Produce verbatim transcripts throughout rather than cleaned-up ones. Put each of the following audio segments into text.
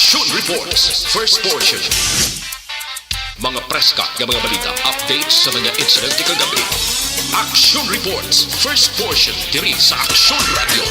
Action Reports, first portion. Mga preska nga mga balita, updates sa mga insidente kagabi. Action Reports, first portion, diri sa Action Radio.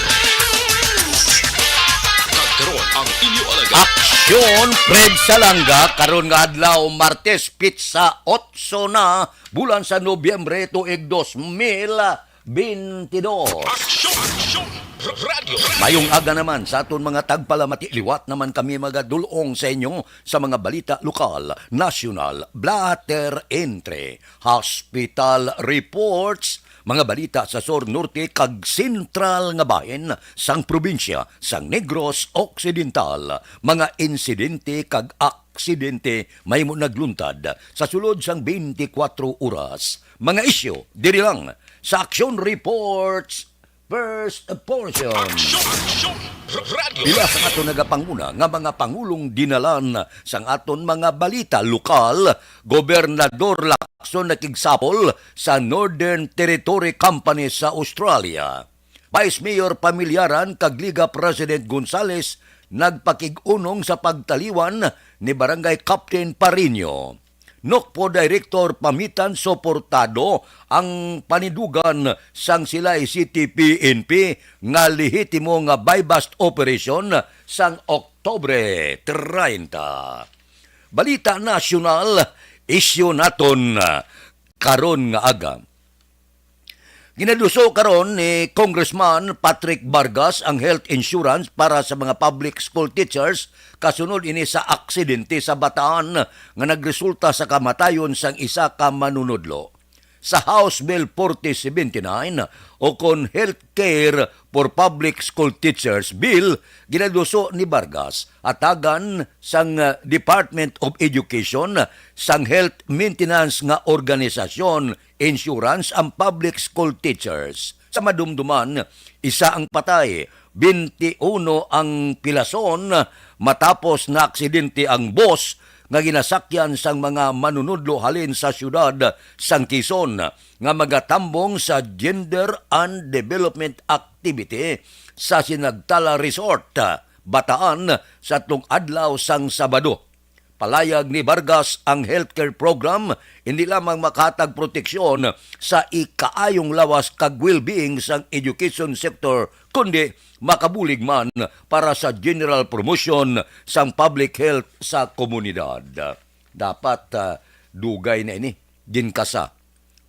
Kag karon ang inyo alagad. Aksyon, Fred Salanga, karon nga adlaw, Martes, pitsa otso na, bulan sa Nobyembre, tuig dos mil bintidós. Aksyon! Aksyon! R-, Radyo! Mayong aga naman sa aton mga tagpalamati. Liwat naman kami magadul-ong sa inyo sa mga balita lokal, nasyonal, blatter entre, hospital reports, mga balita sa sur, norte, kag sentral nga bahin sang probinsya sang Negros Occidental, mga insidente kag aksidente mahimo nagluntad sa sulod sang twenty-four oras. Mga isyu diri lang sa Action Reports, first portion. Action! Action! R-, Radyo! Pila sa ato nagapanguna nga mga pangulong dinalan sang aton mga balita lokal, Gobernador Lacson nakigsapol sa Northern Territory Company sa Australia. Vice Mayor Pamilyaran kag Liga President Gonzales nagpakig-unong sa pagtaliwan ni Barangay Captain Pariño. NOCPO Director Pamitan suportado ang panindugan sang Silay City P N P nga lehitimo nga buy-bust operation sang Oktubre treinta. Balita nasyonal, isyu naton karon nga aga. Ginaduso karon ni Congressman Patrick Vargas ang health insurance para sa mga public school teachers kasunod ini sa aksidente sa Bataan nga nagresulta sa kamatayon sang isa ka manunodlo. Sa House Bill forty seventy-nine, o kon Health Care for Public School Teachers Bill, ginaduso ni Vargas hatagan sang, uh, Department of Education sang health maintenance nga organisasyon insurance ang public school teachers. Sa madumduman, isa ang patay, twenty-uno ang pilason matapos naaksidente ang bus nga ginasakyan sang mga manunudlo halin sa siyudad sang Quezon nga magatambong sa Gender and Development Activity sa Sinagtala Resort, Bataan, sa tung adlaw sang Sabado. Palayag ni Vargas, ang healthcare program hindi lamang makahatag proteksyon sa ikaayong lawas kag well-being sang education sector, kundi makabulig man para sa general promotion sang public health sa komunidad. Dapat, ah, dugay na ini ginkasa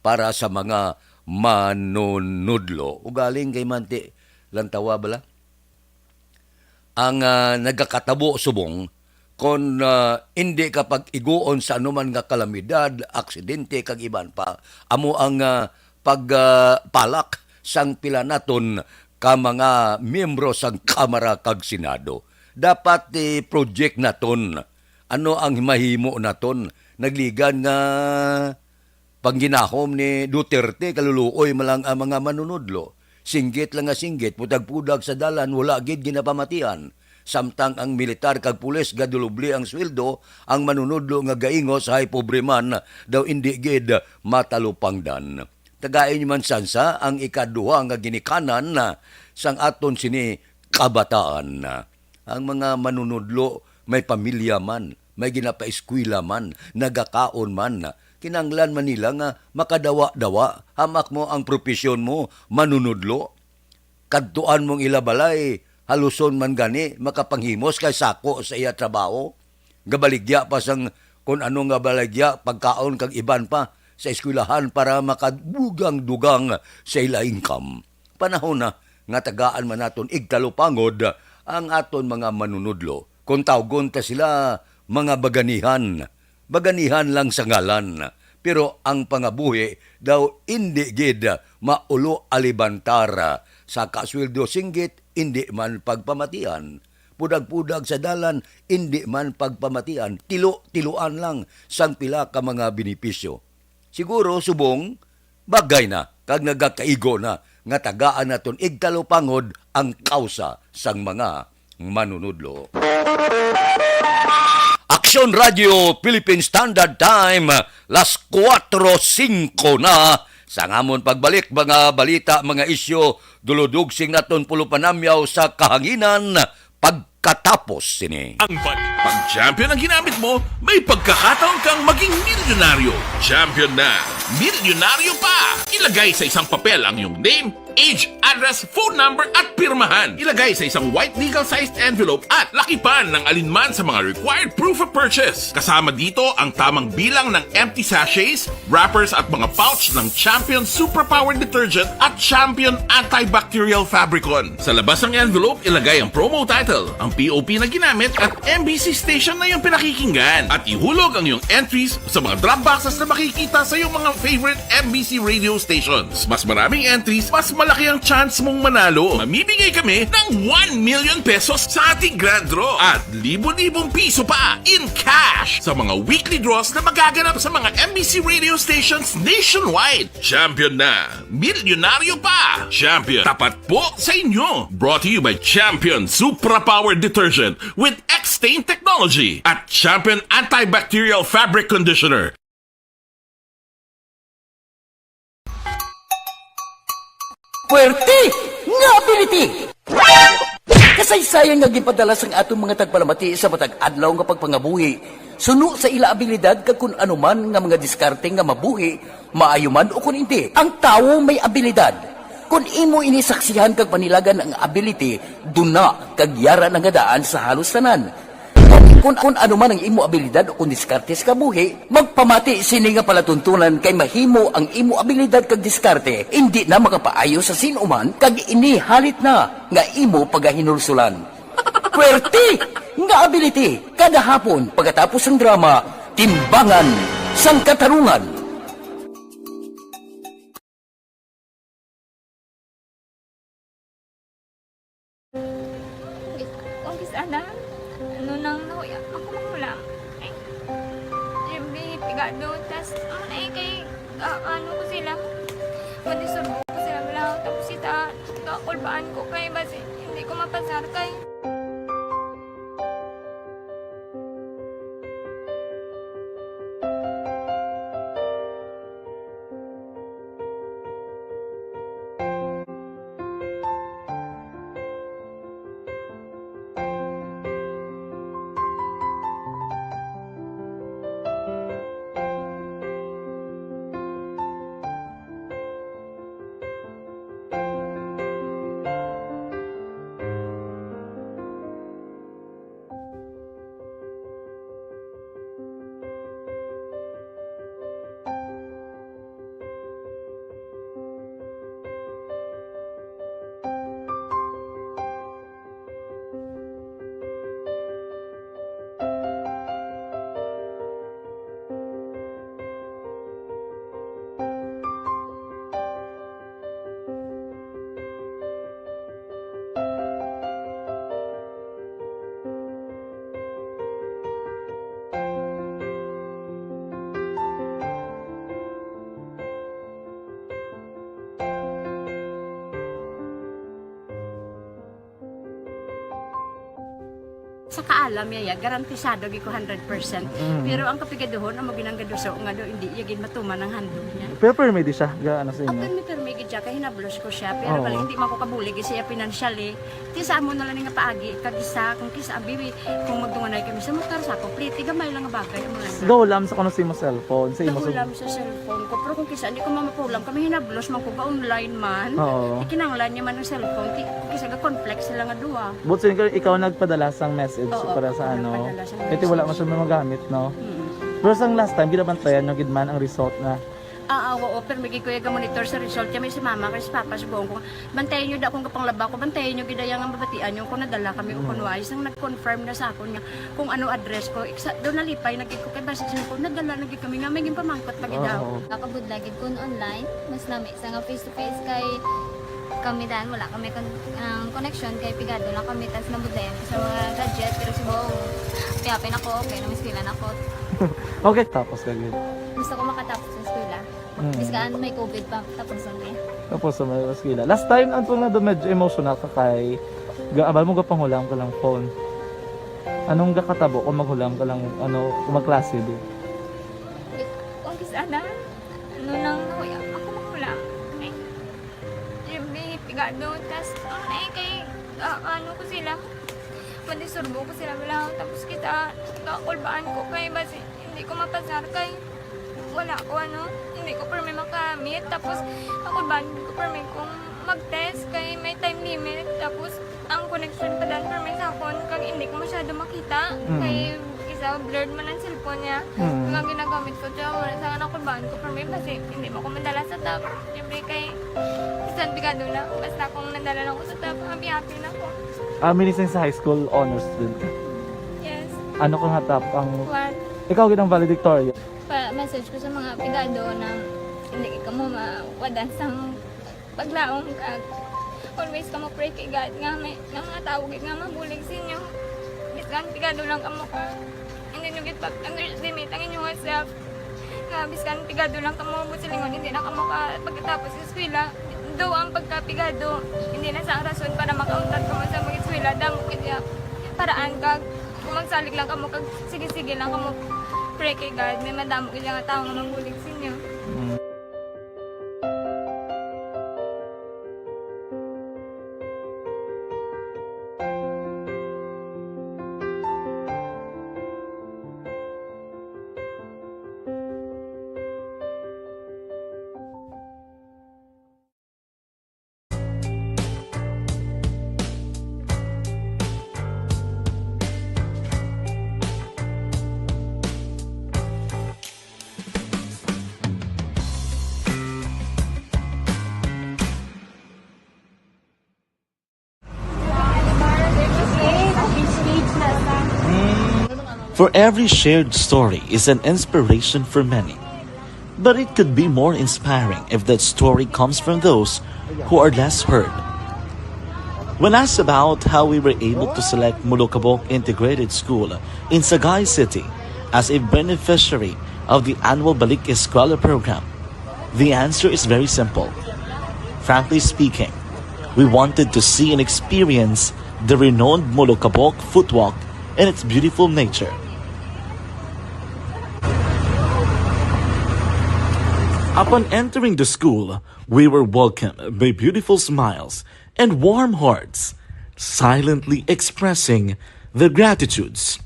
para sa mga manunudlo. Ugaling kay manti lantawa bala. Ang, ah, nagakatabo subong kon, ah, indi ka pag-iguon sa anuman nga kalamidad, aksidente, kag iban pa, amo ang, ah, pag, ah, palak sang pila naton ka mga miyembro sang Kamara kag Senado. Dapat i-project naton ano ang mahimo naton. Nagligan nga pangginahom ni Duterte, kaluluoy man lang ang mga manunudlo. Singgit lang nga singgit, pudag-pudag sa dalan, wala gid ginapamatian. Samtang ang militar kag pulis gadulubli ang sweldo, ang manunudlo nga gaingos hay pobre man daw indi gid matalupangdan. Tagai niyo man sansa ang ikaduha nga ginikanan na sang aton sini kabataan. Ang mga manunudlo may pamilya man, may ginapaeskwela man, nagakaon man. Kinahanglan man nila nga makadawa-dawa, hamak mo ang propesyon mo, manunudlo. Kadtuan mong ila balay, haluson man gani makapanghimos kay sako sa iya trabaho. Gabaligya pa sang kun ano nga baligya, pagkaon kag iban pa sa eskwelahan para makadugang-dugang sa ila income. Panahon na nga tagaan man naton igtalupangod ang aton mga manunudlo. Kung tawgon ta sila mga baganihan, baganihan lang sa ngalan, pero ang pangabuhi daw indi gid maulo alibantar. Sa kasweldo singgit, indi man pagpamatian. Pudag-pudag sa dalan, indi man pagpamatian. Tilo-tiluan lang sang pila ka mga benepisyo. Siguro, subong, bagay na kag nagakaigo na nga tagaan naton igtalupangod ang kausa sang mga manunudlo. Aksyon Radio Philippine Standard Time, las kuwatro singko na. Sa amon pagbalik, mga balita, mga isyu, duludugsing naton pulo panamyaw sa kahanginan, pagkatapos sini. Ang balik. Pag champion ang ginamit mo, may pagkakataon kang maging milyonaryo. Champion na, milyonaryo pa! Ilagay sa isang papel ang iyong name, age, address, phone number, at pirmahan. Ilagay sa isang white legal-sized envelope at lakipan ng alinman sa mga required proof of purchase. Kasama dito ang tamang bilang ng empty sachets, wrappers, at mga pouch ng Champion Superpower Detergent at Champion Antibacterial Fabricon. Sa labas ng envelope, ilagay ang promo title, ang P O P na ginamit, at M B C station na iyong pinakikinggan. At ihulog ang iyong entries sa mga drop boxes na makikita sa iyong mga favorite M B C radio stations. Mas maraming entries, mas malaki ang chance mong manalo. Mamimigay kami ng one million pesos sa ating grand draw at libo-libong piso pa in cash sa mga weekly draws na magaganap sa mga M B C radio stations nationwide. Champion na! Milyonaryo pa! Champion, tapat po sa inyo! Brought to you by Champion Supra Power Detergent with X-Stain Technology at Champion Antibacterial Fabric Conditioner. Puwerte nga ability! Kasaysayan nga ginpadala sang aton mga tagpalamati sa matag adlaw nga pagpangabuhi suno sa ila abilidad kag kun ano man nga mga diskarte nga mabuhi, maayo man o kun indi. Ang tawo may abilidad. Kun imo ini saksihan kag panilagan ang ability, duna kag yara na nga daan sa halos tanan. Kun, kun ano man ang imo abilidad o kun diskarte sa kabuhi, magpamati sini nga palatuntunan kay mahimo ang imo abilidad kag diskarte indi na makapaayo sa sin-o man kag ini halit na nga imo pagahinulsulan. Puwerte nga ability kada hapon pagkatapos sang drama, Timbangan sang Katarungan. Kung kis-a na, ano nang nahuya ako manghulam. Ay, Jimmy, pigado, tas, ano na eh, kay, ah, ano ko sila, manisurbo ko sila, wala, tapos sita, kakulbaan ko kay, basi, hindi ko mapasar kay. Sa kaalam niya, ya, garantisado gid ko hundred percent. Mm. Pero ang kapigaduhon, amo ginang gaduso nga do, hindi iya gid matuman ang handog niya. Pero permi di siya, ga, ano sa inyo? Permi, permi gid siya, kay hinablos ko siya. Pero Oo. Bali, hindi man ko kabulig siya financially. Ti sa amo na lang nga paagi, kag isa, kung kis-a, abi, kung magtunganay kami sa motor, sa ako, pliti, gamay lang nga bagay, amo lang. Gahulam sa kuno sa imo cellphone, sa imo sa Gahulam sa cellphone ko. Pero kung kis-a, hindi ko mamapulam, kami hinablos man ko, ga-online man. Oo. Ti kinahanglan niya man ang cellphone, ti, kis-a, ga-conflict sila nga duha. But sin ikaw nagpadala sang message Oo, para sa ako ano, nagpadala sang kaya ti wala man message. Siya magamit, no? Mm. Pero sang last time, ginabantayan nyo gid man ang result na. Ah, ah, oo, pero may gid ko iya ga-monitor sa result. Kaya may si mama, kay si papa, subuon ko, bantayan nyo da akong gapanglaba ko, bantayan nyo gid iya nga mabatian nyo kung nadala kami o Mm. kung wala. Isang nag-confirm na sa akon nga kung ano address ko. Iksa, daw nalipay na gid ko kay basi siya ko, nadala na gid kami nga may ginpamangkot pa gid Oo, daw. Oo. Nakabudla gid kun online, mas nami sa nga face to face kay kami dan, wala kami kon-, ang connection kay pigado lang kami, tas nabudlayan ko sa mga gadget, pero subong, piyapin ako, okay, namiskilan ako. Okay, tapos ka gid. Gusto ko makatapos sa eskwela. Mm. Bisan may covid pa, tapos ang day. Tapos sa may eskwela. Last time, ang tunga do medyo emotional ka kay, ga-, abal mo gapanghulam ka lang phone. Anong gakatabo kung maghulam ka lang, ano, kung magklase di? Kung kis-a na, ano nang nahuya ako manghulam. Ay, Jimmy, pigado, tas, ano na eh, kay, ah, ano ko sila, Mandisturbo ko sila, wala. Tapos kita, kakulbaan ko kay basi hindi ko mapasar kay wala ko, ano, hindi ko permi makamit. Tapos kakulbaan ko permi kung mag-test kay may time limit. Tapos ang connection pa dan permi sa akon kag hindi ko masyado makita. Mm. Kay isa blurred man ang cellphone niya. Mm. Ang ginagamit ko siya, wala sa nakulbaan ko permi basi hindi mo ko madala sa top. Siyempre kay bisan pigado na, basta kung nadala lang ko sa top, happy-happy na ko. Ah, mini sa high school honors student ka? Yes. Ano ka nga top ang One. Ikaw gid ang valedictorian? Pa-message ko sa mga pigado na hindi ka mo mawadan sang paglaom kag always ka mo pray kay God nga may nga mga tawo gid nga mabulig sa inyo. Bisan pigado lang kamo ka. Hindi nyo gid pag-underestimate ang inyong self. Nga bisan pigado lang kamo mo silingon, hindi na kamo ka pagkatapos sa eskwela. Do ang pagkapigado, hindi na sa rason para makauntat kamo sa mga eskwela. Damo gid ya paraan kag kung magsalig lang kamo kag sige-sige lang kamo pray kay God, may madamo gid nga tawo nga mabulig sa inyo. Mm. For every shared story is an inspiration for many. But it could be more inspiring if that story comes from those who are less heard. When asked about how we were able to select Molokabok Integrated School in Sagay City as a beneficiary of the annual Balik Eskwela program, the answer is very simple. Frankly speaking, we wanted to see and experience the renowned Molokabok Footwalk and its beautiful nature. Upon entering the school, we were welcomed by beautiful smiles and warm hearts, silently expressing their gratitudes.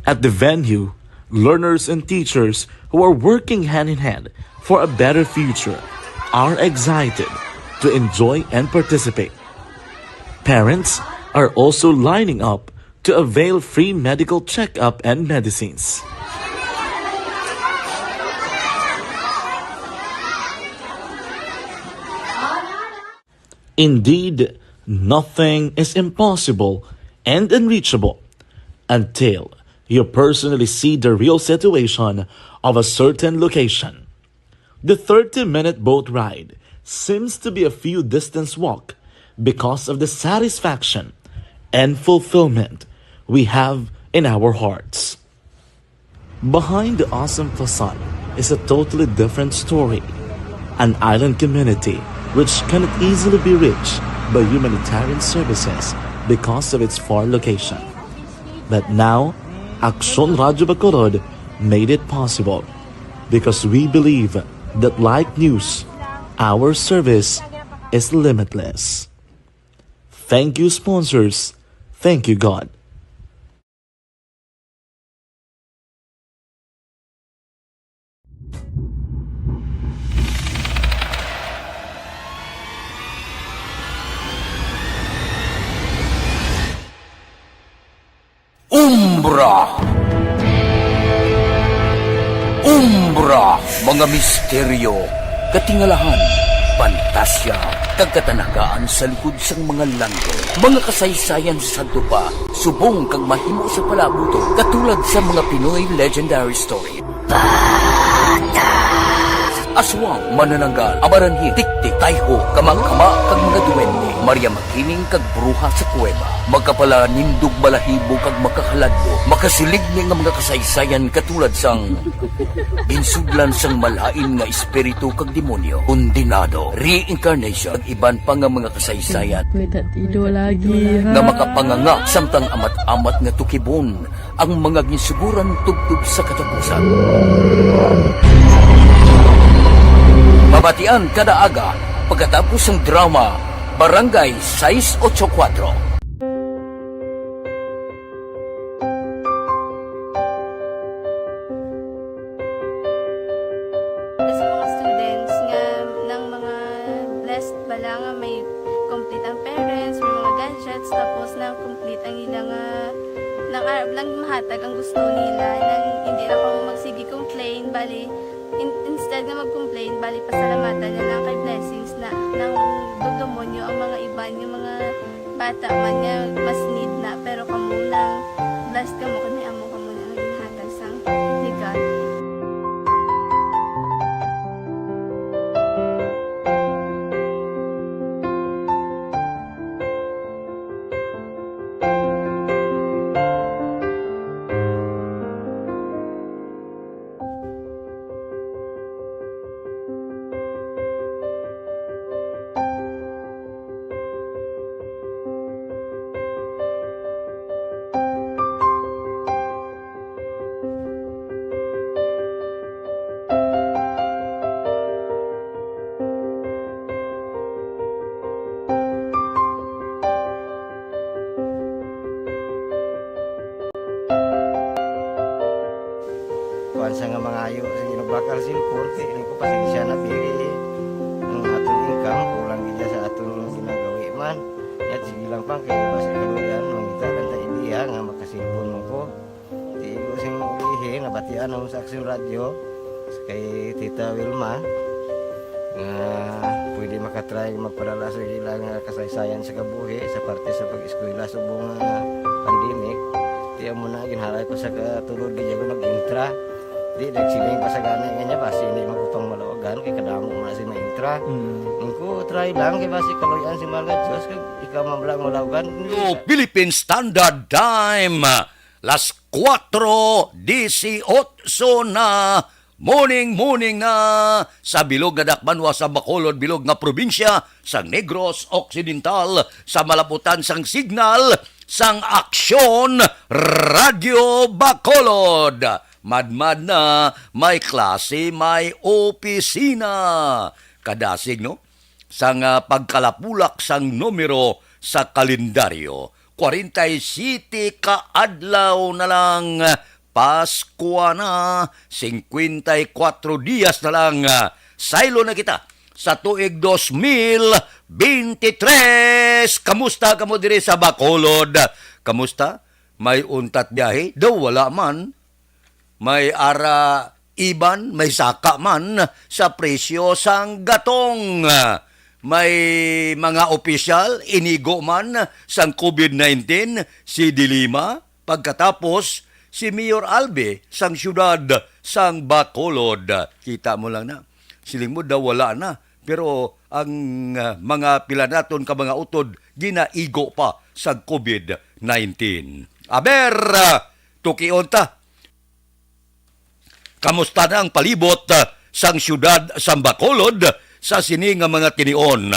At the venue, learners and teachers who are working hand in hand for a better future are excited to enjoy and participate. Parents are also lining up to avail free medical checkup and medicines. Indeed, nothing is impossible and unreachable until you personally see the real situation of a certain location. The thirty-minute boat ride seems to be a few distance walk because of the satisfaction and fulfillment we have in our hearts. Behind the awesome facade is a totally different story. An island community which cannot easily be reached by humanitarian services because of its far location. But now, Aksyon Radyo Bacolod made it possible because we believe that like news, our service is limitless. Thank you, sponsors. Thank you, God. Umbra. Umbra, mga misteryo, katingalahan, pantasya, kag katanagaan sa likod sang mga langit. Mga kasaysayan sa sadto pa, subong kag mahimo sa palabuton, katulad sa mga Pinoy legendary story. Aswang, manananggal, amaranhil, tiktik, tayho, kamangkama, kag mga duwende, Maria Makiling, kag bruha sa kuweba. Makapalanindog, balahibo, kag makahaladlok. Makasiling ni nga mga kasaysayan katulad sang ginsudlan sang malain nga espiritu kag demonyo, kondenado, reincarnation, kag iban pa nga mga kasaysayan May tatido lagi, ha? nga makapanganga samtang amat-amat nga tukibon ang mga ginsuguran tubtob sa katapusan. Mabatian kada aga pagkatapos sang drama Barangay Sais Ocho Kuatro. Tapos na complete ang ilang, ah, nang arab lang mahatag ang gusto nila, nang hindi na kamo magsige complain, bali, in-, instead nga mag-complain, bali, pasalamatan na lang kay blessings na, nang dugdumon nyo ang mga iban, yung mga bata man nga mas need na, pero kamo nang blessed kamo, kami amo kamo na ang ginhatag sang legal. Kuan sa nga mangayo, sige, nagbakal si Jorge, ini ko pasensya na, biri. Ang aton income, kulang gid sa aton ginagawi man. Yat, sige lang pang, kaya basta kaluyan, mangita lang ta idea nga makasilpon mo ko. Di ko sing ihi, nabatian ang sa Aksyon Radyo, kay Tita Wilma, nga pwede makatry magpadala sa ilang, ah, kasaysayan sa kabuhi, sa parte sa pag-eskwela subong nga pandemic. Di amo na, ginhalay ko sa katulod, di ako nag-intra. Di, nagsiling pa sa gani nga niya, basi hindi man ko pang malawagan, kay kadamo mo na si maintra. Mm. Ang ko, try lang, kay basi kaluyan si Mahal nga Diyos, kag ikaw man lang malawagan. Yo, Philippine Standard Time, las kuwatro disiotso na. Morning, morning na sa bilog nga dakbanwa sa Bacolod, bilog nga probinsya sang Negros Occidental, sa malabutan sang signal sang Aksyon Radyo Bacolod. Madmad na, may klase, may opisina. Kadasig, no? Sang, ah, pagkalapulak sang numero sa kalendaryo. Kwarenta y siyete ka adlaw na lang, Paskwa na, singkwenta y kuwatro diyas na lang, ah, saylo na kita sa tuig dos mil beintitrés. Kamusta kamo diri sa Bacolod? Kamusta? May untat biyahe? Daw wala man. May ara iban, may saka man sa presyo sang gatong. May mga opisyal inigo man sang covid nineteen, si De Lima, pagkatapos si Mayor Albi sang siyudad sang Bacolod. Kita mo lang na. Siling mo daw wala na, pero ang, ah, mga pila naton ka mga utod ginaigo pa sa covid nineteen. Aber, ah, tukion ta. Kamusta na ang palibot, ah, sang siyudad sang Bacolod sa sini nga mga tinion?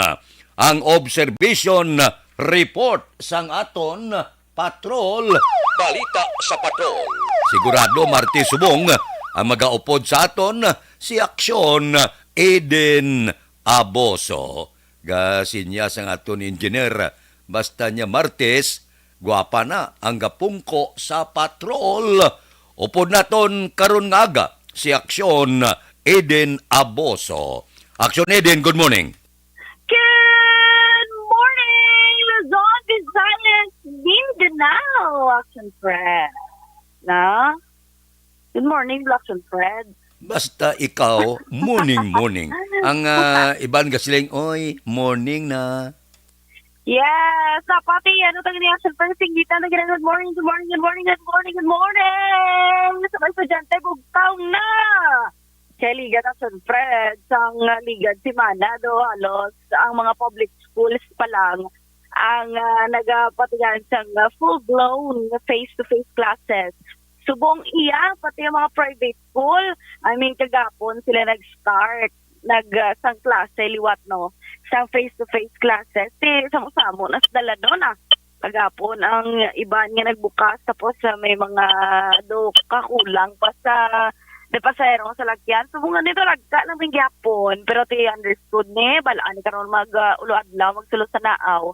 Ang observation report sang aton patrol. Balita sa patrol. Sigurado, Martes subong ang magaupod sa aton si Aksyon Eden Aboso. Gasinyas ang aton engineer. Basta niya Martes, gwapa na ang gapungko sa patrol. Upod naton karon nga aga si Aksyon Eden Aboso. Aksyon Eden, good morning. Good morning, Luzon, Visayas, Mindanao, Action Press. Na? Good morning, Blacks and Fred. Basta ikaw, morning, morning. Ang, ah, iban gasiling, "Oy, morning na." Yes, sa pati, ano, tayo ni Action Press, singgita na gina, "Good morning, good morning, good morning, good morning, good morning." Sa mga estudyante, bugtaw na. Kay Liga Action Fred, sang Liga Simana, do halos ang mga public schools pa lang ang, ah, nagapatigan sang, ah, full-blown face-to-face classes. Subong iya, pati ang mga private school, I mean, kagapon sila nag-start, nag, ah, sang klase liwat, no, sang face-to-face classes. Ti, samo-samo na sa daladon, ah. Kagapon ang iban nga nagbukas, tapos, ah, may mga do kakulang pa sa, may pasahero nga salakyan. Subong nga nito, lagka lang man gyapon, pero ti understood ni, balaan ni karon mag, ah, ulo adlaw, magsulod sa naaw.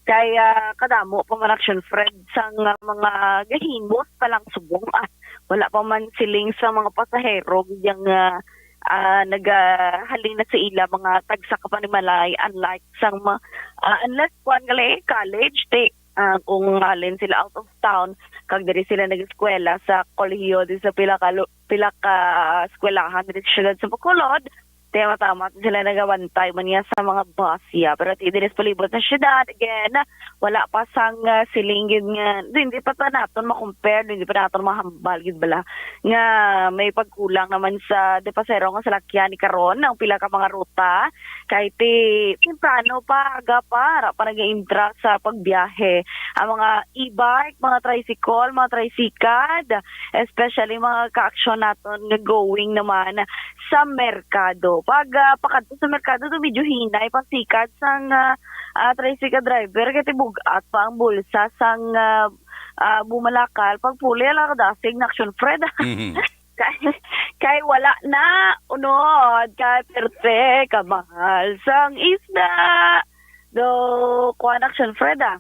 Kay, ah, kadamo pa man, Action Fred, sang, ah, mga gahimos pa lang subong. Ah, wala pa man siling sa mga pasahero, yang, ah, ah, nagahalin na sa ila mga tagsa ka panimalay, unlike sang ma-, ah, unless kuan gali, college, ti, ah, kung halin sila out of town, kag diri sila nag-eskwela sa kolehiyo, di sa pila ka lu-, pila ka eskwelahan diri sa siyudad sa Bacolod, di matama sila nagabantay man niya sa mga bus, ya. Pero ti diri sa palibot sa siyudad, again, wala pa sang, ah, siling gid nga, di, hindi pa, pa naton ma-compare, hindi pa naton mahambal gid bala nga may pagkulang naman sa, di, pasahero nga salakyan ni karon ang pila ka mga ruta. Kay ti temprano pa, aga pa, ara pa nag-intra sa pagbiyahe ang mga e-bike, mga tricycle, mga tricycad, especially mga kaaksyon naton nga going naman sa merkado. Pag, ah, pakadto sa merkado, do medyo hinay pang sikad sang, ah, ah, tricycle driver, kay ti bug-at pa ang bulsa sang, ah, ah, bumalakal. Pagpuli, ala ka dasig na action, Fred. Mhm. Kay, kay wala na, unod, kay perte, kamahal sang isda. Do, kuwan, action, Fred, ah.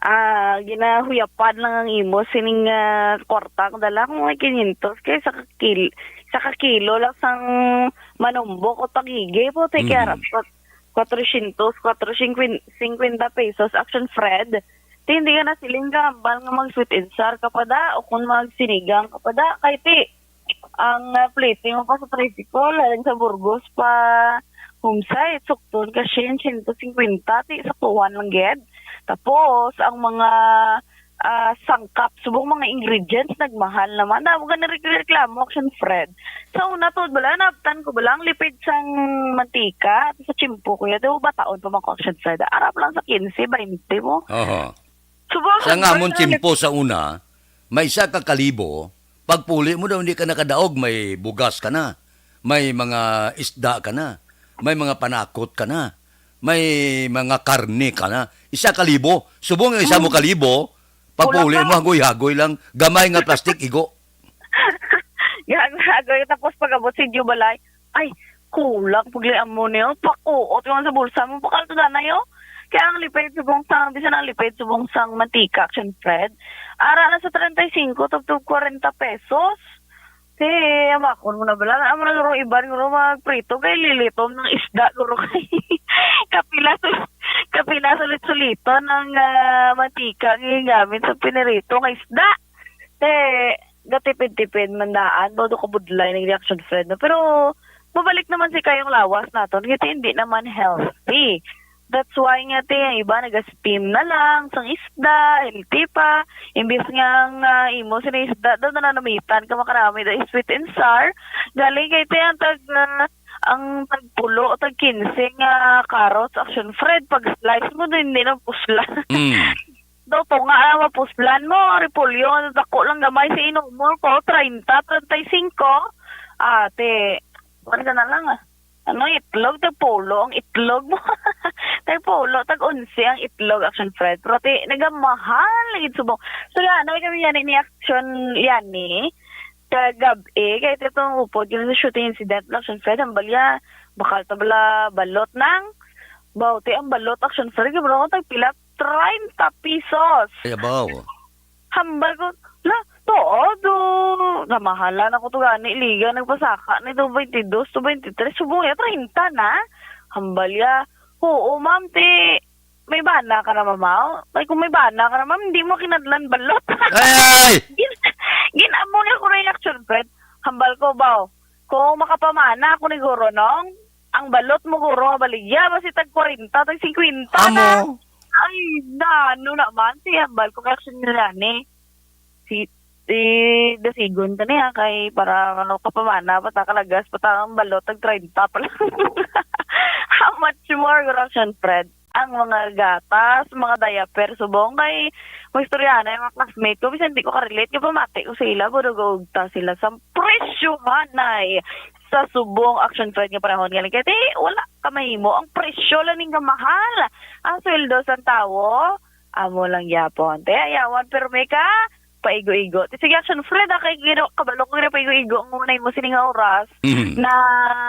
Ah, ginahuyapan lang ang imo sining, ah, kwarta ang dala kung may kinyentos kay sa kakil-, sa kakilo lang sang manumbok o tagigi po, te, kay Mhm. aras pa, kwatrosyentos, kwatrosyentos singkwenta pesos, action, Fred. Ti, hindi ka na siling ka, ambal nga mag-sweet and sour ka pa da, o kung magsinigang ka pa da, kay ti, ang, ah, plete mo pa sa tricycle, halin sa Burgos pa Homsite, sukton ka siya, siyento singkwenta, ti, sa kuwan lang gid. Tapos, ang mga, ah, sangkap, subong mga ingredients, nagmahal naman. Damo ka na reklamo, action, Fred. Sa una, tuod bala, naabtan ko bala ang lipid sang mantika, sa tiyempo ko, ya, daw bataon pa man ko, action, Fred. Arap lang sa quince, twenty mo. Oho. Subong Sa nga amon tiyempo sa una, may isa ka kalibo, pagpuli mo daw, hindi ka nakadaog, may bugas ka na, may mga isda ka na, may mga panakot ka na, may mga karne ka na. Isa ka libo, subong ang isa mo Ay. ka libo, pagpuli Wala mo, ka. hagoy-hagoy lang, gamay nga plastic, igo. Gago-gago. Tapos pag-abot sa inyo balay, ay, kulang pag-liam mo niyo. Pakuot yung sa bulsa mo. Bakal to danay, oh. Kaya ang lipid subong sang, bisan ang lipid subong sang mantika, action, Fred. Ara na sa treinta y cinco, tubtob kwarenta pesos. Si, amakon mo na bala. Amo na guro iban guro magprito kay lilitom ng isda guro kay kapila sul-, kapila sulit-suliton ang, ah, mantika nga ginagamit sa pinirito nga isda. Te, gatipid-tipid man daan, baw do kabudlay ning reaction, Fred, no? Pero mabalik naman si kayong lawas naton, kay hindi naman healthy. That's why nga, te, ang iba naga-steam na lang sang isda, healthy pa. Imbis nga ang, ah, imo sini isda daw, nananamitan ka, makarami daw sweet and sour. Galing kay, te, ang tag, ah, ang tag pulo, tag quince nga carrots, action, Fred, pag slice mo, din, hindi na pusla. Mm. Daw tunga lang mapuslan mo, repolyo, ano, dako lang gamay sa inumol ko, treinta, treinta y cinco. Ate, kuwan ka na lang, ah. Ano, itlog, tag pulo ang itlog mo. Tag pulo, tag onse ang itlog, action, Fred. Pero ti, nagamahal, lagi subong. So, yan, ano kami yan, ni action, yan, eh. Kagab-i, kay itong upod, yun sa shooting incident, action, Fred, ang balya, bakal ta bala, balot nang, bawti ang balot, action, Fred, kay bro, tag pila, treinta pesos. Ay, abaw. Hambal ko, la, tuod, oh, namahalan ako to gani, liga, nagpasaka ni to twenty-two, to twenty-three, subong ya, treinta na. Hambal ya, oo, ma'am, ti, may bana ka na, mamaw? Ay, kung may bana ka na, ma'am, hindi mo kinadlan balot. Ay! Gin-, gin-amo niya ko reaction, Fred. Hambal ko, baw, kung makapamana ako ni guro, nong, ang balot mo, guro, baligya, basi tag kwarenta, tag singkwenta na. Amo. Ay, na, ano naman, si hambal ko, kay action nila ni. Si, si, dasigon ka niya, kay para, ano, kapamana, pa ta kalagas, pa ta ang balot, tag treinta pa lang. How much more, guro, action, Fred? Ang mga gatas, mga diaper, subong kay magstorya na yung mga classmate ko, bisan di ko ka-relate, kay pamati ko sila, burugog ta sila sa presyohan ay sa subong action, Fred, nga panahon nga lang. Kaya, ti, wala ka mahimo. Ang presyo lang ning kamahal. Ang sweldo sang tawo, amo lang yapon. Te, ayawan, pero may ka, paigo-igo. Ti, sige, action, Fred, ah, kay gino, kabalo ko gina paigo-igo ang muna mo sining nga oras. Mhm. Na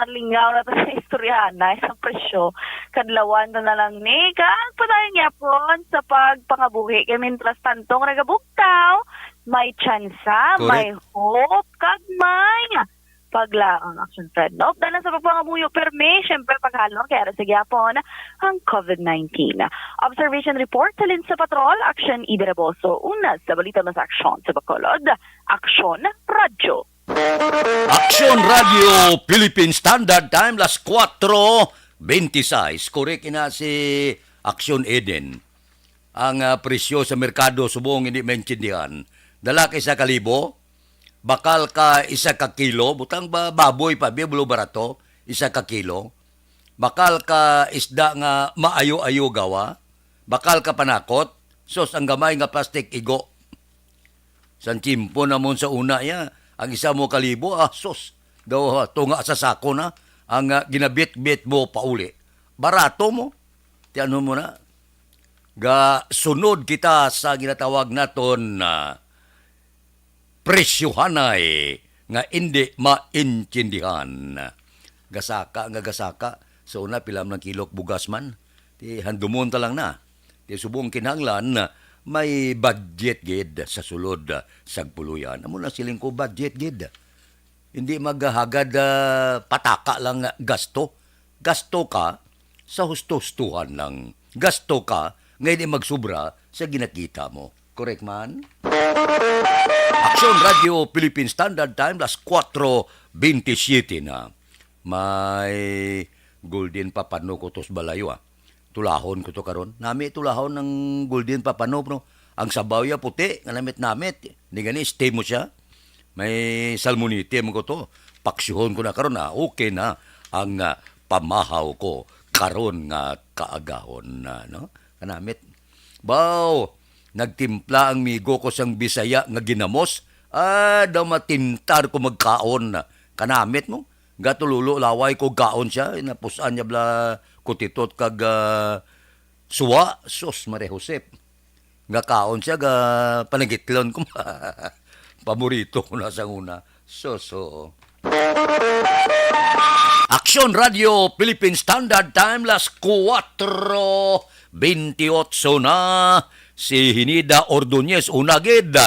lingaw na to sa istoryahan na sa presyo. Kadlawan na, na lang ni, kag padayon yapon sa pagpangabuhi. Kay mintras tanto nga nagabugtaw, may tsansa, Correct. may hope, kag may paglaang, Action Fred. Nope, dala sa pagpangamuyo, permi, syempre, paghalong kay ara sa gyapon ang covid nineteen. Observation report halin sa Patrol, Action Ibe Reboso, una sa balita mas aksyon sa Bacolod, Action Radyo. Action Radio Philippine Standard Time, las kuwatro beintisais. Correct ina si Action Eden. Ang, ah, presyo sa merkado subong hindi maintindihan. Dala ka isa ka libo, bakal ka isa ka kilo, butang ba baboy pa, bi, bulo barato, isa ka kilo. Bakal ka isda nga maayo-ayo gawa, bakal ka panakot, sus, ang gamay nga plastic igo. Sang tiyempo namon sa una, ya, ang isa mo kalibo, ah, sus, daw, ah, tunga sa sako na ang, ah, ginabitbit mo pauli. Barato mo. Ti ano mo na? Ga sunod kita sa ginatawag naton na presyohanay nga indi maintindihan. Gasaka nga gasaka. Sa una, pila man ang kilok bugas man. Ti handumon ta lang na. Ti subong kinahanglan, may budget gid sa sulod, ah, sa puloy-an. Amo na siling ko, budget gid. Hindi maghagad, ah, pataka lang nga gasto. Gasto ka sa husto-hustuhan lang. Gasto ka nga hindi magsubra sa ginakita mo. Correct man? Action Radio Philippine Standard Time, las kuwatro beintisiyete na. May golden papano ko tos balayo, ah. Tulahon ko to karon. Nami tulahon ng golden papano, bro. Ang sabaw ya puti, nga namit-namit. Ni gani, steam mo siya. May salmonite mo ko to. Paksihon ko na karon, ah. Okay na ang, ah, pamahaw ko karon nga kaagahon na, no? Kanamit. Baw, nagtimpla ang migo ko sang Bisaya nga ginamos. Ah, daw matintar ko magkaon. Kanamit mo. Gatululo laway ko gaon siya. Napus-an niya bala kutitot kag, ah, suwa. Sus, Maria Josep. Nga kaon siya, ga panagitlon ko. Paborito ko na sa una. Sus, oo. Action Radio Philippine Standard Time, las kuwatro beintiotso na. Si Hinida Ordonez, una gid.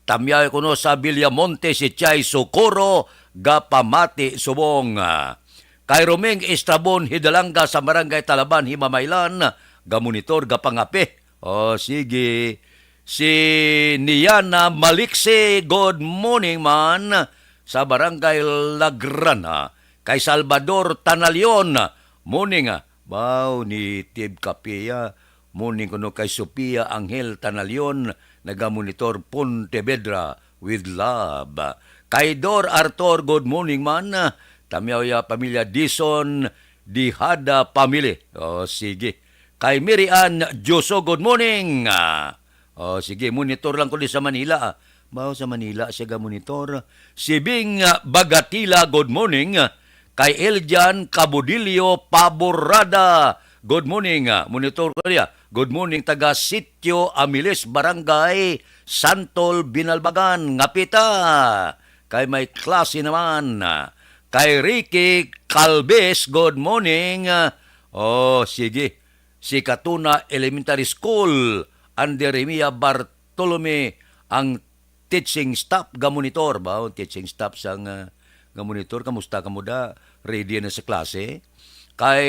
Tamyay kuno sa Villamonte, si Chay Socorro, gapamati subong. Kay Roming Estrabon Hidalanga sa Barangay Talaban, Himamaylan, gamonitor, gapangape. Oh, sige. Si Niana Maliksi, good morning man, sa Barangay Lagrana. Kay Salvador Tanalion, morning, ah. Baw, ni Tib Kapia. Morning kuno kay Sofia Angel Tanalion, nagamonitor Pontevedra with love. Kay Dor Arthur, good morning man. Tamyaw ya pamilya Dison, Dihada family. Oh, sige. Kay Mary Ann Dioso, good morning. Ah, oh, sige, monitor lang ko di sa Manila, ah. Mao sa Manila siya ga monitor. Si Bing, ah, Bagatila, good morning. Kay Eljan Cabudillo Paborada, good morning. Ah, monitor ko niya. Good morning, taga Sitio Amilis, Barangay Santol, Binalbagan. Ngapita. Kay may klase naman. Ah, kay Ricky Calves, good morning. Ah, oh, sige. Si Katuna Elementary School, Ander Remia Bartolome, ang teaching staff ga monitor ba? Ang teaching staff sang, ah, ga monitor, kamusta kamo da? Ready na sa klase? Kay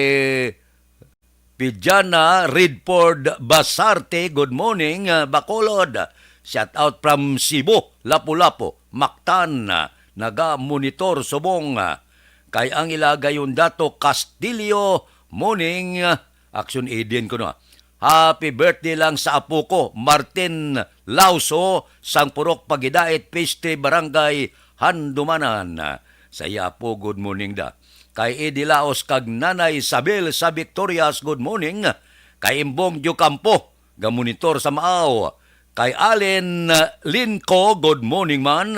Pidjana Redford Basarte, good morning, ah, Bacolod. Shout out from Cebu, Lapu-Lapu, Mactan, ah, naga-monitor subong, ah, kay ang ila gayon dato Castillo, morning, ah, Action Eden ko, no? Happy birthday lang sa apo ko, Martin Lauso, sang Purok Pagidait, Piste, Barangay Handumanan. Sa iya apo, good morning da. Kay Eddie Laos kag Nanay Isabel sa Victorias, good morning. Kay Imbong Diocampo, gamonitor sa Maaw. Kay Allen Linco, good morning man.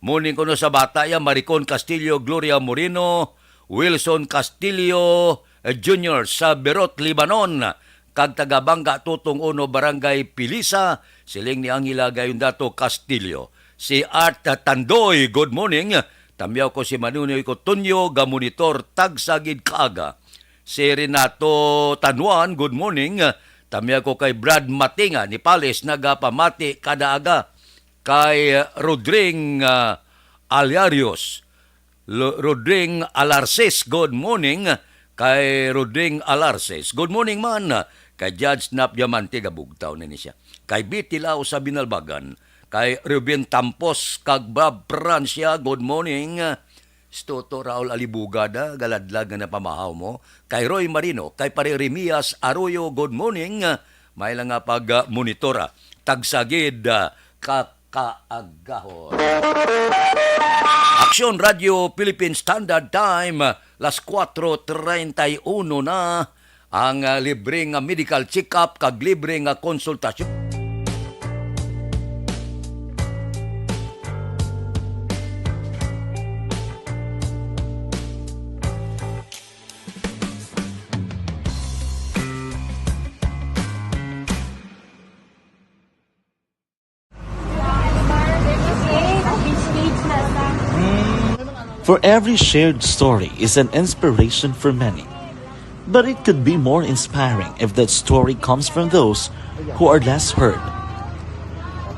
Morning kuno sa bata ya, Maricon Castillo, Gloria Moreno, Wilson Castillo, eh, Junior sa Berot, Libanon, kag taga Bangga Tutong Uno, Barangay Pilisa, siling ni Angela Gayondato Castillo. Si Art Tandoy, good morning. Tamyaw ko si Manunoy Cotonio, gamonitor, tagsa gid kaaga. Si Renato Tanuan, good morning. Tamyaw ko kay Brad Matinga ni Pales, nagapamati kada aga. Kay Rodring, ah, Aliarios, Lo-, Rodring Alarces, good morning. Kay Rodring Alarces, good morning man. Kay Judge Nap Diamante, gabugtaw na ni siya. Kay Betty Lao sa Binalbagan, kay Ruben Tampos, kag Bob Francia, good morning. Stoto Raul Alibuga da, galadlag nga napamahaw mo. Kay Roy Marino, kay Pare Remias Arroyo, good morning. May lang nga pag-monitora. Tagsagid, ah, ka kaagahon. Aksyon Radio Philippine Standard Time, las kuwatro treinta y uno na. Ang, ah, libre nga medical check-up kag libre nga konsultasyon. For every shared story is an inspiration for many. But it could be more inspiring if that story comes from those who are less heard.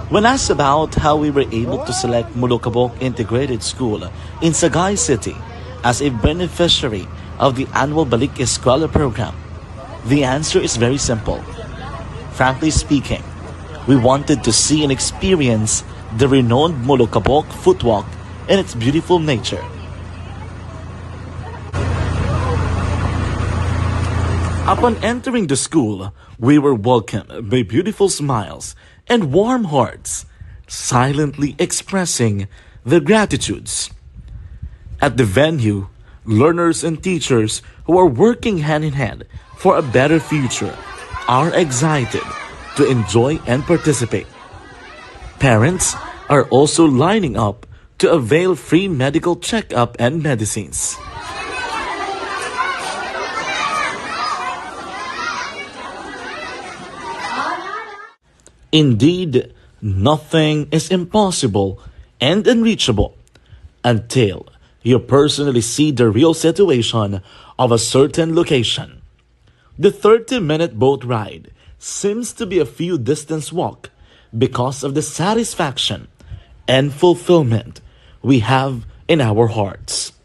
When asked about how we were able to select Molokabok Integrated School in Sagay City as a beneficiary of the annual Balik Eskwela program, the answer is very simple. Frankly speaking, we wanted to see and experience the renowned Molokabok footwalk and its beautiful nature. Upon entering the school, we were welcomed by beautiful smiles and warm hearts, silently expressing their gratitudes. At the venue, learners and teachers who are working hand in hand for a better future are excited to enjoy and participate. Parents are also lining up to avail free medical checkup and medicines. Indeed, nothing is impossible and unreachable until you personally see the real situation of a certain location. The thirty-minute boat ride seems to be a few distance walk because of the satisfaction and fulfillment we have in our hearts.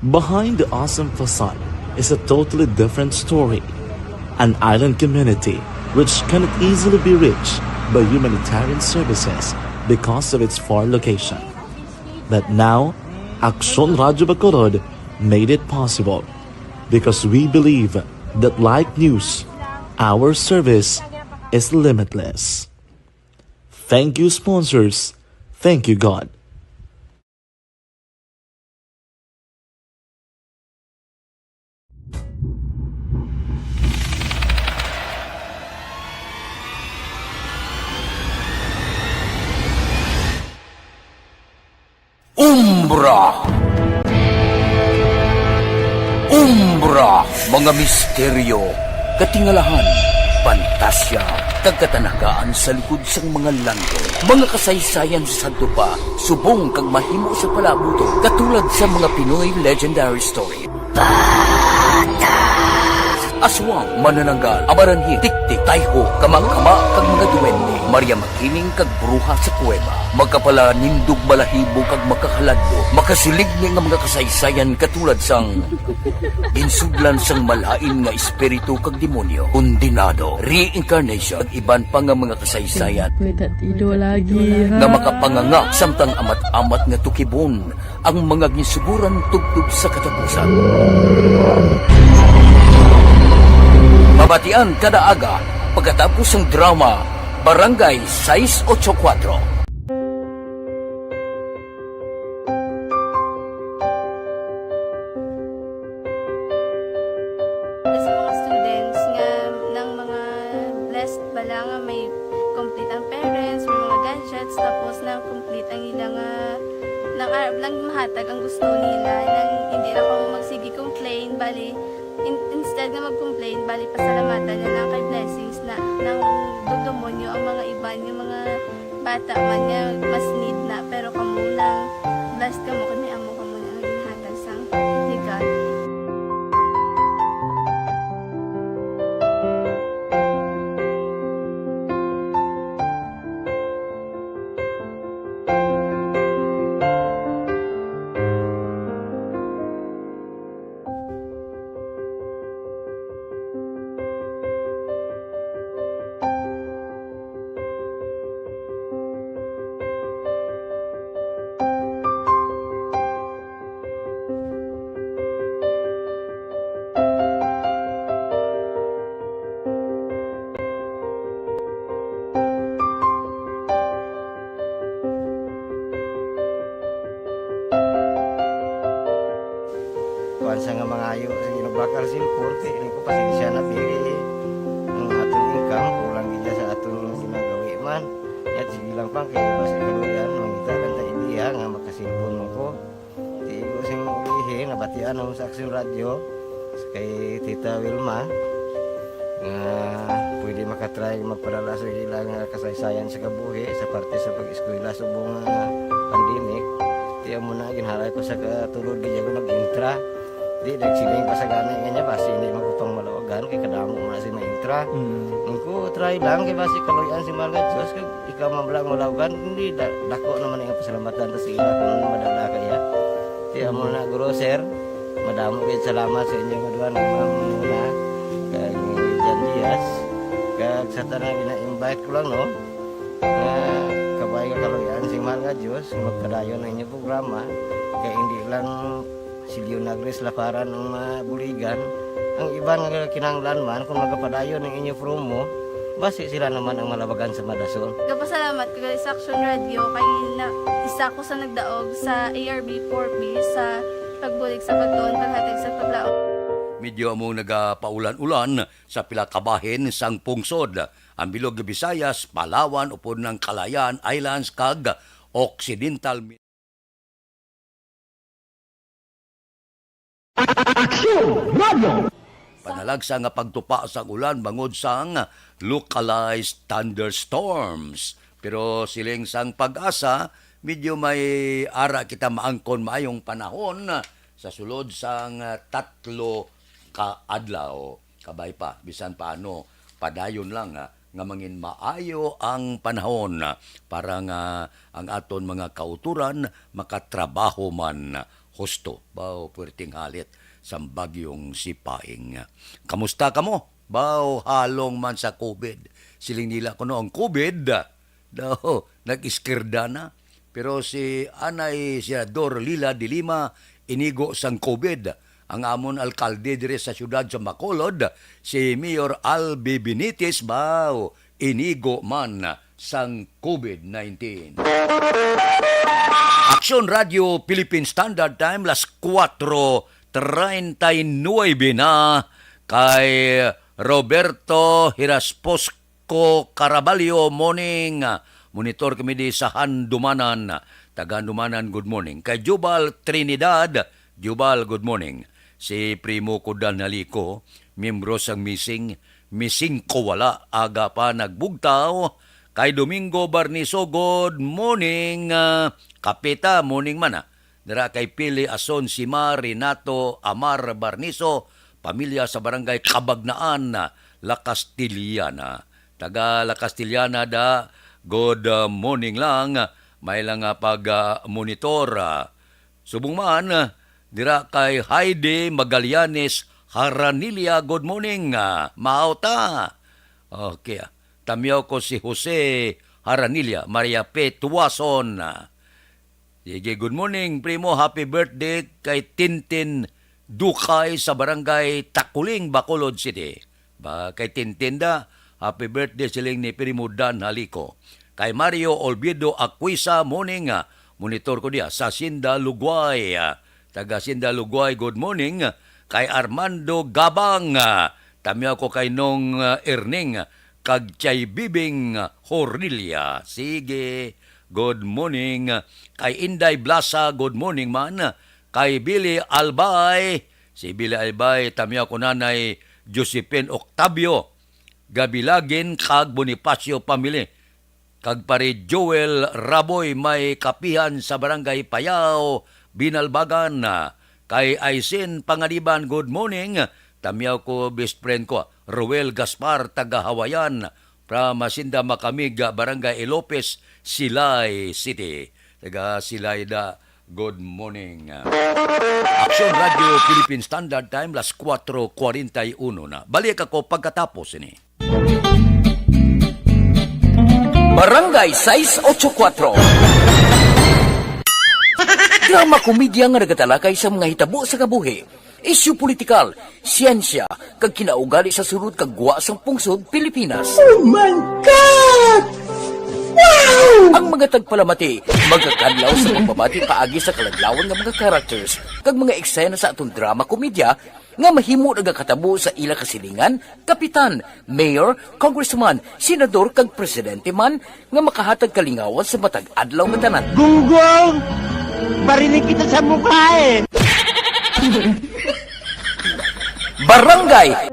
Behind the awesome facade is a totally different story. An island community which cannot easily be reached by humanitarian services because of its far location. But now, Aksyon Radyo Bacolod made it possible because we believe that, like news, our service is limitless. Thank you, sponsors. Thank you, God. Umbra. Umbra, mga misteryo, katingalahan, pantasya, kag katanagaan sa likod sang mga landong. Mga kasaysayan sa sadto pa, subong kag mahimo sa palaabuton, katulad sa mga Pinoy legendary story. Aswang, manananggal, amaranhit, tiktik, tayho, kamangkama, kag mga duwende. Maria Makiling kag Bruha sa Kuweba. Makapalanindog balahibo kag makahaladlo. Makasiligni nga mga kasaysayan katulad sang ginsudlan sang malain nga espiritu kag demonyo, kondenado, reincarnation, kag iban pa nga mga kasaysayan May tatido lagi, ha? nga makapanganga samtang amat-amat nga tukibon ang mga ginsuguran tubtob sa katapusan. Mabatian kada aga pagkatapos sang drama Barangay sais ocho kuwatro. Sa mga students nga nang mga blessed bala nga may complete ang parents, may mga gadgets, tapos nang complete ang ila nga nang arab lang mahatag ang gusto nila, nang hindi lang kamo magsige complain, bali in, instead nga mag-complain, bali pasalamatan na lang kay blessings na nang dumdumon nyo ang mga iban nga mga bata man nga mas need na, pero kamo nang blessed kamo kay may amo kamo na nga ginhatag sang ni God. Kuwan sa nga mangayo sa ginabakal sa import, eh, ini ko pasensya na, pili, eh. Ang aton income, kulang gid sa aton ginagawi man. Yat, sige lang, pang, kaya basi kaluyan, mangita lang ta idea nga makasilpon mo ko. Di ko sing ulihi, nabatian ako sa Action Radio, sa kay Tita Wilma, nga pwede makatry magpadala sa ilang, ah, kasaysayan sa kabuhi sa parte sa pag-eskwela subong, ah, pandemic. Di amo na, ginhalay ko sa katulod, di ako nag-intra. Di, nagsiling pa sa gani nga niya, basi hindi man ko pang malawagan, kay kadamo mo na si maintra. Mm. Ang ko, try lang, kay basi kaluyan si mahal nga Diyos, kag ikaw man lang malawagan, hindi, da-, dako naman ang pasalamatan ta sa ila kung ano madala kaya. Kaya mo na, guro, sir, madamo kayo salamat sa inyo nga duha, ni Ma'am Muna, kag ni Jan Diaz, kag sa tanan gina-invite ko lang, no, nga kabay nga kaluyan si mahal nga Diyos, magpadayon ang inyong programa, kay hindi lang si Leonagres Laparan ang mabuligan, ang iban nga kinahanglan man kung magapadayon ang inyo promo, basi sila naman ang malabagan sa madason. Gapasalamat ko gali sa Action Radio kay na, isa ko sa nagdaog sa A R B four B sa pagbulig sa pagtuon, paghatag sa paglaom. Medyo among nagapaulan-ulan sa pila ka bahin sang pungsod, ang bilog nga Visayas, Palawan, upod ng Kalayaan Islands, kag Occidental Mi-, Aksyon Radio. Panalagsa nga pagtupa sang ulan bangod sang localized thunderstorms. Pero siling sang Pag-asa, medyo may ara kita maangkon maayong panahon sa sulod sang tatlo ka adlaw. Kabay pa, bisan paano, padayon lang, ah, nga mangin maayo ang panahon, ah, para nga ang aton mga kauturan makatrabaho man husto. Baw, puwerteng halit sang bagyong Sipaing. Kamusta kamo? Baw, halong man sa covid. Siling nila kuno ang covid, ah, daw, nag-iskirda na. Pero si Anay Senador Leila de Lima, inigo sang covid. Ang amon alkalde diri sa siyudad sa Bacolod, si Mayor Albi Benitez, baw, inigo man sang covid nineteen. Aksyon Radio Philippine Standard Time, las kuwatro treinta y nueve na, kay Roberto Hirasposco Caraballo, morning. Monitor kami di sa Handumanan. Taga Handumanan, good morning. Kay Jubal Trinidad, Jubal, good morning. Si Primo ko Dan Halico, miyembro sang Missing, Missing ko wala, aga pa nagbugtaw. Kay Domingo Barniso, good morning. Ah, Kapita, morning man, ah. Dira kay Pili Ason, Sima, Renato, Amar, Barniso, pamilya sa barangay Cabagnaan, La Castellana. Taga La Castellana da, good, uh, morning lang. May lang nga pag, uh, monitor, uh, subong man, uh, dira kay Heidi Magallanes Haranilia, good morning. Uh, mao ta. Okay, ah. Tamyaw ko si Jose Haranilia, Maria P. Tuason. Sige, good morning, primo. Happy birthday kay Tintin Dukay sa barangay Takuling, Bacolod City. Ba, kay Tintin da, happy birthday siling ni Primo Dan Halico. Kay Mario Olvido Aquisa, morning, ah, monitor ko diya sa Sinda Lugway, ah, taga Sinda Lugway, good morning. Kay Armando Gabang, ah, tamyaw ko kay Nong, ah, Erning, kag Chay Bibing Horilla. Sige, good morning. Kay Inday Blasa, good morning man. Kay Billy Albay, si Billy Albay, tamyaw ko Nanay Josephine Octavio, Gabilagin kag Bonifacio family. Kag pare Joel Raboy, may kapihan sa Barangay Payao, Binalbagan. Kay Aisin Panganiban, good morning. Tamyaw ko, best friend ko, Roel Gaspar, taga Hawayan, from Hacienda Macamig, Barangay Ilopez, Silay City. Taga Silay da, good morning. Action Radio Philippine Standard Time, las kuwatro kwarenta y uno na. Balik ako pagkatapos ini. Barangay sais ocho kuwatro. Drama komedya nga nagatalakay sa mga hitabo sa kabuhi, isyu politikal, siyensya, kag kinaugali sa sulod kag gwa sang pungsod Pilipinas. Oh my God! Ang mga tagpalamati magakadlaw sa pagbabati paagi sa kaladlawan nga mga characters kag mga eksena sa aton drama komedya nga mahimo nagakatabo sa ila kasilingan, kapitan, mayor, congressman, senador kag presidente man nga makahatag kalingawan sa matag adlaw nga tanan. Gunggong! Barinig kita sa mukha eh! Barangay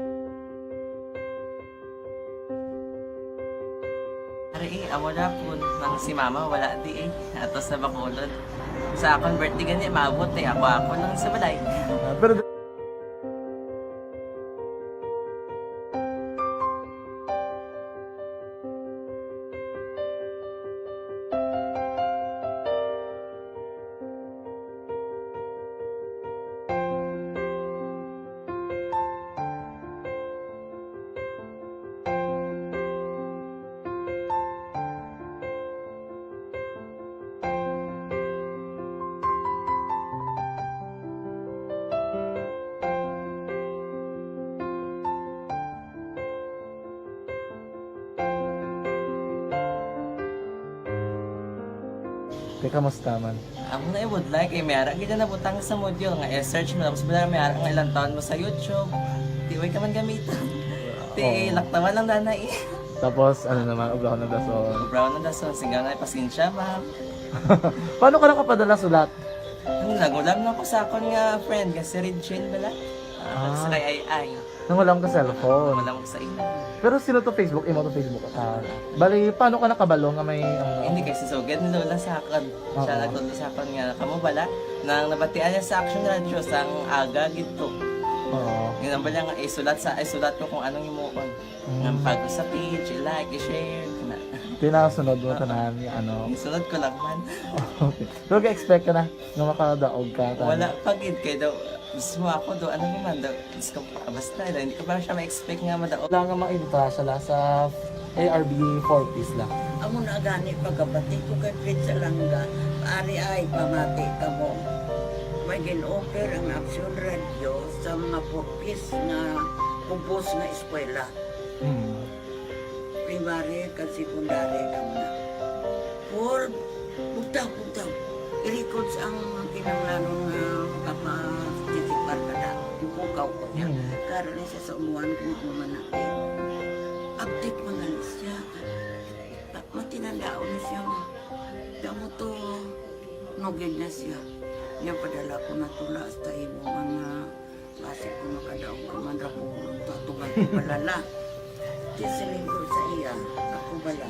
Ari, eh, amo na po. Nang si mama, wala di eh. Ato sa Bacolod. Sa akon birthday gani, maabot eh. Ako, ako lang sa balay. Ah, pero Te, kamusta man? Amo na, eh, would like, eh, may ara gid na nabutang sa module nga i-search mo, tapos wala may ara nga ilang taon mo sa YouTube. Di, way ka man gamitan. Ti, oo, laktawan lang, danay, eh. Tapos, ano naman, ubraw ng dason. Ubraw ng dason, singgaw na, pasensya, ma'am. Paano ka nakapadala sulat? Ano, nagulam lang ko sa akon nga friend, nga si Regine bala. Ah, ah, sa kay Ay Ay. Nangulam ka cellphone. Nangulam ko sa ila. Pero sino to Facebook? Imo to Facebook account? Bali, paano ka nakabalo nga may, ano? Hindi, kay si Sugad ni Lola sa akon. Oo. Siya nagtudlo sa akon nga, kamo bala, nang nabatian niya sa Action Radio, sang aga gid to. Oo. Yun ang bala nga, isulat sa, isulat ko kung anong himuon. Mm. Nga pag sa page, i-like, i-share, na. Tinasunod mo, ah, tanan, ano? Isunod ko lang man. Okay. Pero ga-expect ka na nga makadaog ka, tanan? Wala pa gid, kay daw, mismo ako daw, ano naman daw, Diyos ko, basta daw, hindi ko pa siya ma-expect nga madaog. Wala nga ma-entra sila sa A R B four Ps lang. Amo na gani pagkabati ko kay Fred Salanga, ari ay pamati kamo. May gin-offer ang Action Radio sa mga four Ps nga ubos nga eskwela. Mm. Primary kag secondary lang na. Four, bugtaw, bugtaw. I-records ang kinahanglanon nga makaparticipar ka na. Ipukaw ko niya. Mm. Karon ni siya sa umuan kung ano man na. Update man gani siya. Ta-, matinandaon na siya. Kamo to, nugid na siya. Niya padala ko na tula hasta imo mga Basi ko makadaog ka man ra ko, tatugan ko balala. Di siling ko sa iya, ako bala,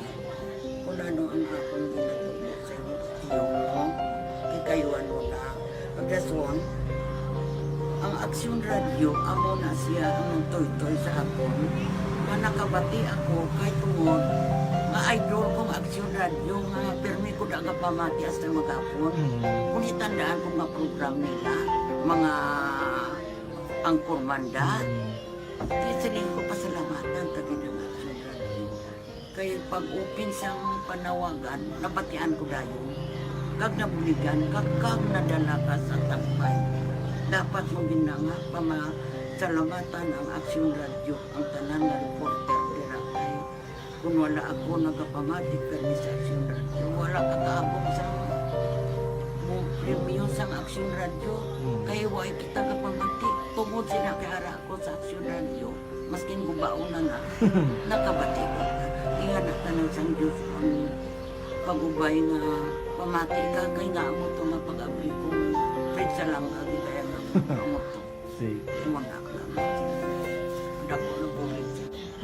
kung ano ang akong ginatubo sa imo, tiyo mo, kikayuan mo na. Pagdason, ang Aksyon Radio, amo na siya ang nagtuytoy sa akon. Nga nakabati ako, kay tungod, nga idol kong Aksyon Radio, nga pirmi ko da nga pamati hasta maghapon. Mm. Kung itandaan ko nga program nila, mga Ang kurmanda, mm, di siling ko pasalamatan ta gid ang Action Radio. Kay pag-open sang panawagan, nabatian ko dayon. Kag nabuligan, kag, kag nadala ka sa tambay. Dapat mo gid na nga pamasalamatan ang Action Radio, ang tanan nga reporter dira kay Kung wala ako nagapamati kani sa Action Radio, wala ka kaabot sa mo premyo sang Action Radio. Hmm. Kay wa kita kapamati. Tungod sila kay ara ako sa Action Radio, maskin gubaon na na, nakabati ko. Ingana tanan sang Dios ang pag-ubay nga pamati ka, kay nga amo to nga pag-abri ko, Fred Salanga, gid kaya nga amo to. Sige. Imo na lang. Dako na bulig.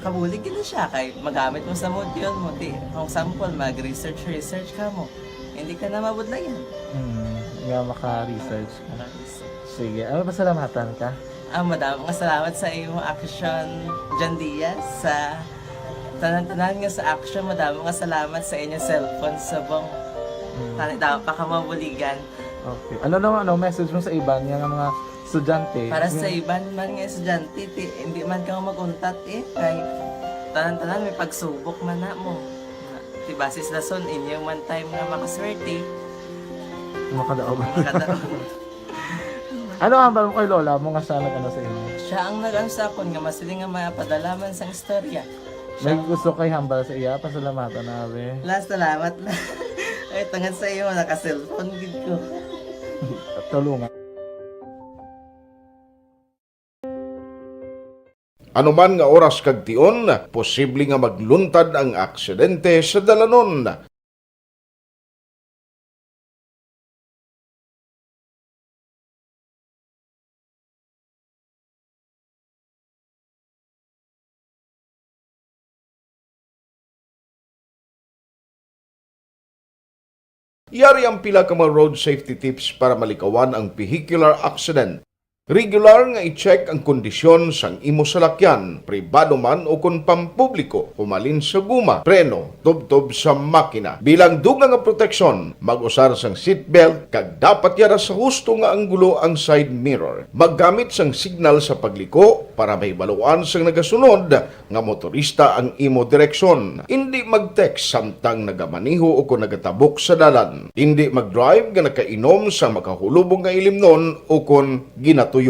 Kabulig gid na siya kay magamit mo sa module mo. Di, kung sample, mag-research, research ka mo. Hindi ka na mabudlayan. Hmm, nga maka-research ka. Maka-research. Sige, ano, pasalamatan ka? Ah, madamo nga salamat sa imo Action, John Diaz, sa tanan-tanan nga sa Action. Madamo nga salamat sa inyo cellphone subong. Hmm. Tani daw pa ka mabuligan. Okay. Ano naman, ano, message mo sa iban nga mga estudyante? Para sa iban man nga estudyante, ti, hindi man kamo mag-untat, eh, kay tanan-tanan may pagsubok man na mo. Ti, basis lason, inyo man time nga makaswerte. Makadaog. Makadaog. Ano ang hambal mo kay lola mo nga siya nag-ano sa imo? Siya ang nag-ano sa akon nga masiling nga mapadala man sang istorya. May gusto kay hambal sa iya, pasalamatan na, abi. La, salamat na. Ay, tungod sa imo, naka-cellphone gid ko. Tulungan. Anuman nga oras kag tion, posible nga magluntad ang aksidente sa dalanon. Yari ang pila ka mga road safety tips para malikawan ang vehicular accident. Regular nga i-check ang kondisyon sang imo salakyan, pribado man o kon pampubliko, humalin sa guma, preno, tubtob sa makina. Bilang dugang nga proteksyon, mag-usar sang seatbelt kag dapat yara sa husto nga anggulo ang side mirror. Maggamit sang signal sa pagliko para mahibaluan sang nagasunod nga motorista ang imo direksyon. Indi mag-text samtang nagamaneho o kon nagatabok sa dalan. Indi mag-drive nga nakainom sa makahulubong nga ilimnon o kon ginatuyo.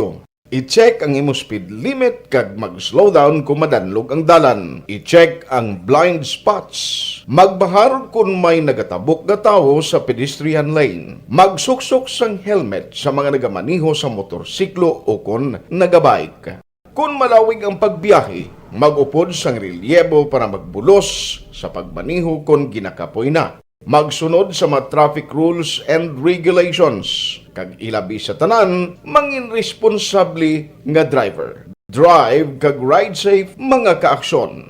I-check ang imo speed limit kag mag-slow down kon madanlog ang dalan. I-check ang blind spots. Magbahar kon may nagatabok nga tawo sa pedestrian lane. Magsuksok sang helmet sa mga nagamaneho sa motorsiklo o kon nagabike. Kon malawig ang pagbiyahe, mag-upod sang relyebo para magbulos sa pagmaneho kon ginakapoy na. Magsunod sa mga traffic rules and regulations, kag ilabi sa tanan, mangin responsable nga driver. Drive kag ride safe, mga kaaksyon.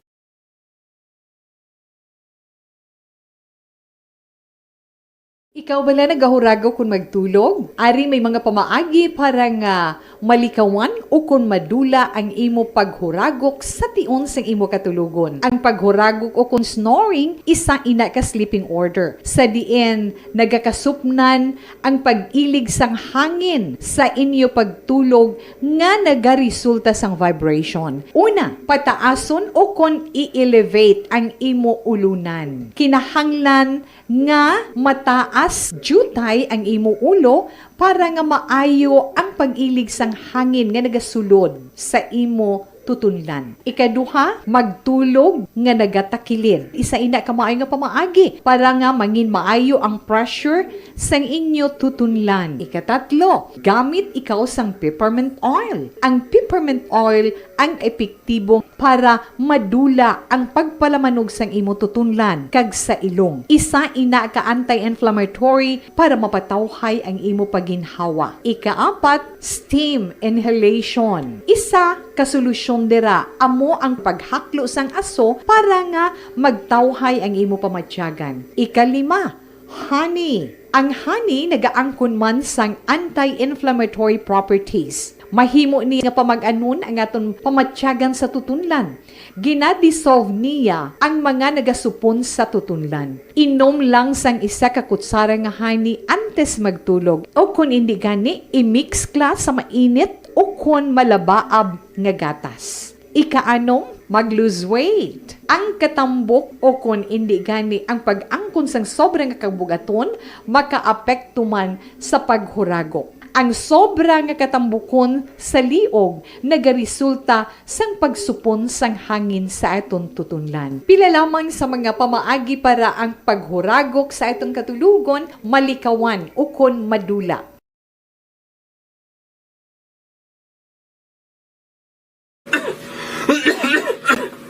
Ikaw bala nagahuragok kon magtulog? Ari may mga pamaagi para nga malikawan o kon madula ang imo paghuragok sa tion sang imo katulogon. Ang paghuragok o kon snoring, isa ina ka sleeping order, sa diin nagakasupnan ang pag-ilig sang hangin sa inyo pagtulog nga nagaresulta sang vibration. Una, pataason o kon i-elevate ang imo ulunan. Kinahanglan nga mataas diutay ang imo ulo para nga maayo ang pag-ilig sang hangin nga nagasulod sa imo tutunlan. Ikaduha, magtulog nga nagatakilid. Isa ina ka maayo nga pamaagi para nga mangin maayo ang pressure sang inyo tutunlan. Ikatatlo, gamit ikaw sang peppermint oil. Ang peppermint oil ang epektibo para madula ang pagpalamanog sang imo tutunlan kag sa ilong. Isa ina ka anti-inflammatory para mapatawhay ang imo pagginhawa. Ikaapat, steam inhalation. Isa ka solusyon dira amo ang paghaklo sang aso para nga magtawhay ang imo pamatyagan. Ikalima, honey. Ang honey nagaangkon man sang anti-inflammatory properties. Mahimo ni nga pamag-anon ang aton pamatyagan sa tutunlan. Gina-dissolve niya ang mga nagasupon sa tutunlan. Inom lang sang isa ka kutsara nga honey antes magtulog, o kon indi gani, i-mix ka sa mainit o kon malabaab nga gatas. Ikaanom, mag-lose weight. Ang katambok o kon indi gani ang pag-angkon sang sobra nga kabugaton makaapekto man sa paghuragok. Ang sobra nga katambukon sa liog nagaresulta sang pagsupon sang hangin sa aton tutunlan. Pila lamang sa mga pamaagi para ang paghuragok sa aton katulogon malikawan ukon madula.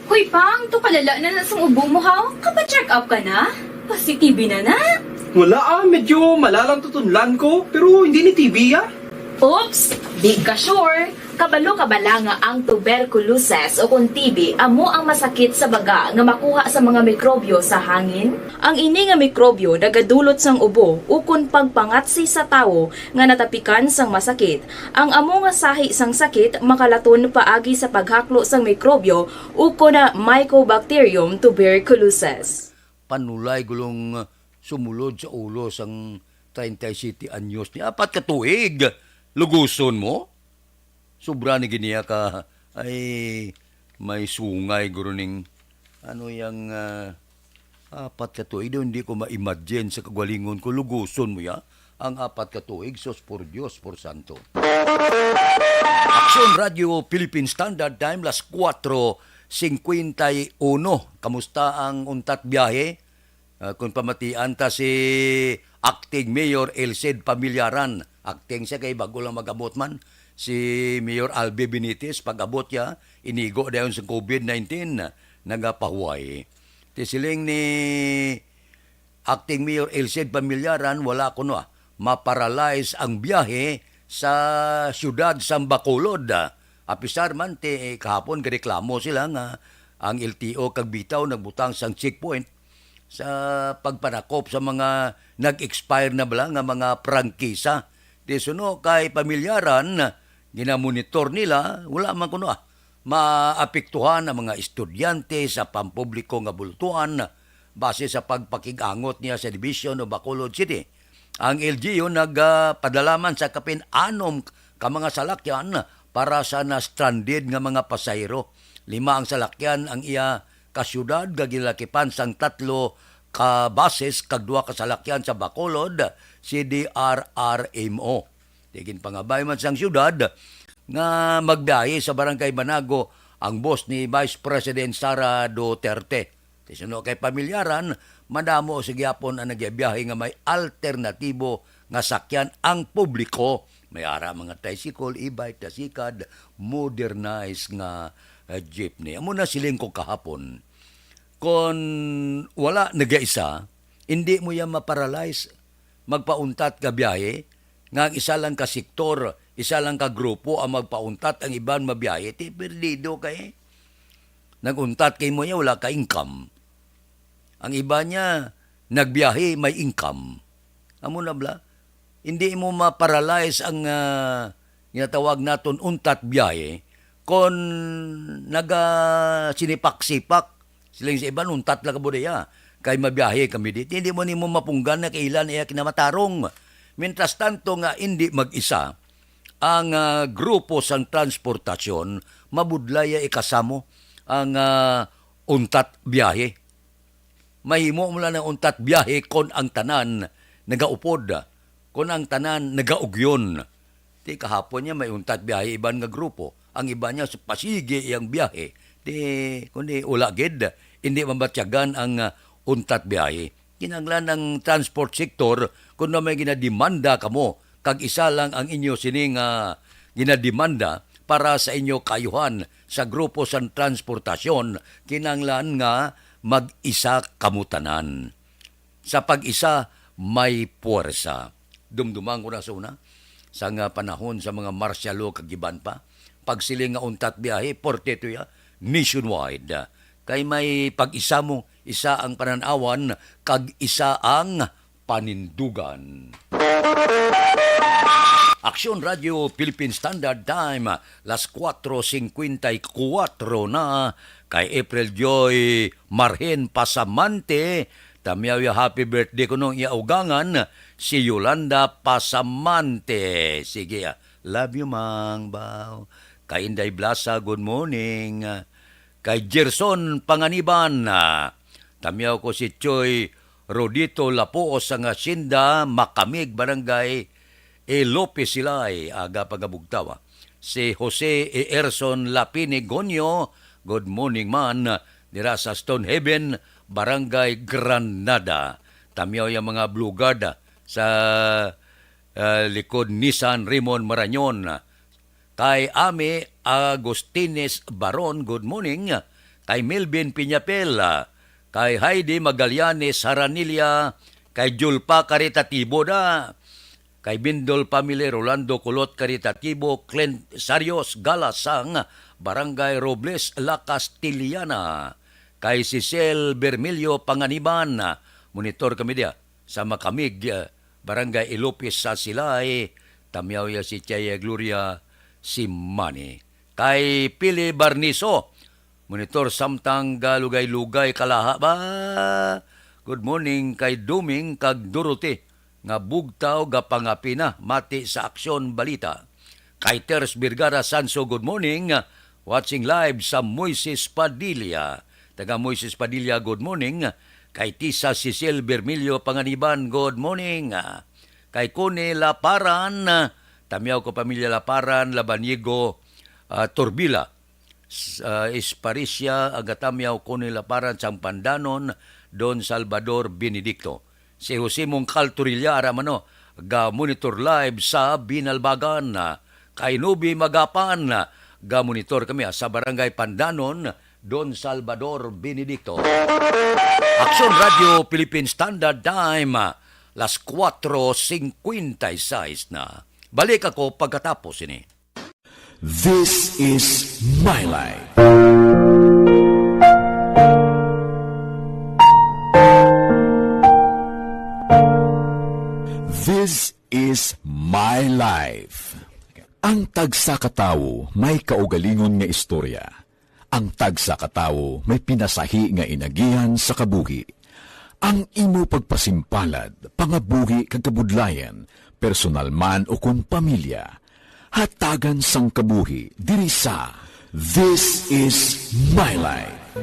Hoy, Pang, to kalala na na sang ubo mo, ha? Kapa-check up ka na? Positive na na? Wala, ah, medyo malalang tutunlan ko, pero hindi ni T B, ah. Oops, di ka sure. Kabalo ka bala nga ang tuberculosis o kon T B amo ang masakit sa baga nga makuha sa mga mikrobyo sa hangin? Ang ini nga mikrobyo nagadulot sang ubo ukon pagpangatsi sa tawo nga natapikan sang masakit. Ang amo nga sahi sang sakit makalaton paagi sa paghaklo sang mikrobyo ukon Mycobacterium tuberculosis. Panulay gulong sumulod sa ulo sang treinta y siete anyos ni apat ka tuig. Luguson mo? Sobra ni giniya ka, ay, may sungay guro ning, ano yang, ah, apat ka tuig daw, hindi ko ma-imagine sa kagalingon ko, luguson mo ya, ang apat ka tuig, sos por Dios, por santo. Aksyon Radio Philippine Standard Time, las kuwatro singkwenta y uno. Kamusta ang untat biyahe? Ah, kung pamatian ta si Acting Mayor Elcid Pamillaran, acting siya kay bago lang mag-abot man. Si Mayor Albi Benitez, pag-abot niya, inigo dayon sa covid nineteen, nagapahuway. Ti siling ni Acting Mayor Elcid Pamillaran, wala kuno, ah, maparalyze ang biyahe sa siyudad sang Bacolod. Apisar man ti kahapon gareklamo sila nga ang L T O kag bitaw nagbutang sang checkpoint sa pagpanakop sa mga nag-expire na bala nga mga prangkisa. Ti suno kay Pamillaran, ginamonitor nila, wala man kuno, ah, maapektuhan ang mga estudyante sa pampubliko nga bultuan base sa pagpakig-angot niya sa Division of Bacolod City. Ang L G U nagpadala man sa kapin anom ka mga salakyan para sa na-stranded nga mga pasahero. Lima ang salakyan ang iya kasyudad nga ginlakipan sang tatlo ka buses kag duha ka salakyan sa Bacolod C D R R M O. Ti ginpangabay man sang siyudad nga magbiyahe sa Barangay Banago ang bus ni Vice President Sara Duterte. Ti suno kay Pamillaran, madamo sa gihapon ang nagyabiyahe nga may alternatibo nga sakyan ang publiko. May ara mga tricycle, e-bike, tasikad, modernized nga, eh, jeepney. Amo na siling ko kahapon. Kon wala nagaisa, hindi mo yan maparalyze. Magpauntat ka biyahe, nga ang isa lang ka sektor, isa lang ka grupo ang magpauntat, ang iban mabiyahe, ti perdido kay. Nag-untat kay mo niya, wala ka income. Ang iba niya, nagbiyahe, may income. Amo na bala, hindi mo ma-paralyze ang, ah, ginatawag naton untat biyahe kon nagasinipak-sipak. Siling sa iban, untat lang ka budaya. Kay mabiyahe kami dito. Hindi mo nimo mapunggan na kailan iya kinamatarong. Mientras tanto nga hindi mag-isa ang, ah, grupo sang transportasyon, mabudlay ya ikasamo ang, ah, untat biyahe. Mahimo mo lang ang untat biyahe kon ang tanan nagaupod, kon ang tanan nagaugyon. Ti kahapon niya may untat biyahe iban nga grupo, ang iba niya sa pasigi iyang biyahe. Ti kundi wala gid, hindi mabatyagan ang, ah, untat biyahe. Kinahanglan ang transport sector, kung na may ginademanda kamo, kag isa lang ang inyo sini nga ginademanda para sa inyo kaayuhan sa grupo sang transportasyon, kinahanglan nga mag-isa kamo tanan. Sa pag-isa, may puwersa. Dumdumang ko na sa una, sa nga panahon sa mga martial law kag iban pa, pagsiling nga untat biyahe, porte to ya, nationwide. Kay may pag-isa mo, isa ang pananawan, kag isa ang panindugan. Aksyon Radio Philippine Standard Time, las kuwatro singkwenta y kuwatro na. Kay April Joy Marhen Pasamante, tamyaw ya happy birthday kuno ang iya ugangan, si Yolanda Pasamante. Sige, ah. Love you, Mang Bao. Kay Inday Blasa, good morning. Kay Gerson Panganiban, ah, tamyaw ko si Choy Rodito Lapuos sang Hacienda Makamig, Barangay E. Lopez Silay, aga pagabugtaw, ah. Si Jose E. Erson Lapini Gonyo, good morning man, dira sa Stonehaven, Barangay Granada. Tamyaw ya mga Blue Guard, ah, sa, ah, likod Nissan Raymond Marañon. Kay Ami Agustines Baron, good morning. Kay Melvin Piñapel, kay Heidi Magallanes Haranilla, kay Julpa Caritatibo da. Kay Bindol family, Rolando Kulot Caritatibo, Clint Sarios Galasang, Barangay Robles, La Castellana. Kay Cecil Bermilio Panganiban, monitor kami diya sa Makamig, eh, Barangay Ilopis sa Silay, tamyaw ya si Chaya Gloria Simani. Kay Pili Barniso, monitor samtang galugay-lugay kalaha ba? Good morning kay Duming kag Dorothy, nga bugtaw gapangapina mati sa Aksyon Balita. Kay Ters Vergara Sanso, good morning. Watching live sa Moises Padilla. Taga Moises Padilla, good morning. Kay Tisa Cecil Bermilio Panganiban, good morning. Kay Connie Laparan, tamyaw ko pamilya Laparan, Labaniego, ah, Turbila. S-, ah, Esparicia, Agatamyaw, Conil Laparan sang Pandanon, Don Salvador Benedicto. Si Jose Mongcal Torilla, ara man, no, ga-monitor live sa Binalbagan. Ah, kay Nubi Magapan, ah, ga-monitor kami, ah, sa Barangay Pandanon, Don Salvador Benedicto. Aksyon Radio Philippine Standard Time, ah, las kuwatro singkwenta y seis na. Balik ako pagkatapos ini. This is My Life. This is My Life. Ang tagsa ka tawo may kaugalingon nga istorya. Ang tagsa ka tawo may pinasahi nga inagihan sa kabuhi. Ang imo pagpasimpalad, pangabuhi kag kabudlayan, personal man o kon pamilya, hatagan sang kabuhi diri sa This is My Life.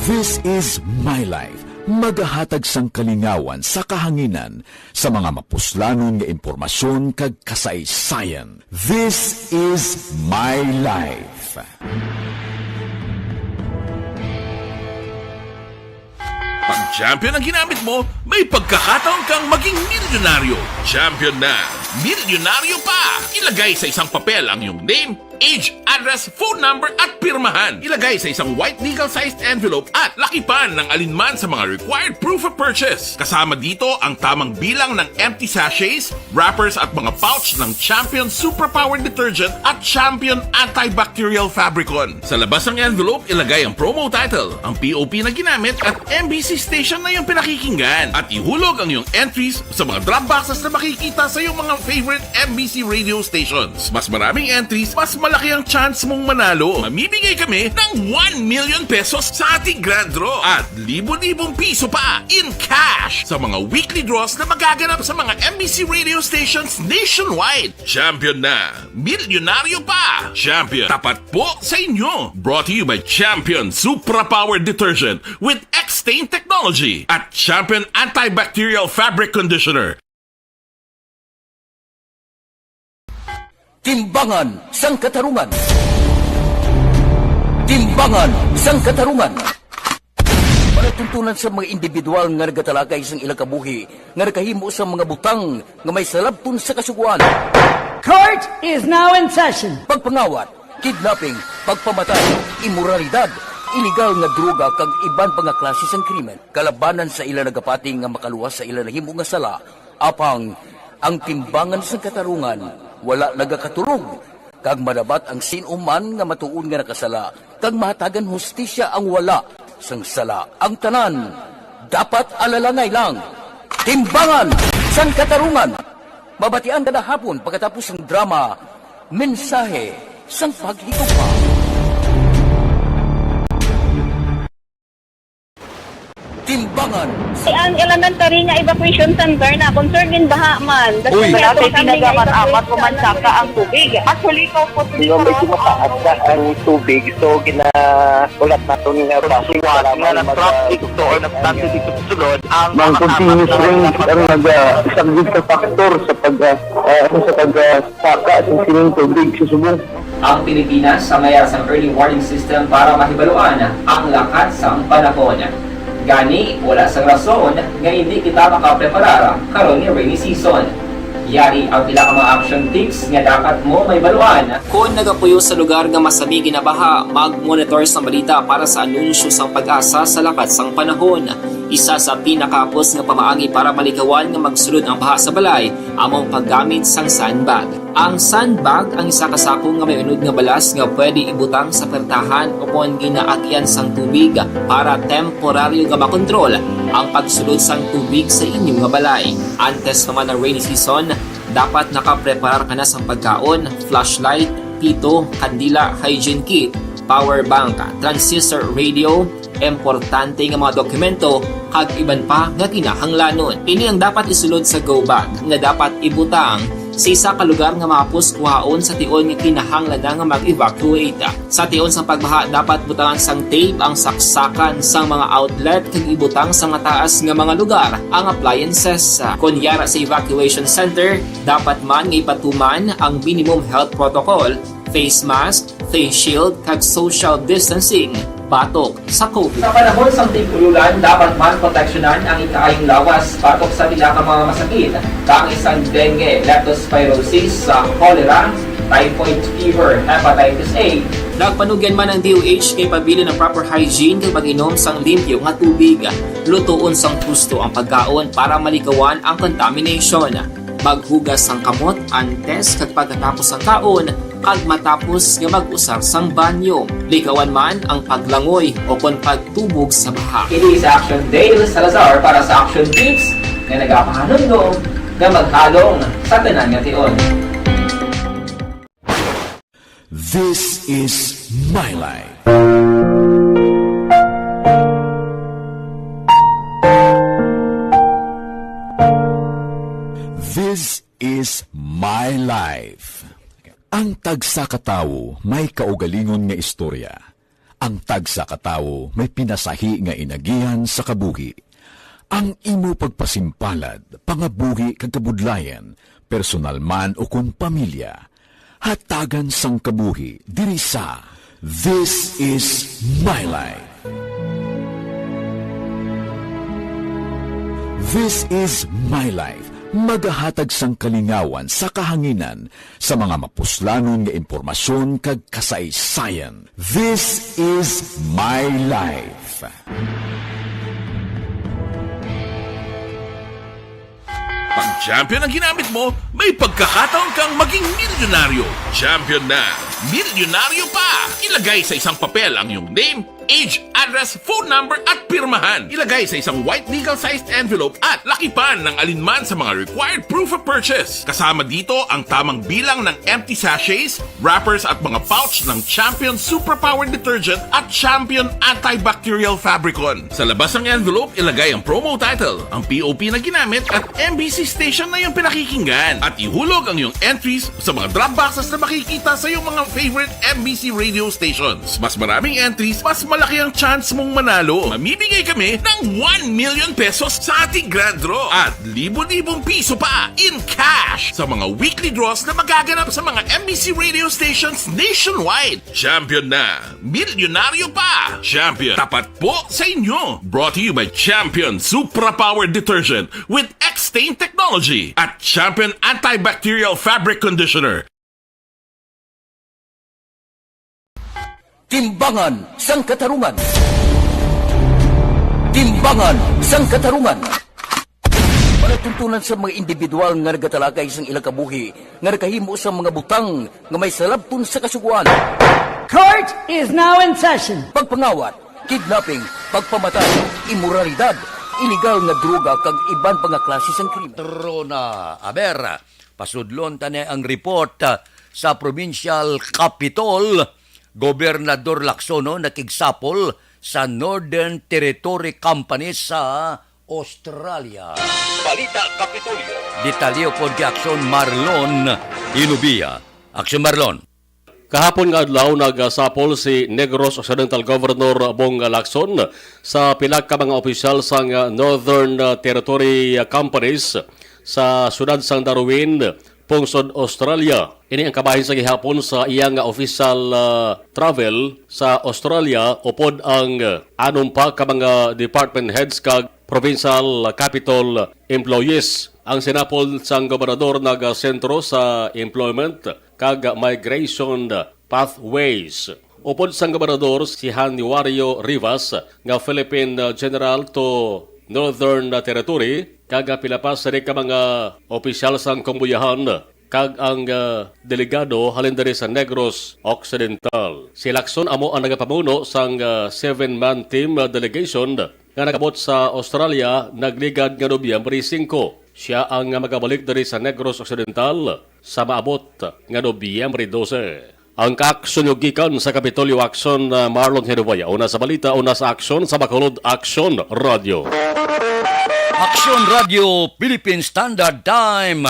This is My Life, magahatag sang kalingawan sa kahanginan sa mga mapuslanon nga impormasyon kag kasaysayan. This is My Life. Pag champion ang ginamit mo, may pagkakataon kang maging milyonaryo. Champion na, milyonaryo pa! Ilagay sa isang papel ang iyong name, age, address, phone number, at pirmahan. Ilagay sa isang white legal-sized envelope at lakipan ng alinman sa mga required proof of purchase. Kasama dito ang tamang bilang ng empty sachets, wrappers, at mga pouch ng Champion Superpower Detergent at Champion Antibacterial Fabricon. Sa labas ng envelope, ilagay ang promo title, ang P O P na ginamit, at M B C station na iyong pinakikinggan. At ihulog ang iyong entries sa mga drop boxes na makikita sa iyong mga favorite M B C radio stations. Mas maraming entries, mas malaki ang chance mong manalo. Mamimigay kami ng one million pesos sa ating grand draw at libo-libong piso pa in cash sa mga weekly draws na magaganap sa mga M B C radio stations nationwide. Champion na! Milyonaryo pa! Champion, tapat po sa inyo! Brought to you by Champion Supra Power Detergent with X-Stain Technology at Champion Antibacterial Fabric Conditioner. Timbangan sang Katarungan. Timbangan sang Katarungan. Palatuntunan sa mga individual nga nagatalakay sang ilang kabuhi nga nakahimo sa mga butang nga may salabton sa Kasugoan. Court is now in session. Pagpangawat, kidnapping, pagpamatay, imoralidad, iligal nga droga, kag iban pa nga klase sang krimen kalabanan sa ila nagapati nga makaluwas sa ila nahimo nga sala. Apang ang timbangan sang katarungan wala nagakatulog, kag madabat ang sin-o man nga matuod nga nakasala, kag mahatagan hustisya ang wala sang sala. Ang tanan dapat alalangay lang. Timbangan sang Katarungan. Mabatian kada hapon pagkatapos sang drama, Mensahe sang Paghigugma. Timbangan. Ang elementary nga evacuation center na concern din baha man. Uy. Malapit na gaman apat pumansaka ang tubig. Actually, ikaw po, medyo mataas na ang tubig. So, ginaulat naton nga bus nga nag-traffic to or nagtransit dito sa sulod ang mga continuous rain ang nag-, ah, isang big factor sa pag, ah, ah, sa pag, ah, saka sa sining tubig sa subong. Ang Pilipinas sa mayar sang early warning system para mahibaluan ang lakat sang panahon. Gani, wala sang rason nga hindi kita makapreparar karon nga rainy season. Yari ang pila ka mga action tips nga dapat mo mahibaluan. Kon nagapuyo sa lugar nga masami ginabaha, mag-monitor sang balita para sa anunsyo sang PAGASA sa lakat sang panahon. Isa sa pinakahapos nga pamaagi para malikawan nga magsulod ang baha sa balay amo ang paggamit sang sandbag. Ang sandbag ang isa ka sako nga may unod nga balas nga pwede ibutang sa pertahan o kon ginaagyan sang tubig para temporaryo nga makontrol ang pagsulod sang tubig sa inyo nga balay. Antes pa man ang rainy season, dapat nakapreparar ka na sang pagkaon, flashlight, pito, kandila, hygiene kit, power bank, transistor radio, importante nga mga dokumento, kag iban pa nga kinahanglanon. Ini ang dapat isulod sa go bag nga dapat ibutang sa isa ka lugar nga mahapos kuhaon sa tion nga kinahanglan na nga mag-evacuate. Sa tion sang pagbaha, dapat butangan sang tape ang saksakan sang mga outlet kag ibutang sa mataas nga mga lugar ang appliances. Kon yara sa evacuation center, dapat man nga ipatuman ang minimum health protocol, face mask, face shield, kag social distancing batok sa COVID. Sa panahon sang tig-ululan, dapat man proteksyonan ang ikaayong lawas batok sa pila ka mga masakit, kaangay sang dengue, leptospirosis, sa cholera, typhoid fever, hepatitis A. Nagpanugyan man ang D O H kay pabilin ang proper hygiene kag pag-inom sang limpyo nga tubig. Lutoon sang husto ang pagkaon para maligawan ang contamination. Maghugas sang kamot antes kag pagkatapos sang kaon, kag matapos nga mag-usar sang banyo. Ligawan man ang paglangoy o kon pagtubog sa baha. Ini si Action Dale Salazar para sa Action Tips nga nagapahanumdom nga maghalong sa tanan nga tion. This is my life. This is my life. Ang tagsa ka tawo may kaugalingon nga istorya. Ang tagsa ka tawo may pinasahi nga inagihan sa kabuhi. Ang imo pagpasimpalad, pangabuhi kag kabudlayan, personal man ukon pamilya, hatagan sang kabuhi diri sa This Is My Life. This Is My Life, magahatag sang kalingawan sa kahanginan sa mga mapuslanon nga impormasyon kag kasaysayan. This Is My Life. Pag champion ang ginamit mo, may pagkakataon kang maging milyonaryo. Champion na, milyonaryo pa! Ilagay sa isang papel ang iyong name, age, address, phone number, at pirmahan. Ilagay sa isang white legal-sized envelope at lakipan ng alinman sa mga required proof of purchase. Kasama dito ang tamang bilang ng empty sachets, wrappers, at mga pouch ng Champion Superpower Detergent at Champion Antibacterial Fabricon. Sa labas ng envelope, ilagay ang promo title, ang P O P na ginamit, at M B C station na iyong pinakikinggan. At ihulog ang iyong entries sa mga drop boxes na makikita sa iyong mga favorite M B C radio stations. Mas maraming entries, mas malaki ang chance mong manalo. Mamimigay kami ng one million pesos sa ating grand draw at libo-libong piso pa in cash sa mga weekly draws na magaganap sa mga M B C radio stations nationwide. Champion na! Milyonaryo pa! Champion, tapat po sa inyo! Brought to you by Champion Supra Power Detergent with X-Stain Technology at Champion Antibacterial Fabric Conditioner. Timbangan sang Katarungan. Timbangan sang Katarungan. Palatuntunan sa mga individual nga nagatalakay sang ilang kabuhi nga nakahimo sang mga butang nga may salabton sa kasugoan. Court is now in session. Pagpangawat, kidnapping, pagpamatay, imoralidad, iligal nga droga kag iban pa nga klase sang krimen. Trona, aber, pasudlon ta ni ang report, ah, sa Provincial Capitol. Gobernador Lacson, no, nakigsapol sa Northern Territory Company sa Australia. Balita Kapitolyo. Detalye pod kay Action Marlon Inubia. Action Marlon. Kahapon nga adlaw, nagsapol si Negros Occidental Governor Bong Lacson sa pila ka mga opisyal sang Northern Territory companies sa siyudad sang Darwin, Pungsod, Australia. Ini ang kabahin sa gihapon sa iya nga official, ah, travel sa Australia upod ang, ah, anom pa ka mga department heads kag provincial capitol employees. Ang sinapol sang gobernador nagasentro sa employment kag migration pathways. Upod sang gobernador si Januario Rivas nga Philippine, uh, General to Northern, uh, Territory, kag, uh, pila pa sini ka mga opisyal sang kambuyahan, kag ang, uh, delegado halin diri sa Negros Occidental. Si Lacson amo ang nagapamuno sang, uh, seven-man team, uh, delegation nga nag-abot sa Australia nagligad nga Nobyembre singko. Sia ang magabalik diri sa Negros Occidental sa maabot nga Nobyembre dose. Ang kaaksyon nyo gikan sa Kapitolyo Aksyon, ah, Marlon Hinuboya. Una sa balita, una sa aksyon, sa Bacolod Aksyon Radio. Aksyon Radio Philippine Standard Time,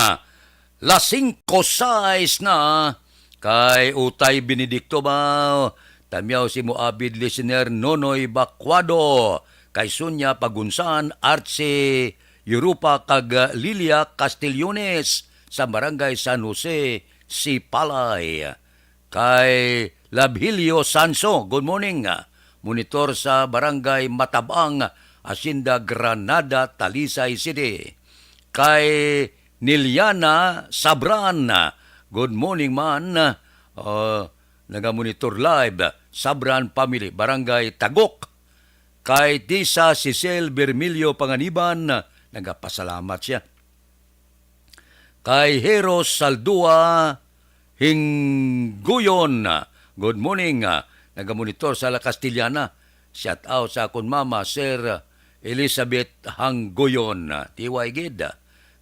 las singko sais na. Kay Utay Benedicto ba? Tamyaw si mo avid listener Nonoy Bacuado. Kay Sonia Pagunsan, Archie Europa kag Lilia Castillones sa Barangay San Jose, Sipalay. Kay Labhilio Sanso, good morning. Monitor sa Barangay Matabang, Hacienda Granada, Talisay City. Kay Niliana Sabran, good morning man. Uh, nagamonitor live, Sabran family, Barangay Tagok. Kay Tisa Cecil Bermilio Panganiban, nagapasalamat siya. Kay Heros Saldua Hingguyon, good morning, ah, nagamonitor sa La Castellana. Shout out sa akon mama, Sir Elizabeth Hangguyon, ah, T Y gid.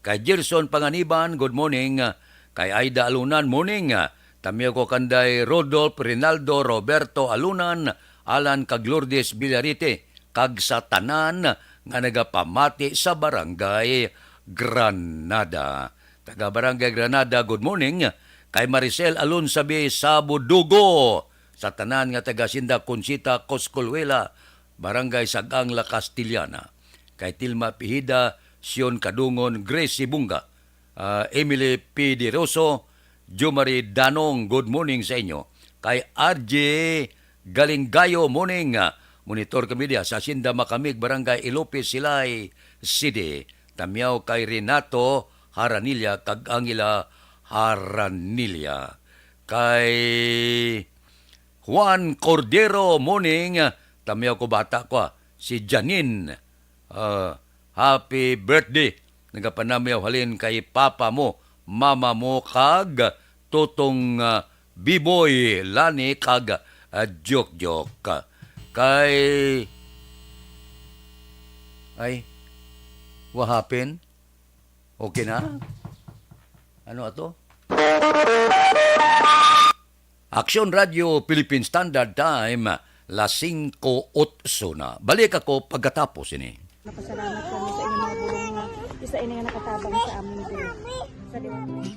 Kay Gerson Panganiban, good morning. Kay Aida Alunan, morning. Tamyaw ko kanday Rodolph, Rinaldo, Roberto Alunan, Alan kag Lourdes Villarite, kag sa tanan nga nagapamati sa Barangay Granada. Taga Barangay Granada, good morning. Kay Maricel Alonsabi Sabudugo, sa tanan nga taga Hacienda Conchita, Coscolhuela, Barangay Sagang, La Castellana. Kay Tilma Pihida, Sion Kadungon, Grace Sibunga, ah, Emily P. De Roso, Jomari Danong, good morning sa inyo. Kay R J Galinggayo, morning. Ah, monitor kami diya sa Hacienda Makamig, Barangay Ilope, Silay City. Tamyaw kay Renato Haranilla kag Angela Haranilla. Kay Juan Cordero, morning. Tamyaw ko bata ko, ah, si Janine. Ah, happy birthday. Nagapanamyaw halin kay papa mo, mama mo, kag Totong, ah, Biboy, Lani, kag, ah, Jokjok. Kay, ay, what happened? Okay na? Ano ato? Aksyon Radio Philippine Standard Time, las singko otso na. Balik ako pagkatapos ini. Napasalamat kami sa inyong mga bulong nga isa ini nga nakatabang sa amin diri sa liwanag.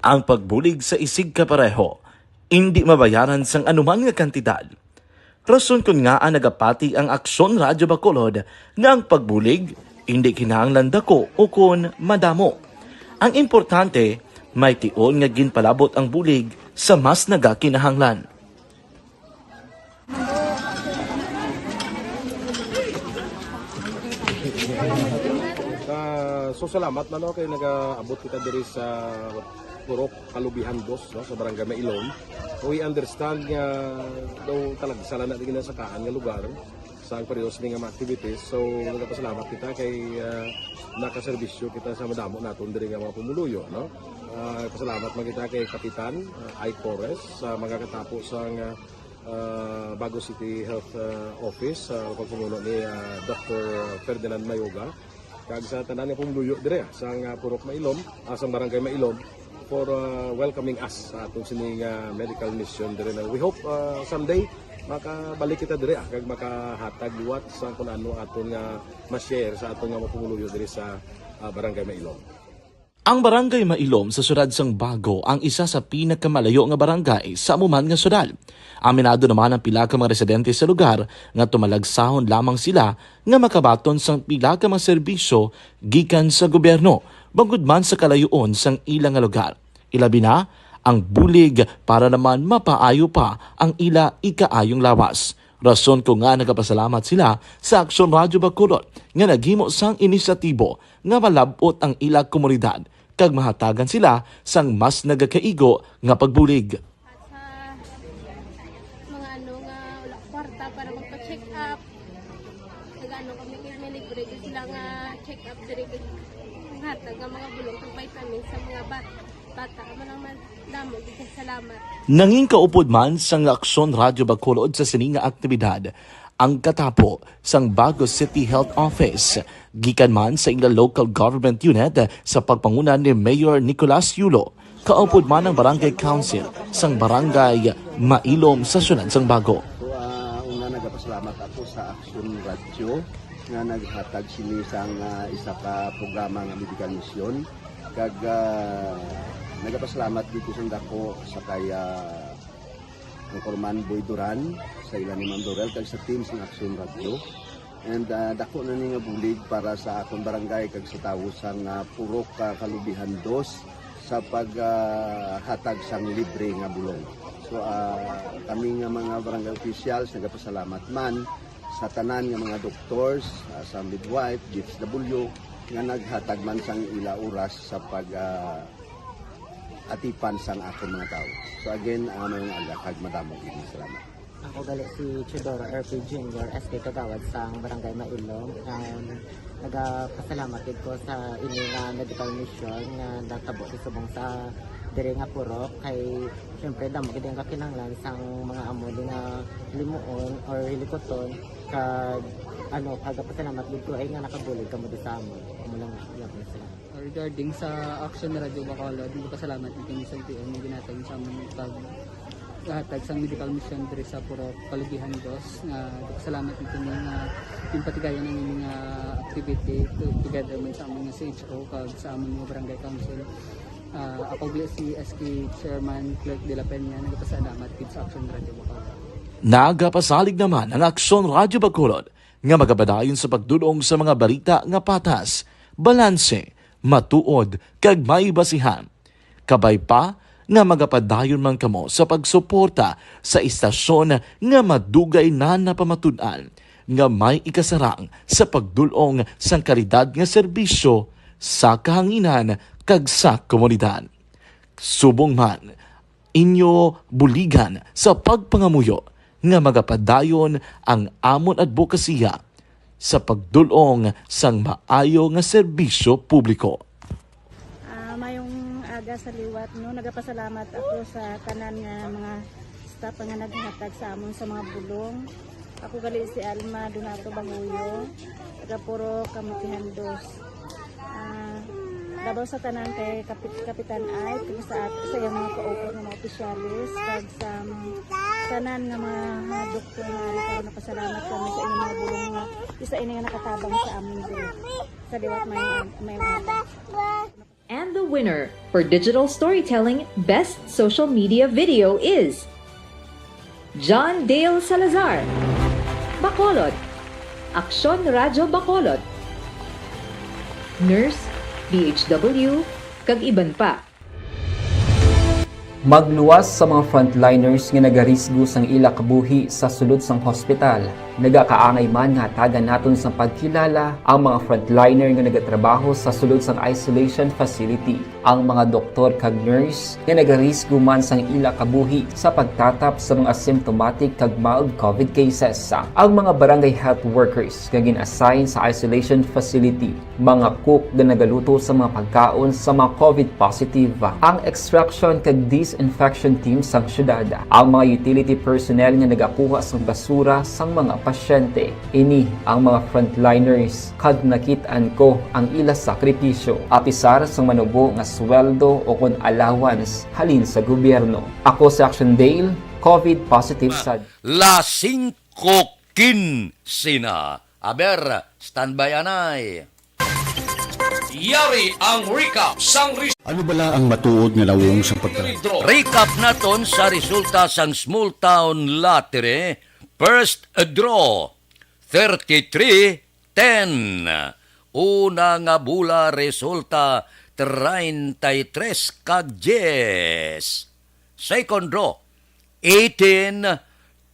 Ang pagbulig sa isigkapareho indi mabayaran sang anuman nga kantidad. Rason kon ngaa nagapati ang Aksyon Radyo Bacolod nga ang pagbulig indi kinahanglan daku ukon madamo. Ang importante, may tion nga ginpalabot ang bulig sa mas nagakinahanglan. Ah, so salamat na, no, kay nagaabot kita diri sa Purok Kalubihan Dos, no, sa Barangay Mailom. We understand nga daw talagsa lang na di ginasakaan nga lugar sa ang pareho sini nga mga activities. So nagapasalamat kita kay, ah, nakaserbisyo kita sa madamo naton diri nga mga pumuluyo, no. Ah, pasalamat man kita kay Kapitan, ah, Ike Torres sa mga katapo sa nga ah, Bago City Health, ah, Office, sa pagpamuno ni, ah, Doctor Ferdinand Mayoga, kag sa tanan nga pumuluyo dire, ah, sa nga Purok Mailom, ah, sa Barangay Mailom, for, ah, welcoming us sa aton sining, ah, medical mission dire na. We hope, ah, someday makabalik kita dire, ah, kag makahatag liwat sa kung ano aton nga ma-share sa aton nga mga pumuluyo dire sa, ah, Barangay Mailom. Ang Barangay Mailom sa siyudad sang Bago ang isa sa pinakamalayo nga barangay sa amo man nga siyudad. Aminado naman ang pila ka mga residente sa lugar nga tumalagsahon lamang sila nga makabaton sang pila ka mga serbisyo gikan sa gobyerno, bangod man sa kalayoon sang ila nga lugar. Ilabi na ang bulig para naman mapaayo pa ang ila ikaayong lawas. Rason ko nga nagapasalamat sila sa Aksyon Radyo Bacolod nga naghimo sang inisyatibo nga malab-ot ang ila komunidad kag mahatagan sila sang mas nagakaigo nga pagbulig. At sa mga ano nga wala kwarta para magpa-check up, nag-ano kami, may libre din sila nga check up diri, kay hatag nga mga bulong kag vitamins sa mga bat-, bata. Amo lang man. Salamat. Nangin kaupod man sang Aksyon Radyo Bacolod sa sini nga aktibidad ang katapo sang Bago City Health Office, gikan man sa ila local government unit sa pagpanguna ni Mayor Nicolas Yulo. Kaupod man ang Barangay Council sang Barangay Mailom sa siyudad sang Bago. So, ah, una, nagapasalamat ako sa Aksyon Radyo nga naghatag sini sang, ah, isa ka programa nga medical mission. Kag, ah, nagapasalamat dito sa dako sa kay, ah, Anchorman Boy Duran, sa ila ni Ma'am Dorel, kag sa team sang Aksyon Radyo. And, ah, dako na ni nga bulig para sa akon barangay kag sa tawo sang, ah, Purok, ah, Kalubihan Dos sa pag, ah, hatag sang libre nga bulong. So, ah, kami nga mga barangay officials nagapasalamat man sa tanan nga mga doctors, ah, sa midwife, D S W, nga naghatag man sang ila oras sa pag, ah, atipan sang akon mga tawo. So again, ah, mayong aga kag madamo gid nga salamat. Ako gali si Teodoro R P Junior, S K Kagawad sang Barangay Mailom. Um, nagapasalamat gid ko sa ini nga medical mission nga natabo sa subong sa diri nga purok kay syempre damo gid ang kakinahanglan sang mga amo ni nga limuon or hilikuton kag ano, nagapasalamat gid ko ay nga nakabulig kamo di sa amo. Amo lang, iya ko na sila. Regarding sa Action Radio Bacolod, nagpasalamat gid kami sa L T O nga ginhatag sa amon pag hatag sang medical mission diri sa Purok Kalubihan Dos. Nga nagpasalamat gid kami nga ginpatigayon ang ining, ah, activity to, together man sa amon nga C H O kag sa amon nga barangay council. Ah, ako gid si S K Chairman Clerk de la Peña, nagpasalamat gid sa Action Radio Bacolod. Nagapasalig naman ang Aksyon Radyo Bacolod nga magapadayon sa pagdul-ong sa mga balita nga patas, balanse, matuod, kag may basihan. Kabay pa nga magapadayon man kamo sa pagsuporta sa istasyon nga madugay na napamatud-an nga may ikasarang sa pagdul-ong sang kalidad nga serbisyo sa kahanginan kag sa komunidad. Subong man, inyo buligan sa pagpangamuyo nga magapadayon ang amon adbokasiya sa pagdul-ong sang maayo nga serbisyo publiko. Ah, mayong aga sa liwat, no? Nagapasalamat ako sa tanan nga mga staff nga naghatag sa amon sa mga bulong. Ako gali si Alma Donato Bahuyo, taga Purok Kamutihan Dos. Ah, labaw sa tanan kay Kapit-, Kapitan Ike, kag sa at-, sa iyang mga kauban nga mga opisyalis, kag sa mga tanan nga mga, mga doktor nga ari karon, nagapasalamat kami sa inyong mga bulong nga isa ini nga nakatabang sa amin diri. Sa liwat may, may mga And the winner for digital storytelling best social media video is John Dale Salazar, Bacolod, Aksyon Radyo Bacolod, Nurse, D H W, kag iban pa. Magluwas sa mga frontliners nga nagarisgo sang ila kabuhi sa sulod sang hospital. Nagakaangay man nga hatagan naton sang pagkilala ang mga frontliner nga nagatrabaho sa sulod sang isolation facility, ang mga doktor kag nurse nga nagarisgo man sang ila kabuhi sa pagtatap sa mga asymptomatic kag mild COVID cases, ang mga barangay health workers nga gin-assign sa isolation facility, mga cook nga nagaluto sa mga pagkaon sa mga COVID positive, ang extraction kag disinfection team sang syudad, ang mga utility personnel nga nagakuha sang basura sang mga pasyente. Ini ang mga frontliners, kag nakit-an ko ang ila sakripisyo, apisar sang manubo nga sweldo o kon allowance halin sa gobyerno. Ako si Action Dale, COVID positive sad. Las singko kinse na. Aber, standby anay. Yari ang recap sang res- Ano bala ang matuod nga nawong sang pagka- Recap naton sa resulta sang Small Town Lottery First Draw, thirty-three ten. Una nga bola resulta, treinta y tres kag diyes. Second draw, eighteen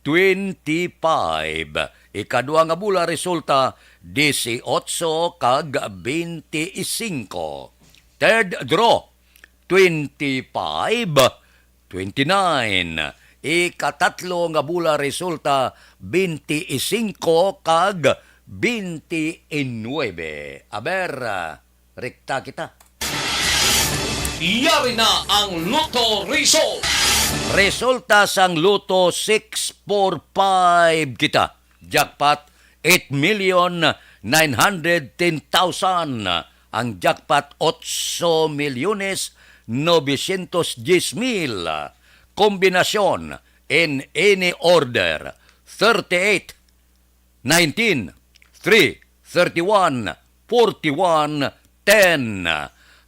twenty-five. Ikadua nga bola resulta, dieciocho kag veinticinco. Third draw, twenty-five twenty-nine. Ikatatlo nga bola resulta, veinticinco kag veintinuebe. Aber, rekta kita. Yari na ang Lotto Result. Resulta sang Lotto six four five kita. Jackpot, eight million nine hundred ten thousand. Ang jackpot, otso milyones novecientos diyes mil. Kombinasyon, in any order, thirty-eight, nineteen, three, thirty-one, forty-one, ten.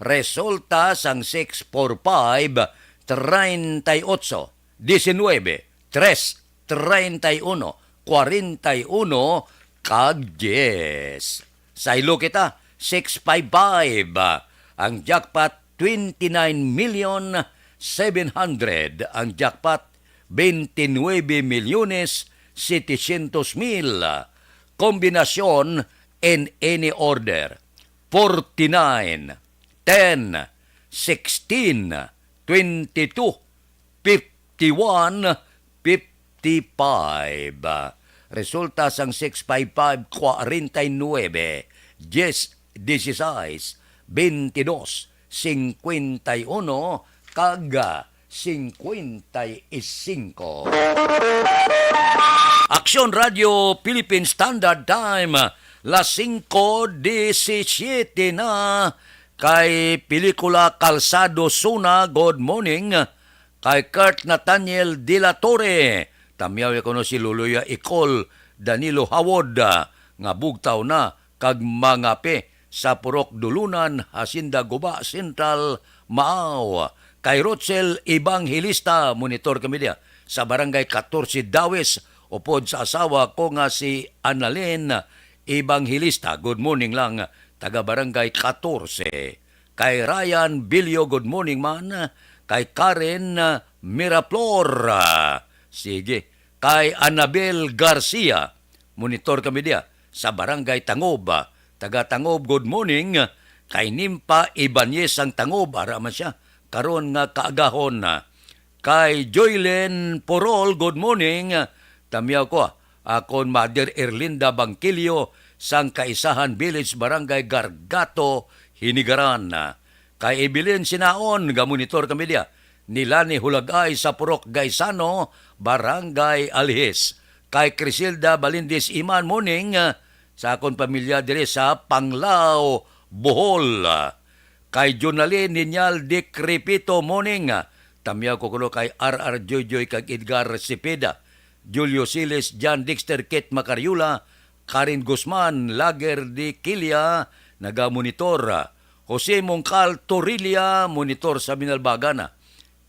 Resulta sang six four five, treinta y ocho, diecinuebe, tres, treinta y uno, cuarenta y uno, kag dies. Saylo kita, six five five. Ang jackpot, twenty-nine million seven hundred. Ang jackpot, twenty-nuebe milyones setecientos mil. Kombinasyon in any order, forty-nine, ten, sixteen, twenty-two, fifty-one, fifty-five. Resulta sang six five five, cuarenta y nuebe, dies, dieciséis, veintidós, cincuenta y uno, kag cincuenta y cinco. Aksyon Radio Philippine Standard Time, las cinco diecisiete na. Kay pelikula Calzado Suna, good morning. Kay Kurt Nathaniel de la Torre, tamyaw ya kuno si Loloya Icol Danilo Hawod, ah, nga bugtaw na kag mangape sa Purok Dulunan, Hacienda Guba Central, Maaw. Kay Rochel Evangelista, monitor kami diya sa Barangay Catorce Dawis, upod sa asawa ko nga si Annalyn Evangelista. Good morning lang, taga Barangay Catorce. Kay Ryan Bilio, good morning man. Kay Karen, ah, Miraflor, ah, sige. Kay Annabel Garcia, monitor kami diya sa Barangay Tangob, ah, taga Tangob, good morning. Kay Nimpa Ibanez ang Tangob, ara man siya karon nga kaagahon. Kay Joylen Porol, good morning. Tamyaw ko, ah, akon Mother Erlinda Bangkilio sang Kaisahan Village, Barangay Gargato, Hinigaran. Kay Evelyn Sinaon, nga monitor kami diya. Ni Lani Hulagay sa Purok Gaisano, Barangay Alihis. Kay Criselda Balindis Iman, morning, ah, sa akon pamilya diri sa Panglao, Bohol. Kay Jonalyn Ninyal Dikripito, morning. Tamyaw ko kuno kay R R Joyjoy kag Edgar Cepeda, Julio Siles, John Dexter, Kit Macariola, Karen Guzman, Lager de Kilia, nagamonitor. Jose Mongcal Torilla, monitor sa Binalbagan.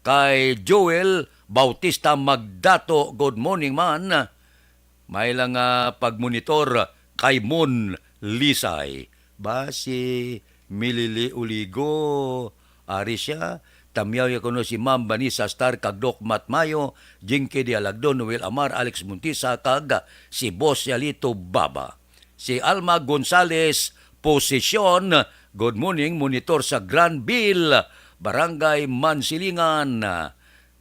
Kay Joel Bautista Magdato, good morning man. May lang, ah, pagmonitor kay Mon Lisay. Ba si Milili Uligo? Ari siya. Tamyaw ya kuno si Ma'am Vanessa Star kag Doc Matt Mayo, Jinky Dialagdo, Noel Amar, Alex Montisa, kag si Boss Yalito Baba. Si Alma Gonzales Posisyon, good morning, monitor sa Granville, Barangay Mansilingan.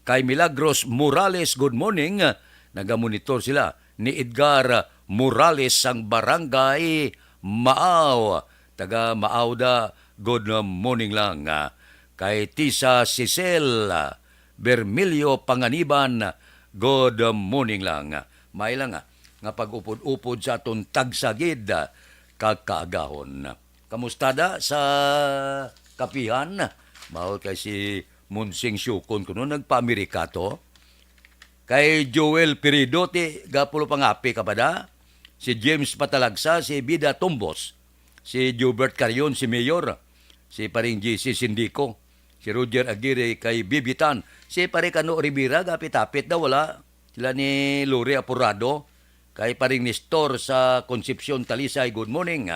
Kay Milagros Morales, good morning. Nagamonitor sila ni Edgar Morales sang Barangay Maaw. Taga Maaw da, good morning lang. Kay Tisa Cecil Bermilio Panganiban, good morning lang. May lang nga pag-upod-upod sa aton tagsagid kag kaagahon. Kamusta da sa kapihan? Mahal kay si Monsing Syukon kuno nagpa-Amerika to. Kay Joel Piridote, gapulo pangapi ka pa da. Si James Patalagsa, si Bida Tumbos, si Jubert Carion, si Mayor, si Paring G C Sindico, si Roger Aguirre kay Bibitan, si Pare Kano Rivera, gapit-apit daw wala. Sila ni Lori Apurado, kay Paring Nestor sa Concepcion, Talisay, good morning.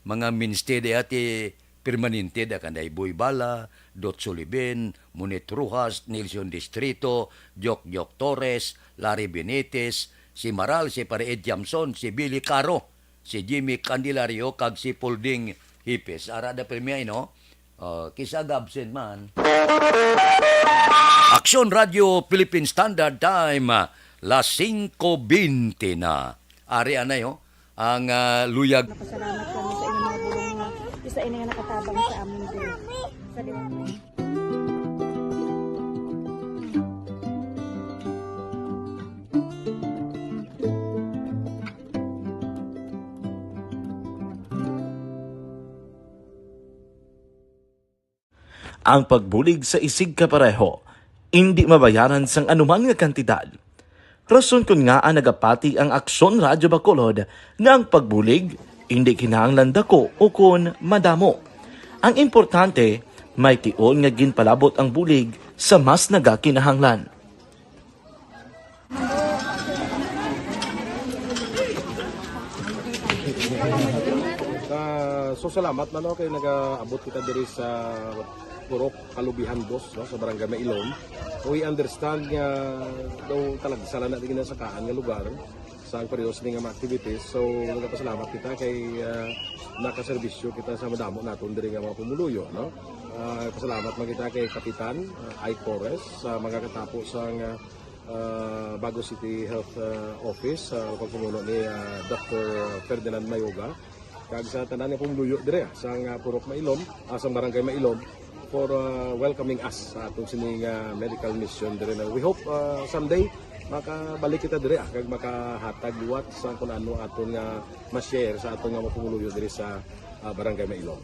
Mga mainstay di ati permanente da kanday Boy Bala, Dot Sulibin, Monet Rojas, Nelson Distrito, Joke Joke Torres, Larry Benitez, si Maral, si Pare Ed Jamson, si Billy Caro, si Jimmy Candelario, kag si Polding Hipes. Ara da permi ay, no? Oh, kisa ga-absent man. Aksyon Radio Philippine Standard Time, las singko bente na. Ari anay, oh, ang, ah, luyag. Napasalamat kami sa inyong mga bulong nga isa ini nga nakatabang sa amin din. Sa liwanag. Ang pagbulig sa isigkapareho indi mabayaran sang anuman nga kantidad. Rason kon ngaa nagapati ang Aksyon Radyo Bacolod nga ang pagbulig indi kinahanglan dako ukon madamo. Ang importante, may tion nga ginpalabot ang bulig sa mas nagakinahanglan. Ah, so salamat man, no, kay nagaabot kita diri sa Purok Kalubihan Dos, no, sa Barangay Mailom. We understand nga daw talagsa lang na din sa kaan nga lugar sa ang periods ni nga mga activities. So nagapasalamat kita kay ah, nakaserbisyo kita sa madamo naton diri nga mga pumuluyo, no. Ah, pasalamat man kita kay Kapitan ah, Ike Torres sa mga katapo sa nga ah, Bago City Health ah, Office, ah, pagpamuno ni ah, Doctor Ferdinand Mayoga, kag sa tanan nga pumuluyo dire ah, sa nga Purok Mailom, ah, sa Barangay Mailom, for ah, welcoming us sa atong sining ah, medical mission dire. Na we hope ah, someday makabalik kita dire ah, kag makahatag liwat sa kung ano aton nga ma-share sa aton nga mga pumuluyo dire sa ah, Barangay Mailom.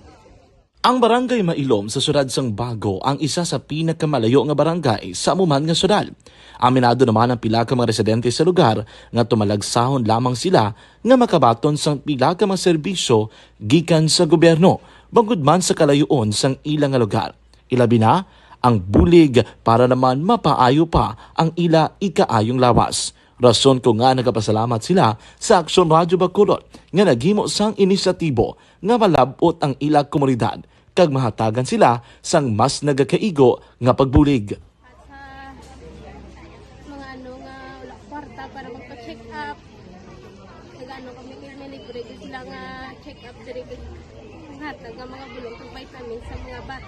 Ang Barangay Mailom sa siyudad sang Bago ang isa sa pinakamalayo nga barangay sa amo man nga siyudad. Aminado naman ang pila ka mga residente sa lugar nga tumalagsahon lamang sila nga makabaton sang pila ka mga serbisyo gikan sa gobyerno, bangod man sa kalayoon sang ila nga lugar. Ilabi na ang bulig para naman mapaayo pa ang ila ikaayong lawas. Rason ko nga nagapasalamat sila sa Aksyon Radyo Bacolod nga naghimo sang inisyatibo nga malab-ot ang ila komunidad kag mahatagan sila sang mas nagakaigo nga pagbulig. At sa mga ano nga wala kwarta para magpa-check up, nag-ano kami, may libre gyud sila nga check up diri, hatag nga mga bulong kag vitamins sa mga bat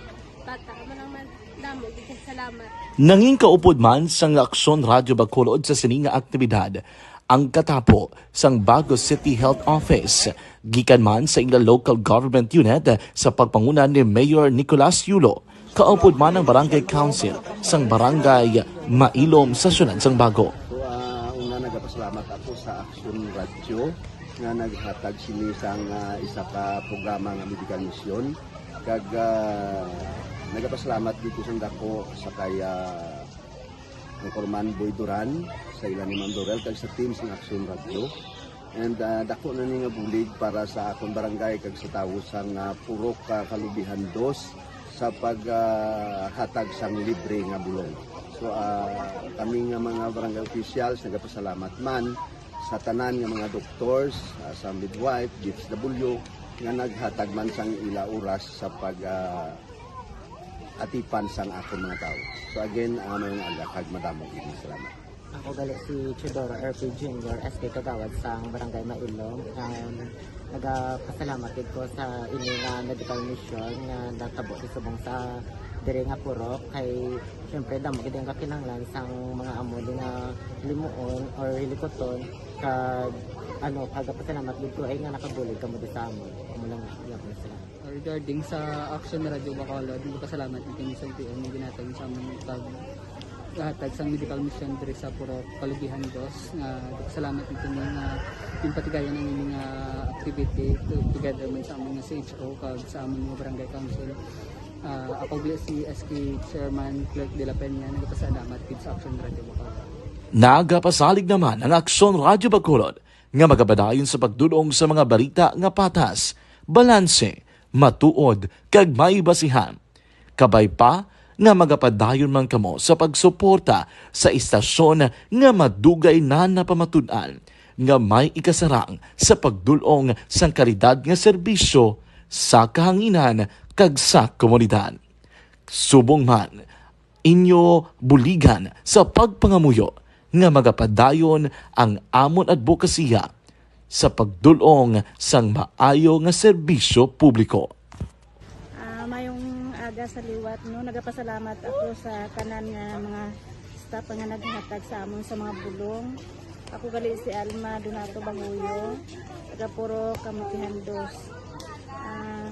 bata. Amo lang man, damo gyud kay salamat. Nangin kaupod man sang Aksyon Radyo Bacolod sa sini nga aktibidad ang katapo sang Bago City Health Office, gikan man sa ila local government unit sa pagpanguna ni Mayor Nicolas Yulo, kaupod man ang Barangay Council sang Barangay Mailom sa siyudad sang Bago. So, ah, una, nagapasalamat ako sa Aksyon Radyo nga naghatag sini sang ah, isa ka programa nga medical mission, kag ah, nagapasalamat dito sang dako sa kay ah, Anchorman Boy Duran, sa ila ni Ma'am Dorel, kag sa team sang Aksyon Radyo. And ah, dako na ni nga bulig para sa akon barangay kag sa tawo sang ah, Purok ah, Kalubihan Dos sa paghatag sang libre nga bulong. So ah, kami nga mga barangay officials nagapasalamat man sa tanan nga mga doctors, ah, sa midwife, D S W nga naghatag man sang ila oras sa pag ah, atipan sang akon mga tawo. So again, ah, maayong aga kag madamo gid nga salamat. Ako gali si Teodoro R P Junior, S K Kagawad sang Barangay Mailom. Um, nagapasalamat gid ko sa ini nga medical mission nga natabo sa subong sa diri nga purok kay siyempre damo gid ang kakinahanglan sang mga amo ni nga limuon or hilikuton kag ano, kagapasalamat gid ko ay nga nakabulig kamo di sa amon. Amo lang gyapon, salamat. Regarding sa Action Radio Bacolod, nagpasalamat mi kini sa L T O nga ginhatag sa amon pag hatag sang medical mission diri sa Purok Kalubihan Dos, nga nagpasalamat mi kini nga ginpatigayon ang ini nga activity to- together man sa amon nga C H O kag sa amon nga barangay council. Ah, ako gali si S K Chairman Clerk de la Peña, nagpasalamat gid sa Action Radio Bacolod. Nagapasalig naman ang Aksyon Radyo Bacolod nga magapadayon sa pagdul-ong sa mga balita nga patas, balanse, matuod, kag may basihan. Kabay pa nga magapadayon man kamo sa pagsuporta sa istasyon nga madugay na napamatud-an nga may ikasarang sa pagdul-ong sang kalidad nga serbisyo sa kahanginan kag sa komunidad. Subong man, inyo buligan sa pagpangamuyo nga magapadayon ang amon adbokasiya sa pagdul-ong sang maayo nga serbisyo publiko. Ah, mayong aga sa liwat, no? Nagapasalamat ako sa tanan nga mga staff nga naghatag sa amon sa mga bulong. Ako gali si Alma Donato Banguyo, taga Purok Kamukihan Dos. Ah,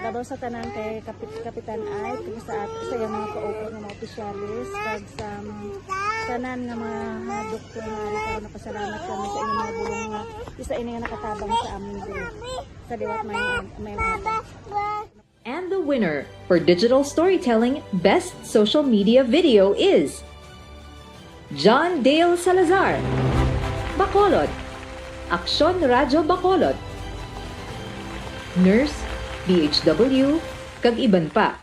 labaw sa tanan kay Kapit Kapitan Ike, kag sa at sa iyang mga kaupod nga mga opisyales, kag sa mga tanan nga mga doktor nga ari karon, napasalamat kami sa inyong mga bulong nga isa ini nga nakatabang sa amin diri. Sa liwat may may And the winner for digital storytelling best social media video is John Dale Salazar, Bacolod, Aksyon Radyo Bacolod, Nurse, D H W, kag iban pa.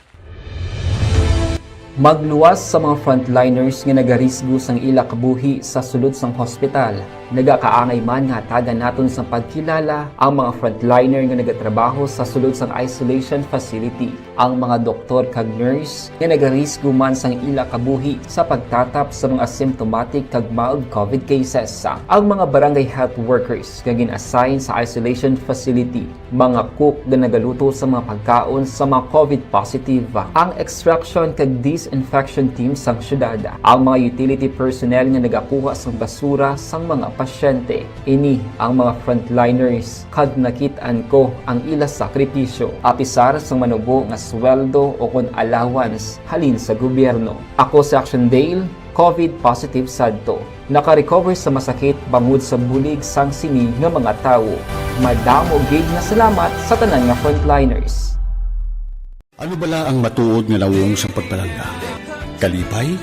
Magluwas sa mga frontliners nga nagarisgo sang ila kabuhi sa sulod sang hospital. Nagakaangay man nga hatagan naton sang pagkilala ang mga frontliner nga nagatrabaho sa sulod sang isolation facility, ang mga doktor kag nurse nga nagarisgo man sang ila kabuhi sa pagtatap sa mga symptomatic kag mild covid cases, ang mga barangay health workers nga gin-assign sa isolation facility, mga cook nga nagaluto sa mga pagkaon sa mga covid positive, ang extraction kag disinfection team sang syudad, ang mga utility personnel nga nagakuha sang basura sang mga pasyente. Ini ang mga frontliners, kag nakit-an ko ang ila sakripisyo. Apisar sang manubo nga sweldo o kon allowance halin sa gobyerno. Ako si Action Dale, covid positive sadto. Naka-recover sa masakit bangod sa bulig sang sini nga mga tawo. Madamo gid nga salamat sa tanan nga frontliners. Ano bala ang matuod nga nawong sang pagpalangga? Kalipay?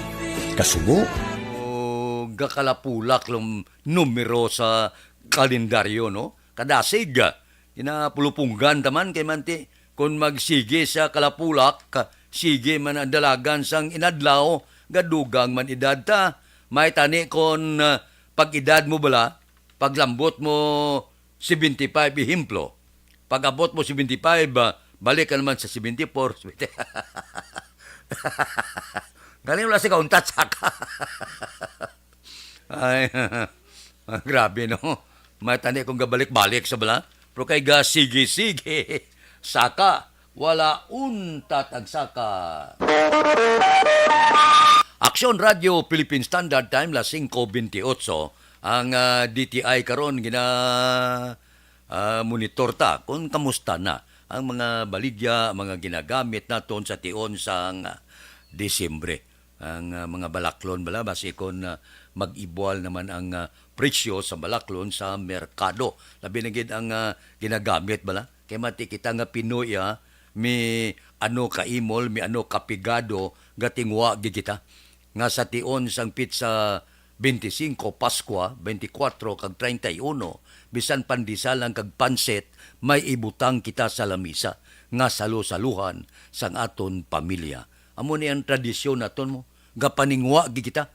Kasubo? O gakalapulak lang numero sa kalendaryo, no? Kadasig, ginapulupunggan ta man kay manti kon magsigi sa kalapulak, sige man ang dalagan sang inadlaw, gadugang man edad ta. May tani kon ah, pag-edad mo bala, paglambot mo seventy-five, ehemplo, pag-abot mo seventy-five, ah, balik ka naman sa seventy-four. Galing wala sa kauntat saka. Ay, grabe, no? May tani kong gabalik-balik sa bala. Pero kay ga sige-sige, saka, wala untat ang saka. Aksyon Radyo Philippine Standard Time, las singko bentiocho. Ang ah, D T I karon gina ah, monitor ta kung kamusta na ang mga baligya, mga ginagamit naton sa tion sang ah, Disyembre. Ang ah, mga balaklon bala, basi kon ah, mag-ibwal naman ang ah, presyo sa balaklon sa merkado. Labi na gid ang ah, ginagamit bala. Kay mati kita nga Pinoy, ah, mi ano ka imol, mi ano ka pigado, gatingwa gid kita. Nga sa tion sang pitsa twenty-cinco, Paskwa, twenty-four kag treinta y uno, bisan pandesal lang kag pansit, may ibutang kita sa lamisa nga salo-saluhan sang aton pamilya. Amo ni ang tradisyon naton mo. Gapaningwa gid kita.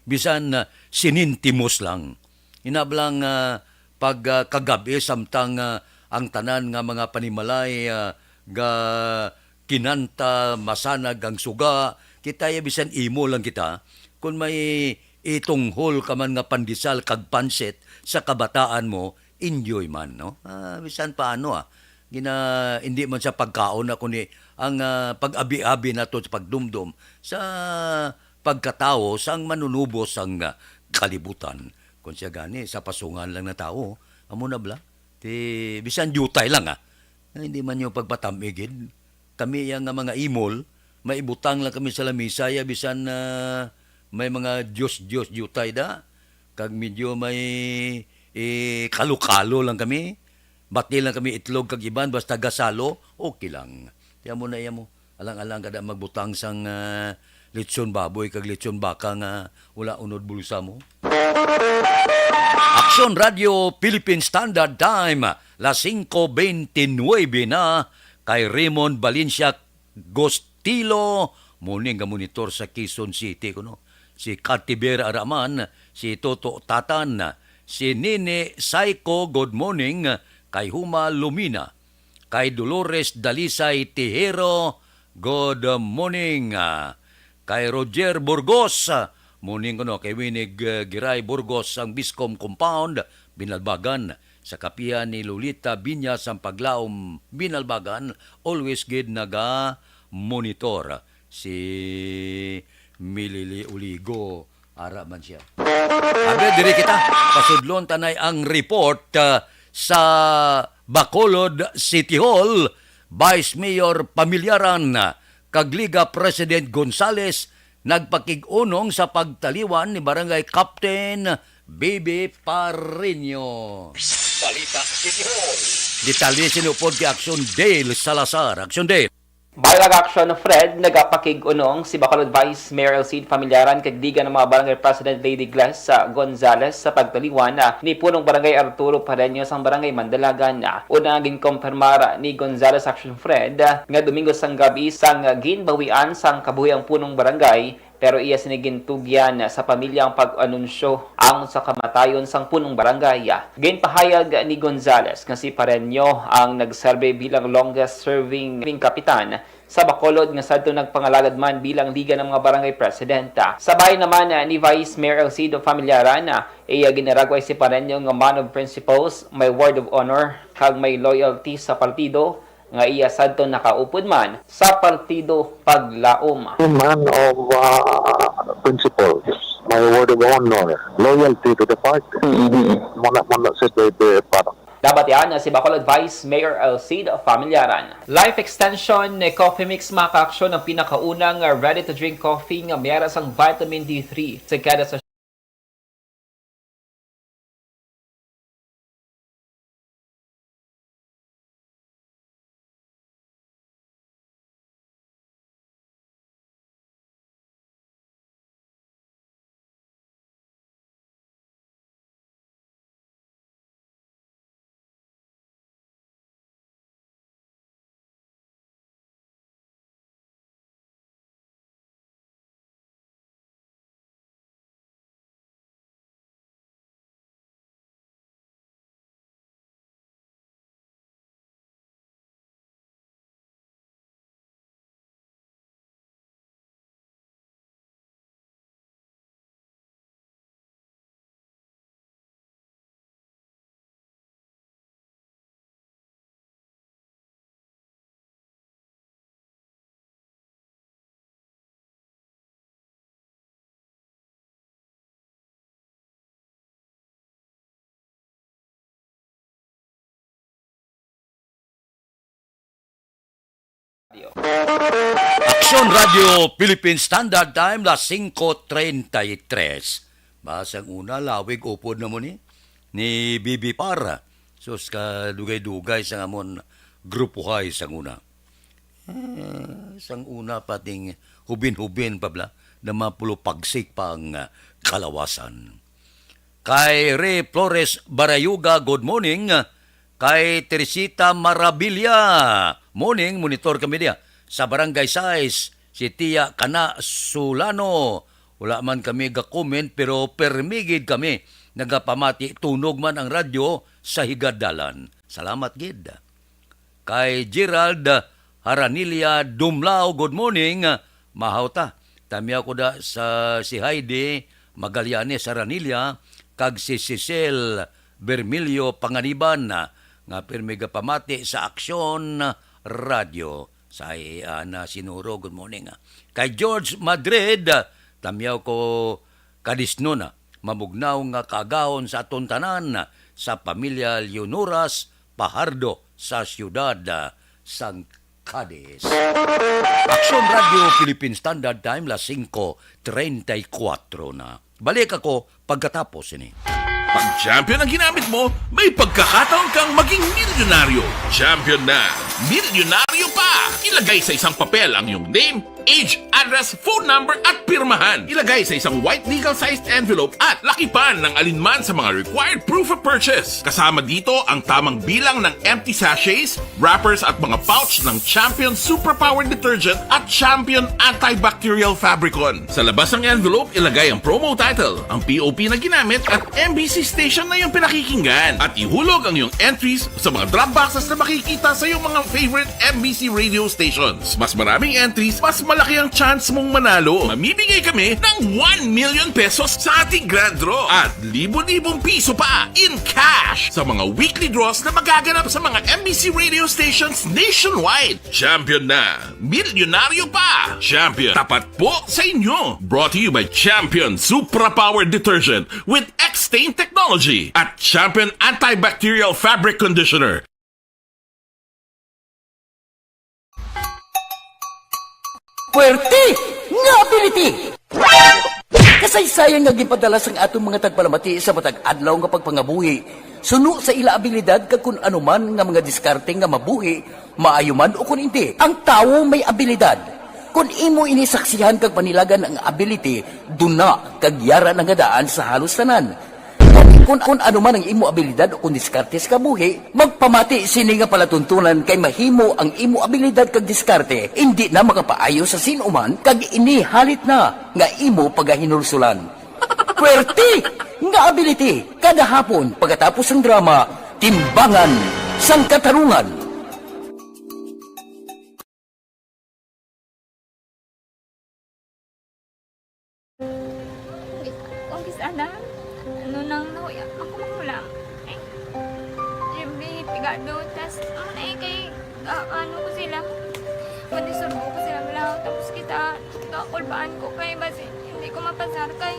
Bisan ah, sinintimos lang. Inablang ah, pag ah, kagab-i samtang ah, ang tanan nga mga panimalay ah, ga kinanta, masanag ang suga, kita ya bisan imo lang kita. Kung may itunghol ka man nga pandesal kag pansit sa kabataan mo, enjoy man, no? Ah, bisan paano, ah. Gina, hindi man sa pagkaon na kundi ang ah, pag-abi-abi nato sa pagdumdom sa pagkatawo sang manunubos sang ah, kalibutan. Kung siya gani, sa pasungan lang na tawo, amo na bala. Ti, bisan diutay lang, ah. Ay, hindi man yung pagpatam-i gid. Kami yang nga mga imol, maibutang lang kami sa lamisa, ya bisan ah, may mga Diyos-Diyos diutay da. Kag medyo may eh, kalo-kalo lang kami. Bati lang kami itlog kag iban, basta gasalo, okay lang. Tiyan mo na iya mo. Alang-alang kada magbutang sang ah, litson baboy kag litson baka nga wala unod bulsa mo. Aksyon Radyo Philippine Standard Time, las singko bentynwebe na, kay Raymond Valencia Gostilo, muning nga monitor sa Quezon City, kuno. Si Katiber Araman, si Toto Tatan, si Nini Saiko, good morning, kay Huma Lumina, kay Dolores Dalisay Tihero, good morning, ah, kay Roger Burgos, ah, morning kuno, kay Winig ah, Giray Burgos sang Biscom Compound, Binalbagan, sa kapihan ni Lolita Binya sang Paglaom, Binalbagan, always gid naga monitor si Milili Uligo. Ara man siya. Abi, diri kita. Pasudlon tanay ang report ah, sa Bacolod City Hall, Vice Mayor Pamilyaran, ah, kag Liga President Gonzales nagpakig-unong sa pagtaliwan ni Barangay Captain Bibi Pareño. Balita City Hall. Detalye sini upod kay Action Dale Salazar. Action Dale. Bayag Action Fred, nagapakig-unong si Bacolod Vice Mayor Elcid Familiaran kag Liga ng mga Barangay President Lady Gles, ah, Gonzales sa pagtaliwan, ah, ni Punong Barangay Arturo Pareño sang Barangay Mandalagan. Ah, una, ginkompirmar ni Gonzales Action Fred, ah, nga Domingo sang gabi sang, ah, ginbawian sang kabuhi ang Punong Barangay, pero iya sini gintugyan sa pamilya ang pag-anunsyo ang sa kamatayon sang Punong Barangay. Ginpahayag ni Gonzales nga si Pareño ang nagserbi bilang longest serving kapitan sa Bacolod nga sadto nagpangalagad man bilang Liga ng mga Barangay President. Sabay naman, ah, ni Vice Mayor Elcido Familiaran, ah, iya ginaragway si Pareño nga man of principles, may word of honor, kag may loyalty sa partido nga iya sadto nakaupod man sa Partido Paglaom. A man of, uh, principles, my word of honor, loyalty to the party. Mm-hmm. Muna, muna si Bebe Parang. Dapat yan si Bacolod Vice Mayor Elcid Familiaran. Life Extension Coffee Mix, mga ka-aksyon, ang pinakaunang, uh, ready-to-drink coffee nga may ara sang vitamin D three. Sekada sa Aksyon Radio Philippine Standard Time, las singko treinta y tres. Ba, sang una, lawig upod na mo ni, ni Bibi Par. Sus, kadugay-dugay sang amon grupuhay sang una. Ah, sang una pa ting hubin-hubin pa bala, na mapulopagsik pa ang, ah, kalawasan. Kay Ray Flores Barayuga, good morning. Kay Teresita Marabilia, morning, monitor kami diya. Sa Barangay Sais, si Tia Kana Sulano, wala man kami ga-comment, pero permi gid kami nagapamati, tunog man ang radyo sa higad dalan. Salamat gid. Kay Gerald Haranilia Dumlao, good morning. Mahaw ta. Tamyaw ko da sa si Heidi Magallanes Haranilia kag si Cecil Bermilio Panganiban, nga pirmi gapamati sa Aksyon Radyo. Sa Ana Sinuro, good morning. Kay George Madrid, tamyaw ko kadisnon, mamugnaw nga kaagahon sa aton tanan, sa pamilya Leonoras Pajardo sa siyudad, ah, sang Cadiz. Aksyon Radio Philippine Standard Time, las singko treinta y cuatro na. Balik ako pagkatapos ini. Pag champion ang ginamit mo, may pagkakataon kang maging milyonaryo. Champion na, milyonaryo pa! Ilagay sa isang papel ang iyong name, age, address, phone number, at pirmahan. Ilagay sa isang white legal-sized envelope at lakipan ng alinman sa mga required proof of purchase. Kasama dito ang tamang bilang ng empty sachets, wrappers, at mga pouch ng Champion Superpower Detergent at Champion Antibacterial Fabricon. Sa labas ng envelope, ilagay ang promo title, ang P O P na ginamit, at M B C station na iyong pinakikinggan. At ihulog ang iyong entries sa mga drop boxes na makikita sa iyong mga favorite M B C radio stations. Mas maraming entries, mas malaki ang chance mong manalo. Mamimigay kami ng one million pesos sa ating grand draw at libo-libong piso pa in cash sa mga weekly draws na magaganap sa mga M B C radio stations nationwide. Champion na, milyonaryo pa! Champion, tapat po sa inyo! Brought to you by Champion Supra Power Detergent with X-Stain Technology at Champion Antibacterial Fabric Conditioner. Puwerte nga ability! Kasaysayan nga ginpadala sang aton mga tagpalamati sa matag adlaw nga pagpangabuhi, suno sa ila abilidad kag kun ano man nga mga diskarte nga mabuhi Maayo man o kon indi, ang tawo may abilidad. Kon imo ini saksihan kag panilagan ang ability, duna kag yara na nga daan sa halos tanan. Kon, kon ano man ang imo abilidad o kon diskarte sa kabuhi, magpamati sini nga palatuntunan kay mahimo ang imo abilidad kag diskarte indi na makapaayo sa sin-o man kag ini halit na nga imo pagahinulsulan. Pwerte nga ability kada hapon pagkatapos sang drama, Timbangan sang Katarungan. Kung kis-a na, ano nang nahuya, ako magulang. Ay, Jimmy, pigado, tas, ano na eh, kay, ah, ano ko sila, pwede surbo ko sila lang, tapos kita, kakulbaan ko kay, basi, hindi ko mapasar kay.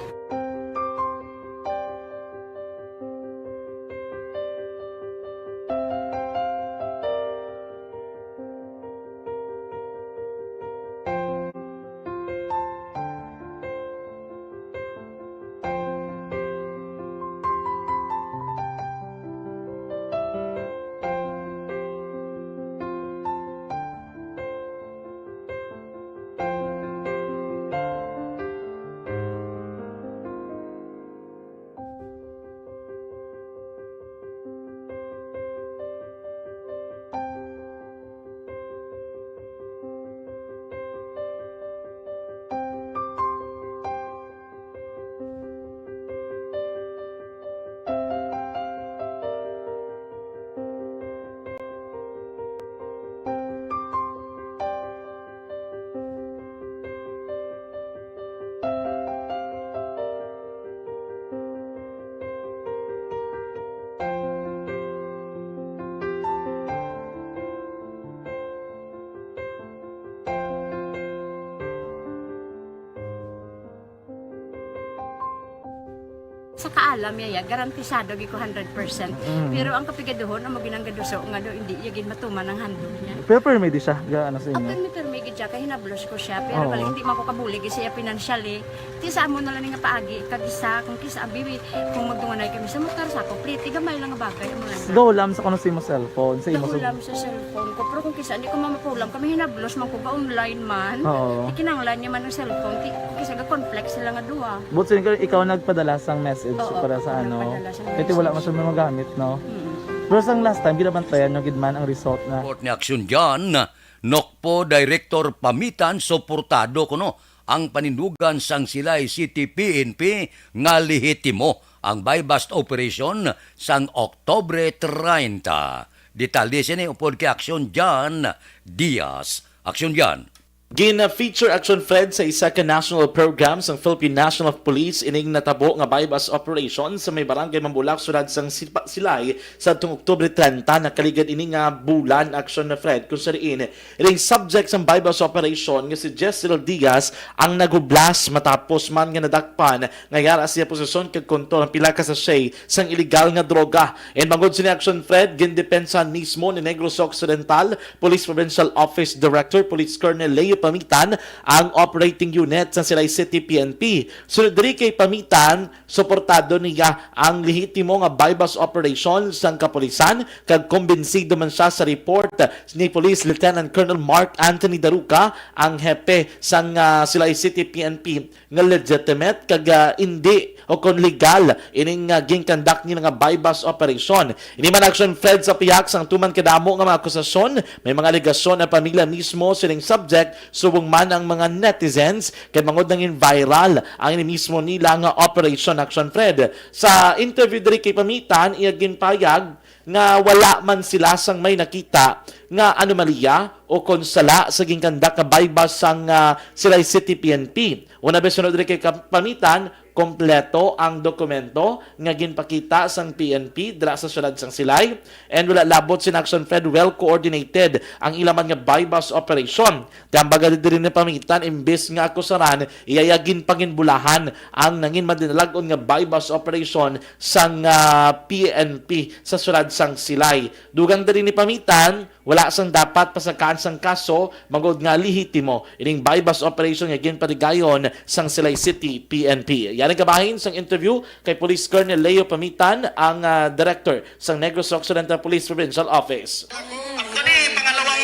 Sa kaalam niya, ya, garantisado gid ko hundred percent. Mm. Pero ang kapigaduhon, amo ginang gaduso nga do, hindi iya gid matuman ang handog niya. Pero permi di siya, ga, ano sa inyo? Apan may permi gid siya, kay hinablos ko siya. Pero Oo. balik, hindi man ko kabulig siya financially. Ti sa amo na lang nga paagi, kag isa, kung kisa, bibi, kung magdunganay kami sa motor, sa ako, pliti, gamay lang nga bagay, amo lang. Gahulam sa kuno sa imo cellphone, sa imo Gahulam sa cellphone ko, pero kung kisa, hindi ko mamapulam, kami hinablos man ko, ga-online man. Oo. Ikinanglan niya man ang cellphone, ti, kung kisa, ga-conflict sila nga duha. But sino ka, ikaw nagpadala sang message Oo, para sa ako ano? nagpadala sang Kasi wala message. man siya magamit, no? Mm. Pero sang last time, ginabantayan nyo gid man ang result na. Report ni Aksyon Jan, Nokpo Director Pamitan, suportado kuno ang panindugan sang Silay City P N P nga lehitimo ang buy-bust operation sang Oktubre treinta. Detalye sini upod kay Aksyon Jan Diaz. Aksyon Jan. Gin-feature Action Fred sa isa ka national program sang Philippine National Police ining natabo nga buy-bust operation sa may barangay Mambulak, siyudad sang Sipa-, Silay, sa atong Oktubre treinta. Nakaligad ini nga bulan, Action Fred, kung sa diin ining subject sang buy-bust operation nga si Jezreel Diaz ang nahublas matapos man nga nadakpan nga yara sa iya posesyon kag kontrol ang pila ka sachet sang iligal nga droga. And bangod sini, Action Fred, gindepensahan mismo ni Negros Occidental Police Provincial Office Director Police Colonel Leo Pamitan ang operating unit sa Silay City P N P. Sunod diri kay Pamitan, suportado niya ang lehitimo nga buy-bust operation sang kapulisan, kag kumbinsido man siya sa report ni Police Lieutenant Colonel Mark Anthony Daruca, ang hepe sang, ah, Silay City P N P, nga legitimate kag, ah, indi o kon legal ining, ah, ginkandak nila nga buy-bust operation. Ini man, Action Fred, sa pihak sang tuman kadamo nga mga akusasyon, may mga alegasyon ang pamilya mismo sining subject, subong man ang mga netizens, kay bangod nangin viral ang ini mismo nila nga operation, Action Fred. Sa interview diri kay Pamitan, iya ginpayag nga wala man sila sang may nakita nga anomalya o kon sala sa ginkandak nga buy-bust sang, ah, Silay City P N P. Una, bisan diri kay Kap-, Pamitan, kompleto ang dokumento nga ginpakita sang P N P dira sa siyudad sang Silay, and wala labot sini, Action Fred, well coordinated ang ila man nga buy-bust operation. Ti ang baga diri ni Pamitan, imbes nga akusaran, iya iya ginpanginbulahan ang nangin madinalag-on nga buy-bust operation sang, ah, P N P sa siyudad sang Silay. Dugang diri ni Pamitan, wala sang dapat pasakaan sang kaso, bangod nga lehitimo ining buy-bust operation nga ginpatigayon sang Silay City P N P. Yan ang kabahin sang interview kay Police Colonel Leo Pamitan, ang, ah, director sang Negros Occidental Police Provincial Office. Actually, pangalawang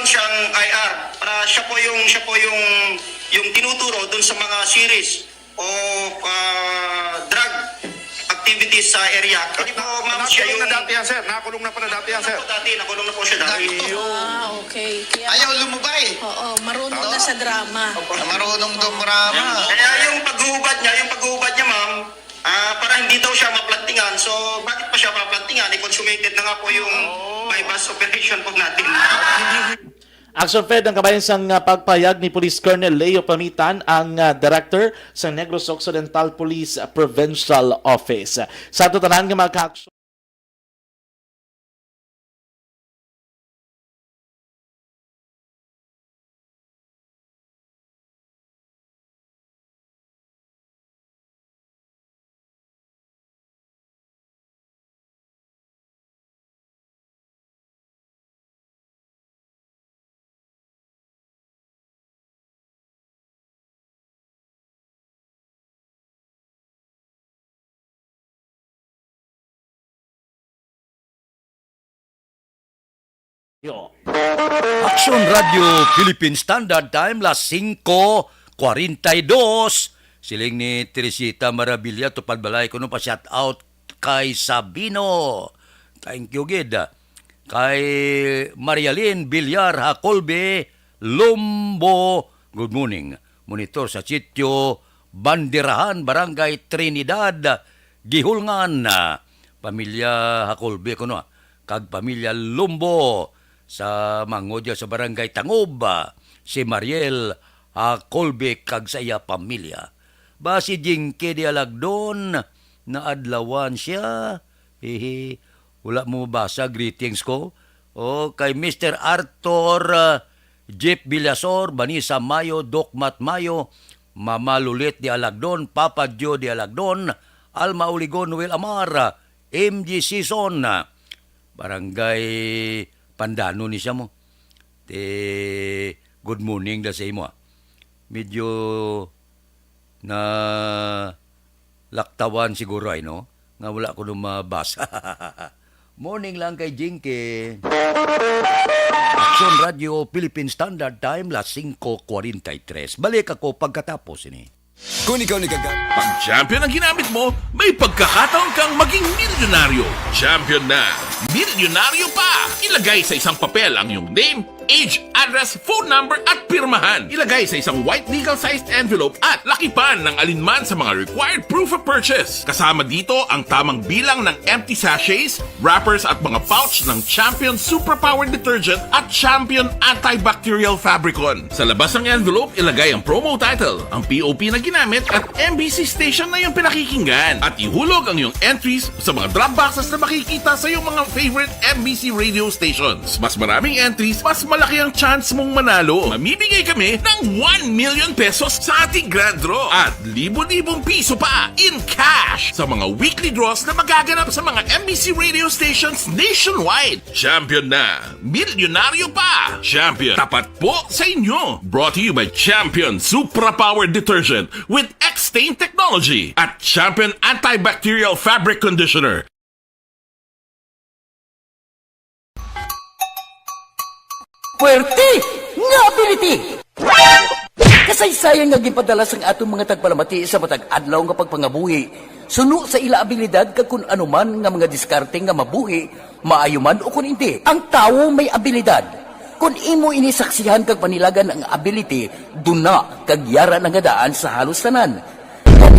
siyang I R para siya po yung, siya po yung, yung tinuturo dun sa mga series o, ah, drug activities sa area. Kasi po, ma'am, siya Nakulong na yung dati yan, sir. Nakulong na pala dati yan, sir. Dati, nakulong na po siya dati. Ayun. Ah, okay. Kaya Ayaw lumabay. Oo, marunong na sa drama. Marunong dumrama. Kaya yung paghuhubad niya, yung paghuhubad niya, ma'am, ah, para hindi daw siya maplantingan. So, bakit pa siya maplantingan? Eh, consummated na nga po yung Oh. buy-bust operation po natin. Action Fed ang kabayan sang, ah, pagpahayag ni Police Colonel Leo Pamitan, ang, ah, director sa Negros Occidental Police Provincial Office. Sa ato tanan nga mga ka-action, Yo. Action Radio Philippine Standard Time, las singko kwarenta y dos. Siling ni Teresita Marabilia, tupad balay, kuno pa shout out kay Sabino. Thank you, gid. Kay Marialyn Villar Hacolbe Lumbo, good morning. Monitor sa sitio Banderahan, Barangay Trinidad, Guihulngan. Pamilya Hacolbe kuno, kag pamilya Lumbo sa Mangodia sa Barangay Tangob, si Mariel Hacolbe kag sa iya pamilya. Ba si Jinky de Alagdon, naadlawan siya? Hehe. Wala mo mabasa, greetings ko. O, kay Mister Arthur, ah, Jeff Villasor, Vanessa Mayo, Doc Matt Mayo, Mama Lulit de Alagdon, Papa Joe de Alagdon, Alma Oligon, Noel Amar, M G Season, ah, Barangay Pandano ni siya mo. Te, good morning da sa imo, ah. Medyo na laktawan siguro ay, no? Nga wala ko na mabasa. Morning lang kay Jinky. Action Radio Philippine Standard Time, las singko kwarenta y tres. Balik ako pagkatapos ini. Kung ikaw nagaga- Pag Champion ang ginamit mo, may pagkakataon kang maging milyonaryo. Champion na, milyonaryo pa! Ilagay sa isang papel ang iyong name, age, address, phone number, at pirmahan. Ilagay sa isang white legal-sized envelope at lakipan ng alinman sa mga required proof of purchase. Kasama dito ang tamang bilang ng empty sachets, wrappers, at mga pouch ng Champion Supra Power Detergent at Champion Antibacterial Fabricon. Sa labas ng envelope, ilagay ang promo title, ang P O P na ginamit, at M B C station na iyong pinakikinggan. At ihulog ang iyong entries sa mga drop boxes na makikita sa iyong mga favorite M B C radio stations. Mas maraming entries, mas malaki ang chance mong manalo. Mamimigay kami ng one million pesos sa ating grand draw at libo-libong piso pa in cash sa mga weekly draws na magaganap sa mga M B C radio stations nationwide. Champion na! Milyonaryo pa! Champion, tapat po sa inyo! Brought to you by Champion Supra Power Detergent with X-Stain Technology at Champion Antibacterial Fabric Conditioner. Puwerte nga ability! Kasaysayan nga ginpadala sang aton mga tagpalamati sa matag adlaw nga pagpangabuhi, suno sa ila abilidad kag kun ano man nga mga diskarte nga mabuhi, maayo man o kun indi. Ang tawo may abilidad. Kun imo ini saksihan kag panilagan ang ability, duna kag yara na nga daan sa halos tanan.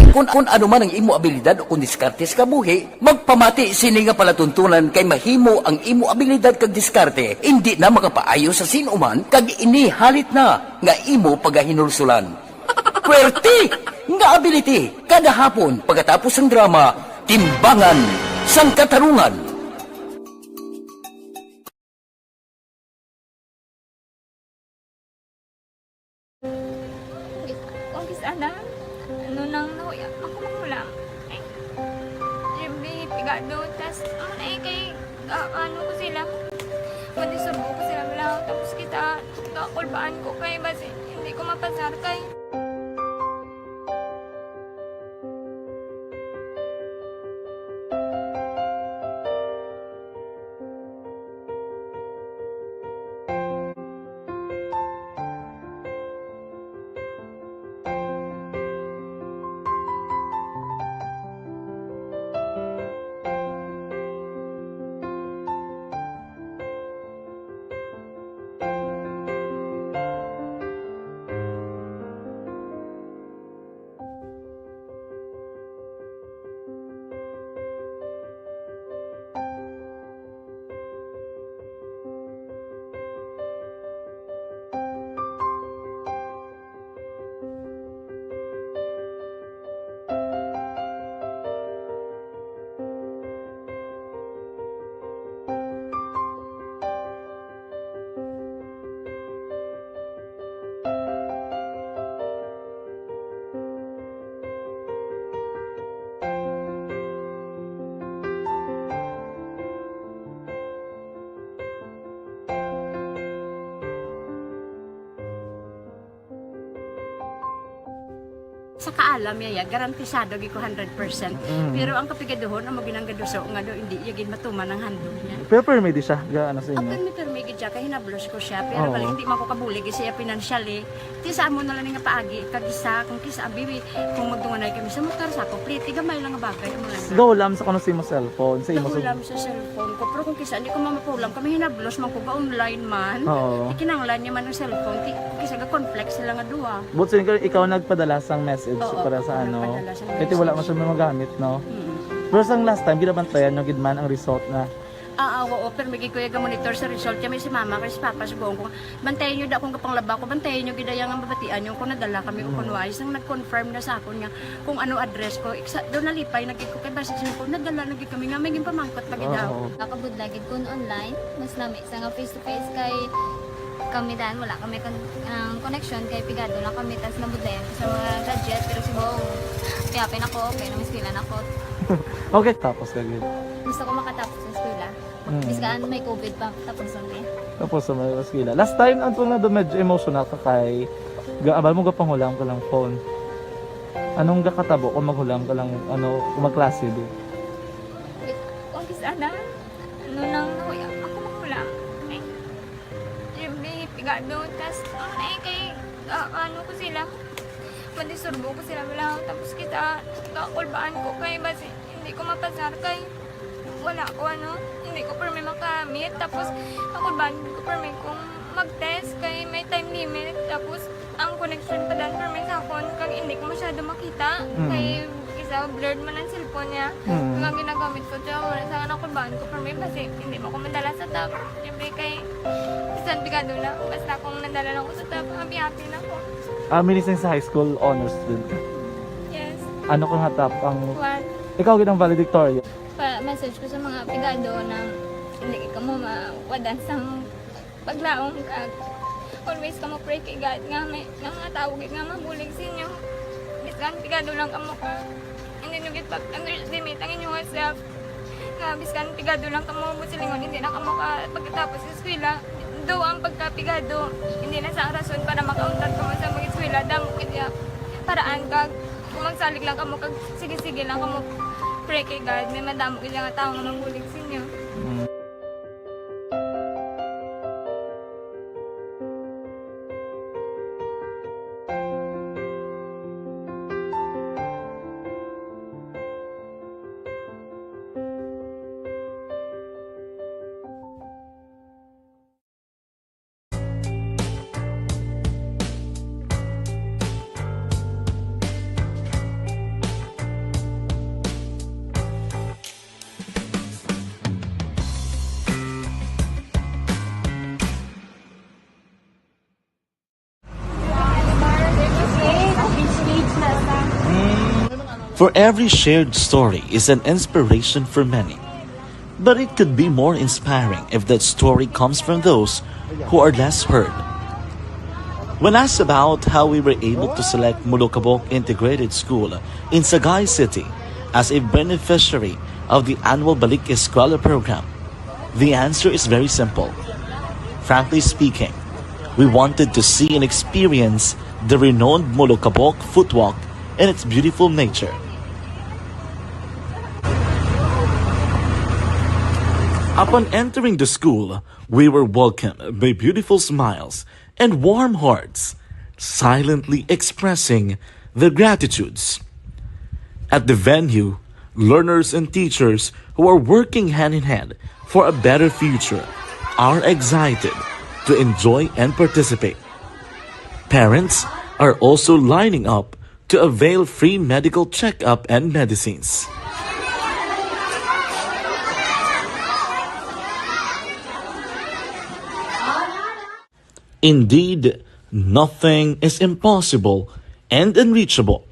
Kun, kun ano man ang imo abilidad o kun diskarte sa kabuhi, magpamati sini nga palatuntunan kay mahimo ang imo abilidad kag diskarte indi na makapaayo sa sin-o man kag ini halit na nga imo pagahinulsulan. Puwerte nga ability kada hapon pagkatapos sang drama, Timbangan sang Katarungan. Kung kis-, ana, ano nang nahuya, ako manghulam. Ay, Jimmy, pigado, tas, ano na eh, kay, ah, ano ko sila, madisturbo ko sila, wala, tapos kita, kakulbaan ko kay, basi, hindi ko mapasar kay. Sa kaalam niya, ya, garantisado gid ko hundred percent. Mm. Pero ang kapigaduhon, amo ginang gaduso nga do, hindi niya gid matuman ang handog niya. Pero permi di siya, ga, ano, sa inyo? Pirmi, pirmi gid siya, kay hinablos ko siya. Pero Oo. bali, hindi man ko kabulig siya financially. Ti sa amo na lang nga paagi, kag isa, kung kisa, abi, kung magdunganay kami sa motor, sa ako, pliti, gamay lang nga bagay, amo lang. Gaw lang sa kuno sa imo cellphone, sa imo Gaw sa lang sa cellphone ko, pero kung kisa, hindi ko mamapulam, kami hinablos man ko, ga-online man. Oo. Ikinanglan niya man ang cellphone, ti, kisa ga-conflict sila nga duha. But sin, ikaw nagpadala sang message Oo, para sa ako ano? nagpadala sang Kaya wala message. man siya magamit, no? Mm. Pero sang last time, ginabantayan nyo gid man ang result na? Ah, ah, oo, pero may gid ko yung monitor sa result. Kaya may si mama, kay si papa, sa buong ko, bantayan nyo da kung kapanglaba ko, bantayan nyo gid yung mabatian nyo kung nadala kami o Mm. kung wais. Nang nag-confirm na sa akon nga kung ano address ko, iksa, doon nalipay na gid ko kay basi sa ko, nadala na gid kami nga may ginpamangkot pa gid daw. Oo. Nakabudlay gid kun online, mas lami sa nga face to face kay kami dan wala kami kon-, ang connection kay pigado lang kami tas nabudlayan ko sa mga gadget pero si Bong, kaya pin ako, okay na, mas pila na ko. Okay, tapos ka gid. Gusto ko makatapos sa eskwela. Mm. Bis kaan may covid pa, tapos ang eh. Tapos sa mga eskwela. Last time, ang tunga do medyo emotional ka kay ga-, abal mo gapanghulam ka lang phone. Anong gakatabo kung maghulam ka lang, ano, kung magklase di? Kung kis-a na, ano lang, nahuya ako maghulam. Eh, every pigado, tas, ano na eh, kay, ah, ano ko sila, madisturbo ko sila, wala. Tapos kita, kakulbaan ko kay, basi, hindi ko mapasar kay, wala ko, ano, hindi ko permi makamit. Tapos, kakulbaan ko permi kung mag-test kay may time limit. Tapos, ang connection pa dan permi sa akon, kag hindi ko masyado makita. Mm. Kay, isa, blurred man ang cellphone niya. Mm. Kag ang ginagamit ko, tiyo, wala sa nakulbaan ko permi, basi, hindi mo ko madala sa top. Siyempre, kay, bisan pigado na, basta kung nadala lang ko sa top, happy-happy na ko. Ah, minising sa high school, honors student ka? Yes. Ano ka nga top ang One. Ikaw gid ang valedictorian? Pa-message ko sa mga pigado na hindi ka mo mawadan sang paglaom kag always ka mo pray kay God nga may, nga mga tawo gid nga mabulig sa inyo. Bisan pigado lang kamo ka, hindi nyo gid pag-underestimate ang inyong self. Nga bisan pigado lang kamo, mo silingon, hindi na kamo ka pagkatapos sa eskwela. Do ang pagkapigado, hindi na sa rason para makauntat kamo sa mag-eskwela. Damo gid ya paraan kag kung magsalig lang kamo kag sige-sige lang kamo pray kay God, may madamo gid nga tawo nga mabulig sa inyo. Mm. For every shared story is an inspiration for many. But it could be more inspiring if that story comes from those who are less heard. When asked about how we were able to select Mulukabok Integrated School in Sagay City as a beneficiary of the annual Balik Eskwela program, the answer is very simple. Frankly speaking, we wanted to see and experience the renowned Mulukabok footwalk and its beautiful nature. Upon entering the school, we were welcomed by beautiful smiles and warm hearts, silently expressing their gratitudes. At the venue, learners and teachers who are working hand in hand for a better future are excited to enjoy and participate. Parents are also lining up to avail free medical checkup and medicines. Indeed, nothing is impossible and unreachable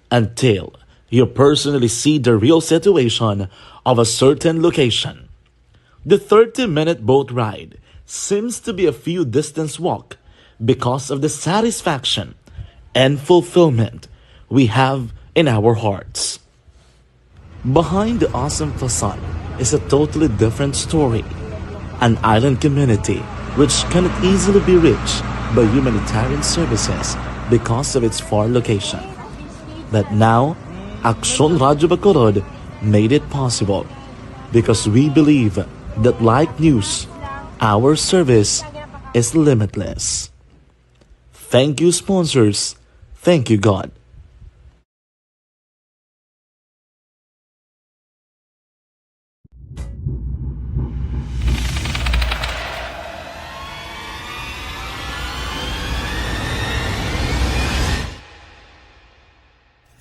until you personally see the real situation of a certain location. The thirty-minute boat ride seems to be a few distance walk because of the satisfaction and fulfillment we have in our hearts. Behind the awesome facade is a totally different story, an island community which cannot easily be reached by humanitarian services because of its far location. But now, Aksyon Radyo Bacolod made it possible because we believe that like news, our service is limitless. Thank you, sponsors. Thank you, God.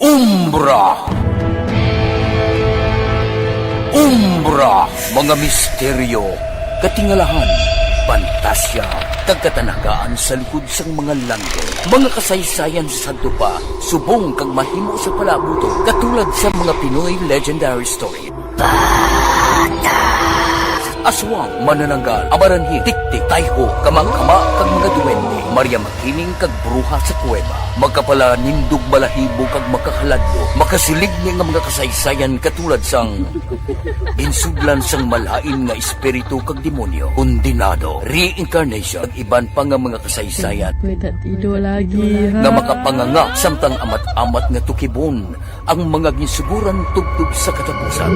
Umbra. Umbra, mga misteryo, katingalahan, pantasya, kag katanagaan sa likod sang mga langit. Mga kasaysayan sa sadto pa, subong kag mahimo sa palaabuton, katulad sa mga Pinoy legendary story. Aswang, manananggal, amaranhi, tiktik, tayho, kamangkama, kag mga duwende, Maria Makiling, kag bruha sa kuweba, magkapalanindog balahibo kag makahaladlo, makasiligni nga mga kasaysayan katulad sang ginsudlan sang malain nga espiritu kag demonyo, kondenado, reincarnation, kag iban pa nga mga kasaysayan May tatido lagi, ha? nga makapanganga samtang amat-amat nga tukibon ang mga ginsuguran tubtob sa katapusan.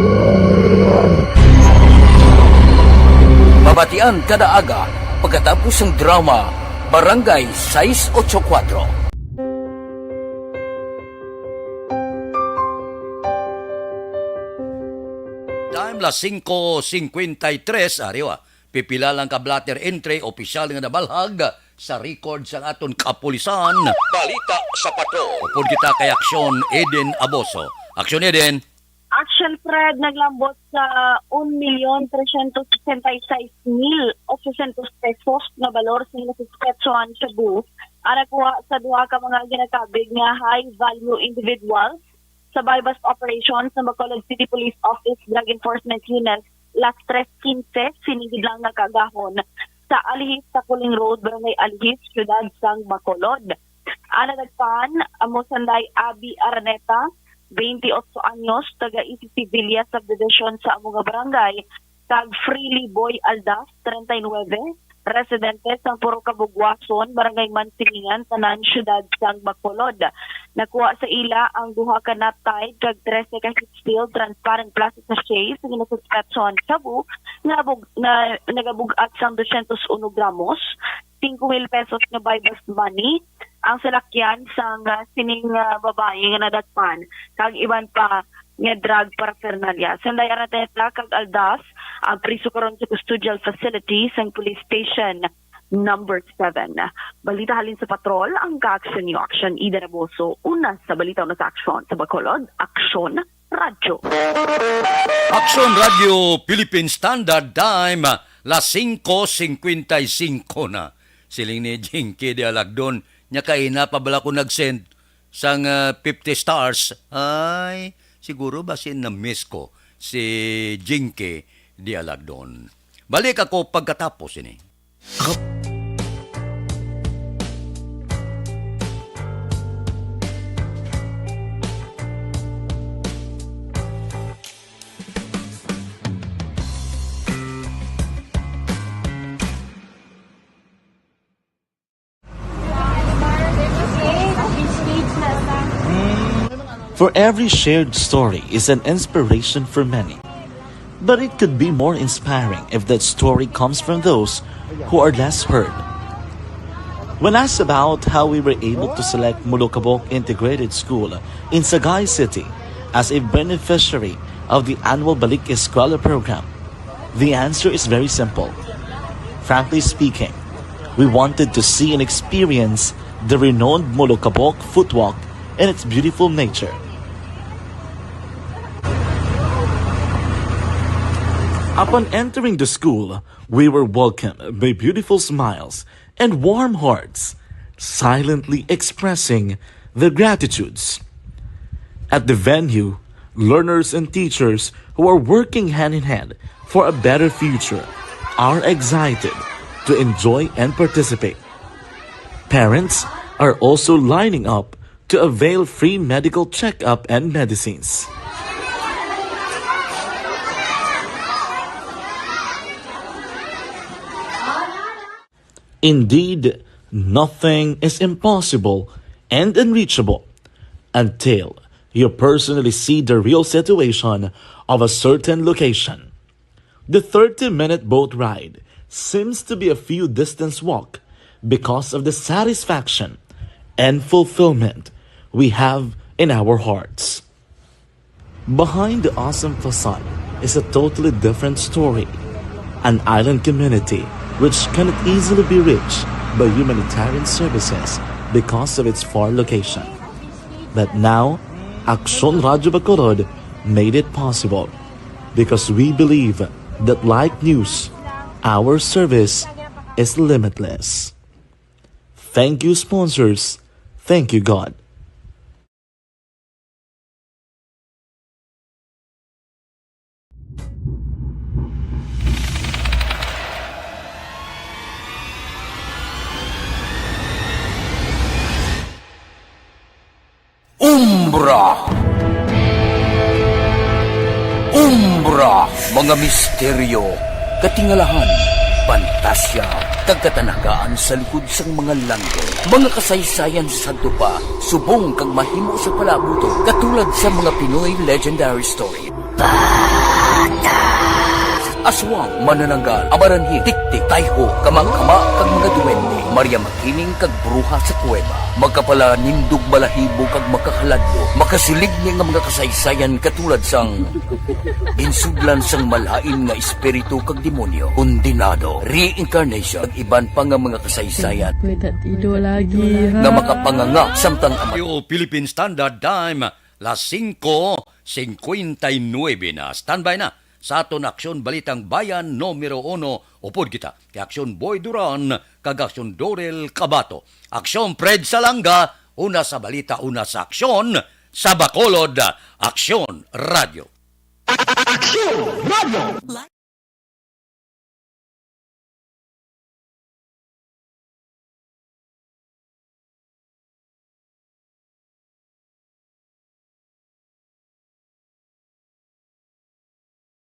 Mabatian kada aga pagkatapos sang drama Barangay sais ocho kuwatro. Time las singko singkwenta y tres, ariwa. Pipila lang ka blotter entry, opisyal nga nabalhag sa record sang aton kapulisan. Balita sa Patrol. Upod kita kay Aksyon Eden Aboso. Aksyon Eden. Action Fred, naglambot sa un milyon tresyentos sesenta y seis mil ochocientos pesos nga balor sing nasuspetsohan shabu ang nakuha sa duha ka mga ginakabig nga high value individuals sa buy-bust operation sa Bacolod City Police Office Drug Enforcement Unit las tres quince sining gid lang nga kaagahon sa Alihis, Taculing Road, Barangay Alihis, Siyudad sang Bacolod. Ang nadakpan amo sanday Abby Araneta, twenty-eight anyos, taga Easy Sevilla Subdivision sa amo nga barangay, kag Freely Boy Aldas, treinta y nuebe, residente sang Purok Kabugwason, Barangay Mansilingan, tanan siyudad sang Bacolod. Nakuha sa ila ang duha ka nut tied kag trese ka heat-sealed transparent plastic sachet sa ginasuspetsohan shabu nga bug-, na nagabug-at sang dosyentos uno gramos, singko mil pesos nga buy-bust money, ang salakyan sang, ah, sining, ah, babayi nga nadakpan, kag iban pa nga drug paraphernalia. Sanday Araneta kag Aldas ang priso karon sa custodial facility sang Police Station Number Seven. Balita halin sa patrol, ang ka-action niyo, Action Ida Raboso. Una sa balita, una sa aksyon sa Bacolod, Aksyon Radyo. Aksyon Radyo Philippine Standard Time, las singko singkwenta y singko na. Siling ni Jinky de Alagdon, nya kaina pa bala ko nag-send sang, ah, fifty stars. Ay, siguro basin na-miss ko si Jinky de Alagdon. Balik ako pagkatapos ini. For every shared story is an inspiration for many. But it could be more inspiring if that story comes from those who are less heard. When asked about how we were able to select Molokabok Integrated School in Sagay City as a beneficiary of the annual Balik Eskwela program, the answer is very simple. Frankly speaking, we wanted to see and experience the renowned Molokabok footwalk and its beautiful nature. Upon entering the school, we were welcomed by beautiful smiles and warm hearts, silently expressing their gratitudes. At the venue, learners and teachers who are working hand in hand for a better future are excited to enjoy and participate. Parents are also lining up to avail free medical checkup and medicines. Indeed, nothing is impossible and unreachable until you personally see the real situation of a certain location. The thirty-minute boat ride seems to be a few distance walk because of the satisfaction and fulfillment we have in our hearts. Behind the awesome facade is a totally different story. An island community which cannot easily be reached by humanitarian services because of its far location. But now, Aksyon Radyo Bacolod made it possible because we believe that like news, our service is limitless. Thank you, sponsors. Thank you, God. Umbra. Umbra, mga misteryo, katingalahan, pantasya, kag katanagaan sa likod sang mga langgo. Mga kasaysayan sa sadto pa, subong kag mahimo sa palaabuton, katulad sa mga Pinoy legendary story. Aswang, manananggal, amaranhi, tiktik, tayho, kamangkama, kag mga duwende, Maria Makining kag bruha sa kuweba, makapalanindog balahibo kag makahaladlo, makasilig ni nga mga kasaysayan katulad sang ginsudlan sang malain nga espiritu kag demonyo, kondenado, reincarnation, kag iban pa nga mga kasaysayan Kuwedad ido lagi, ha? nga makapanganga samtang ang Philippine Standard Time, las singko singkwenta y nuebe na. Standby na sa aton Aksyon Balitang Bayan numero uno. Upod kita kay Aksyon Boy Duran kag Aksyon Dorel Cabato. Aksyon Fred Salanga, una sa balita, una sa aksyon, sa Bacolod, Aksyon Radio. Aksyon Radio!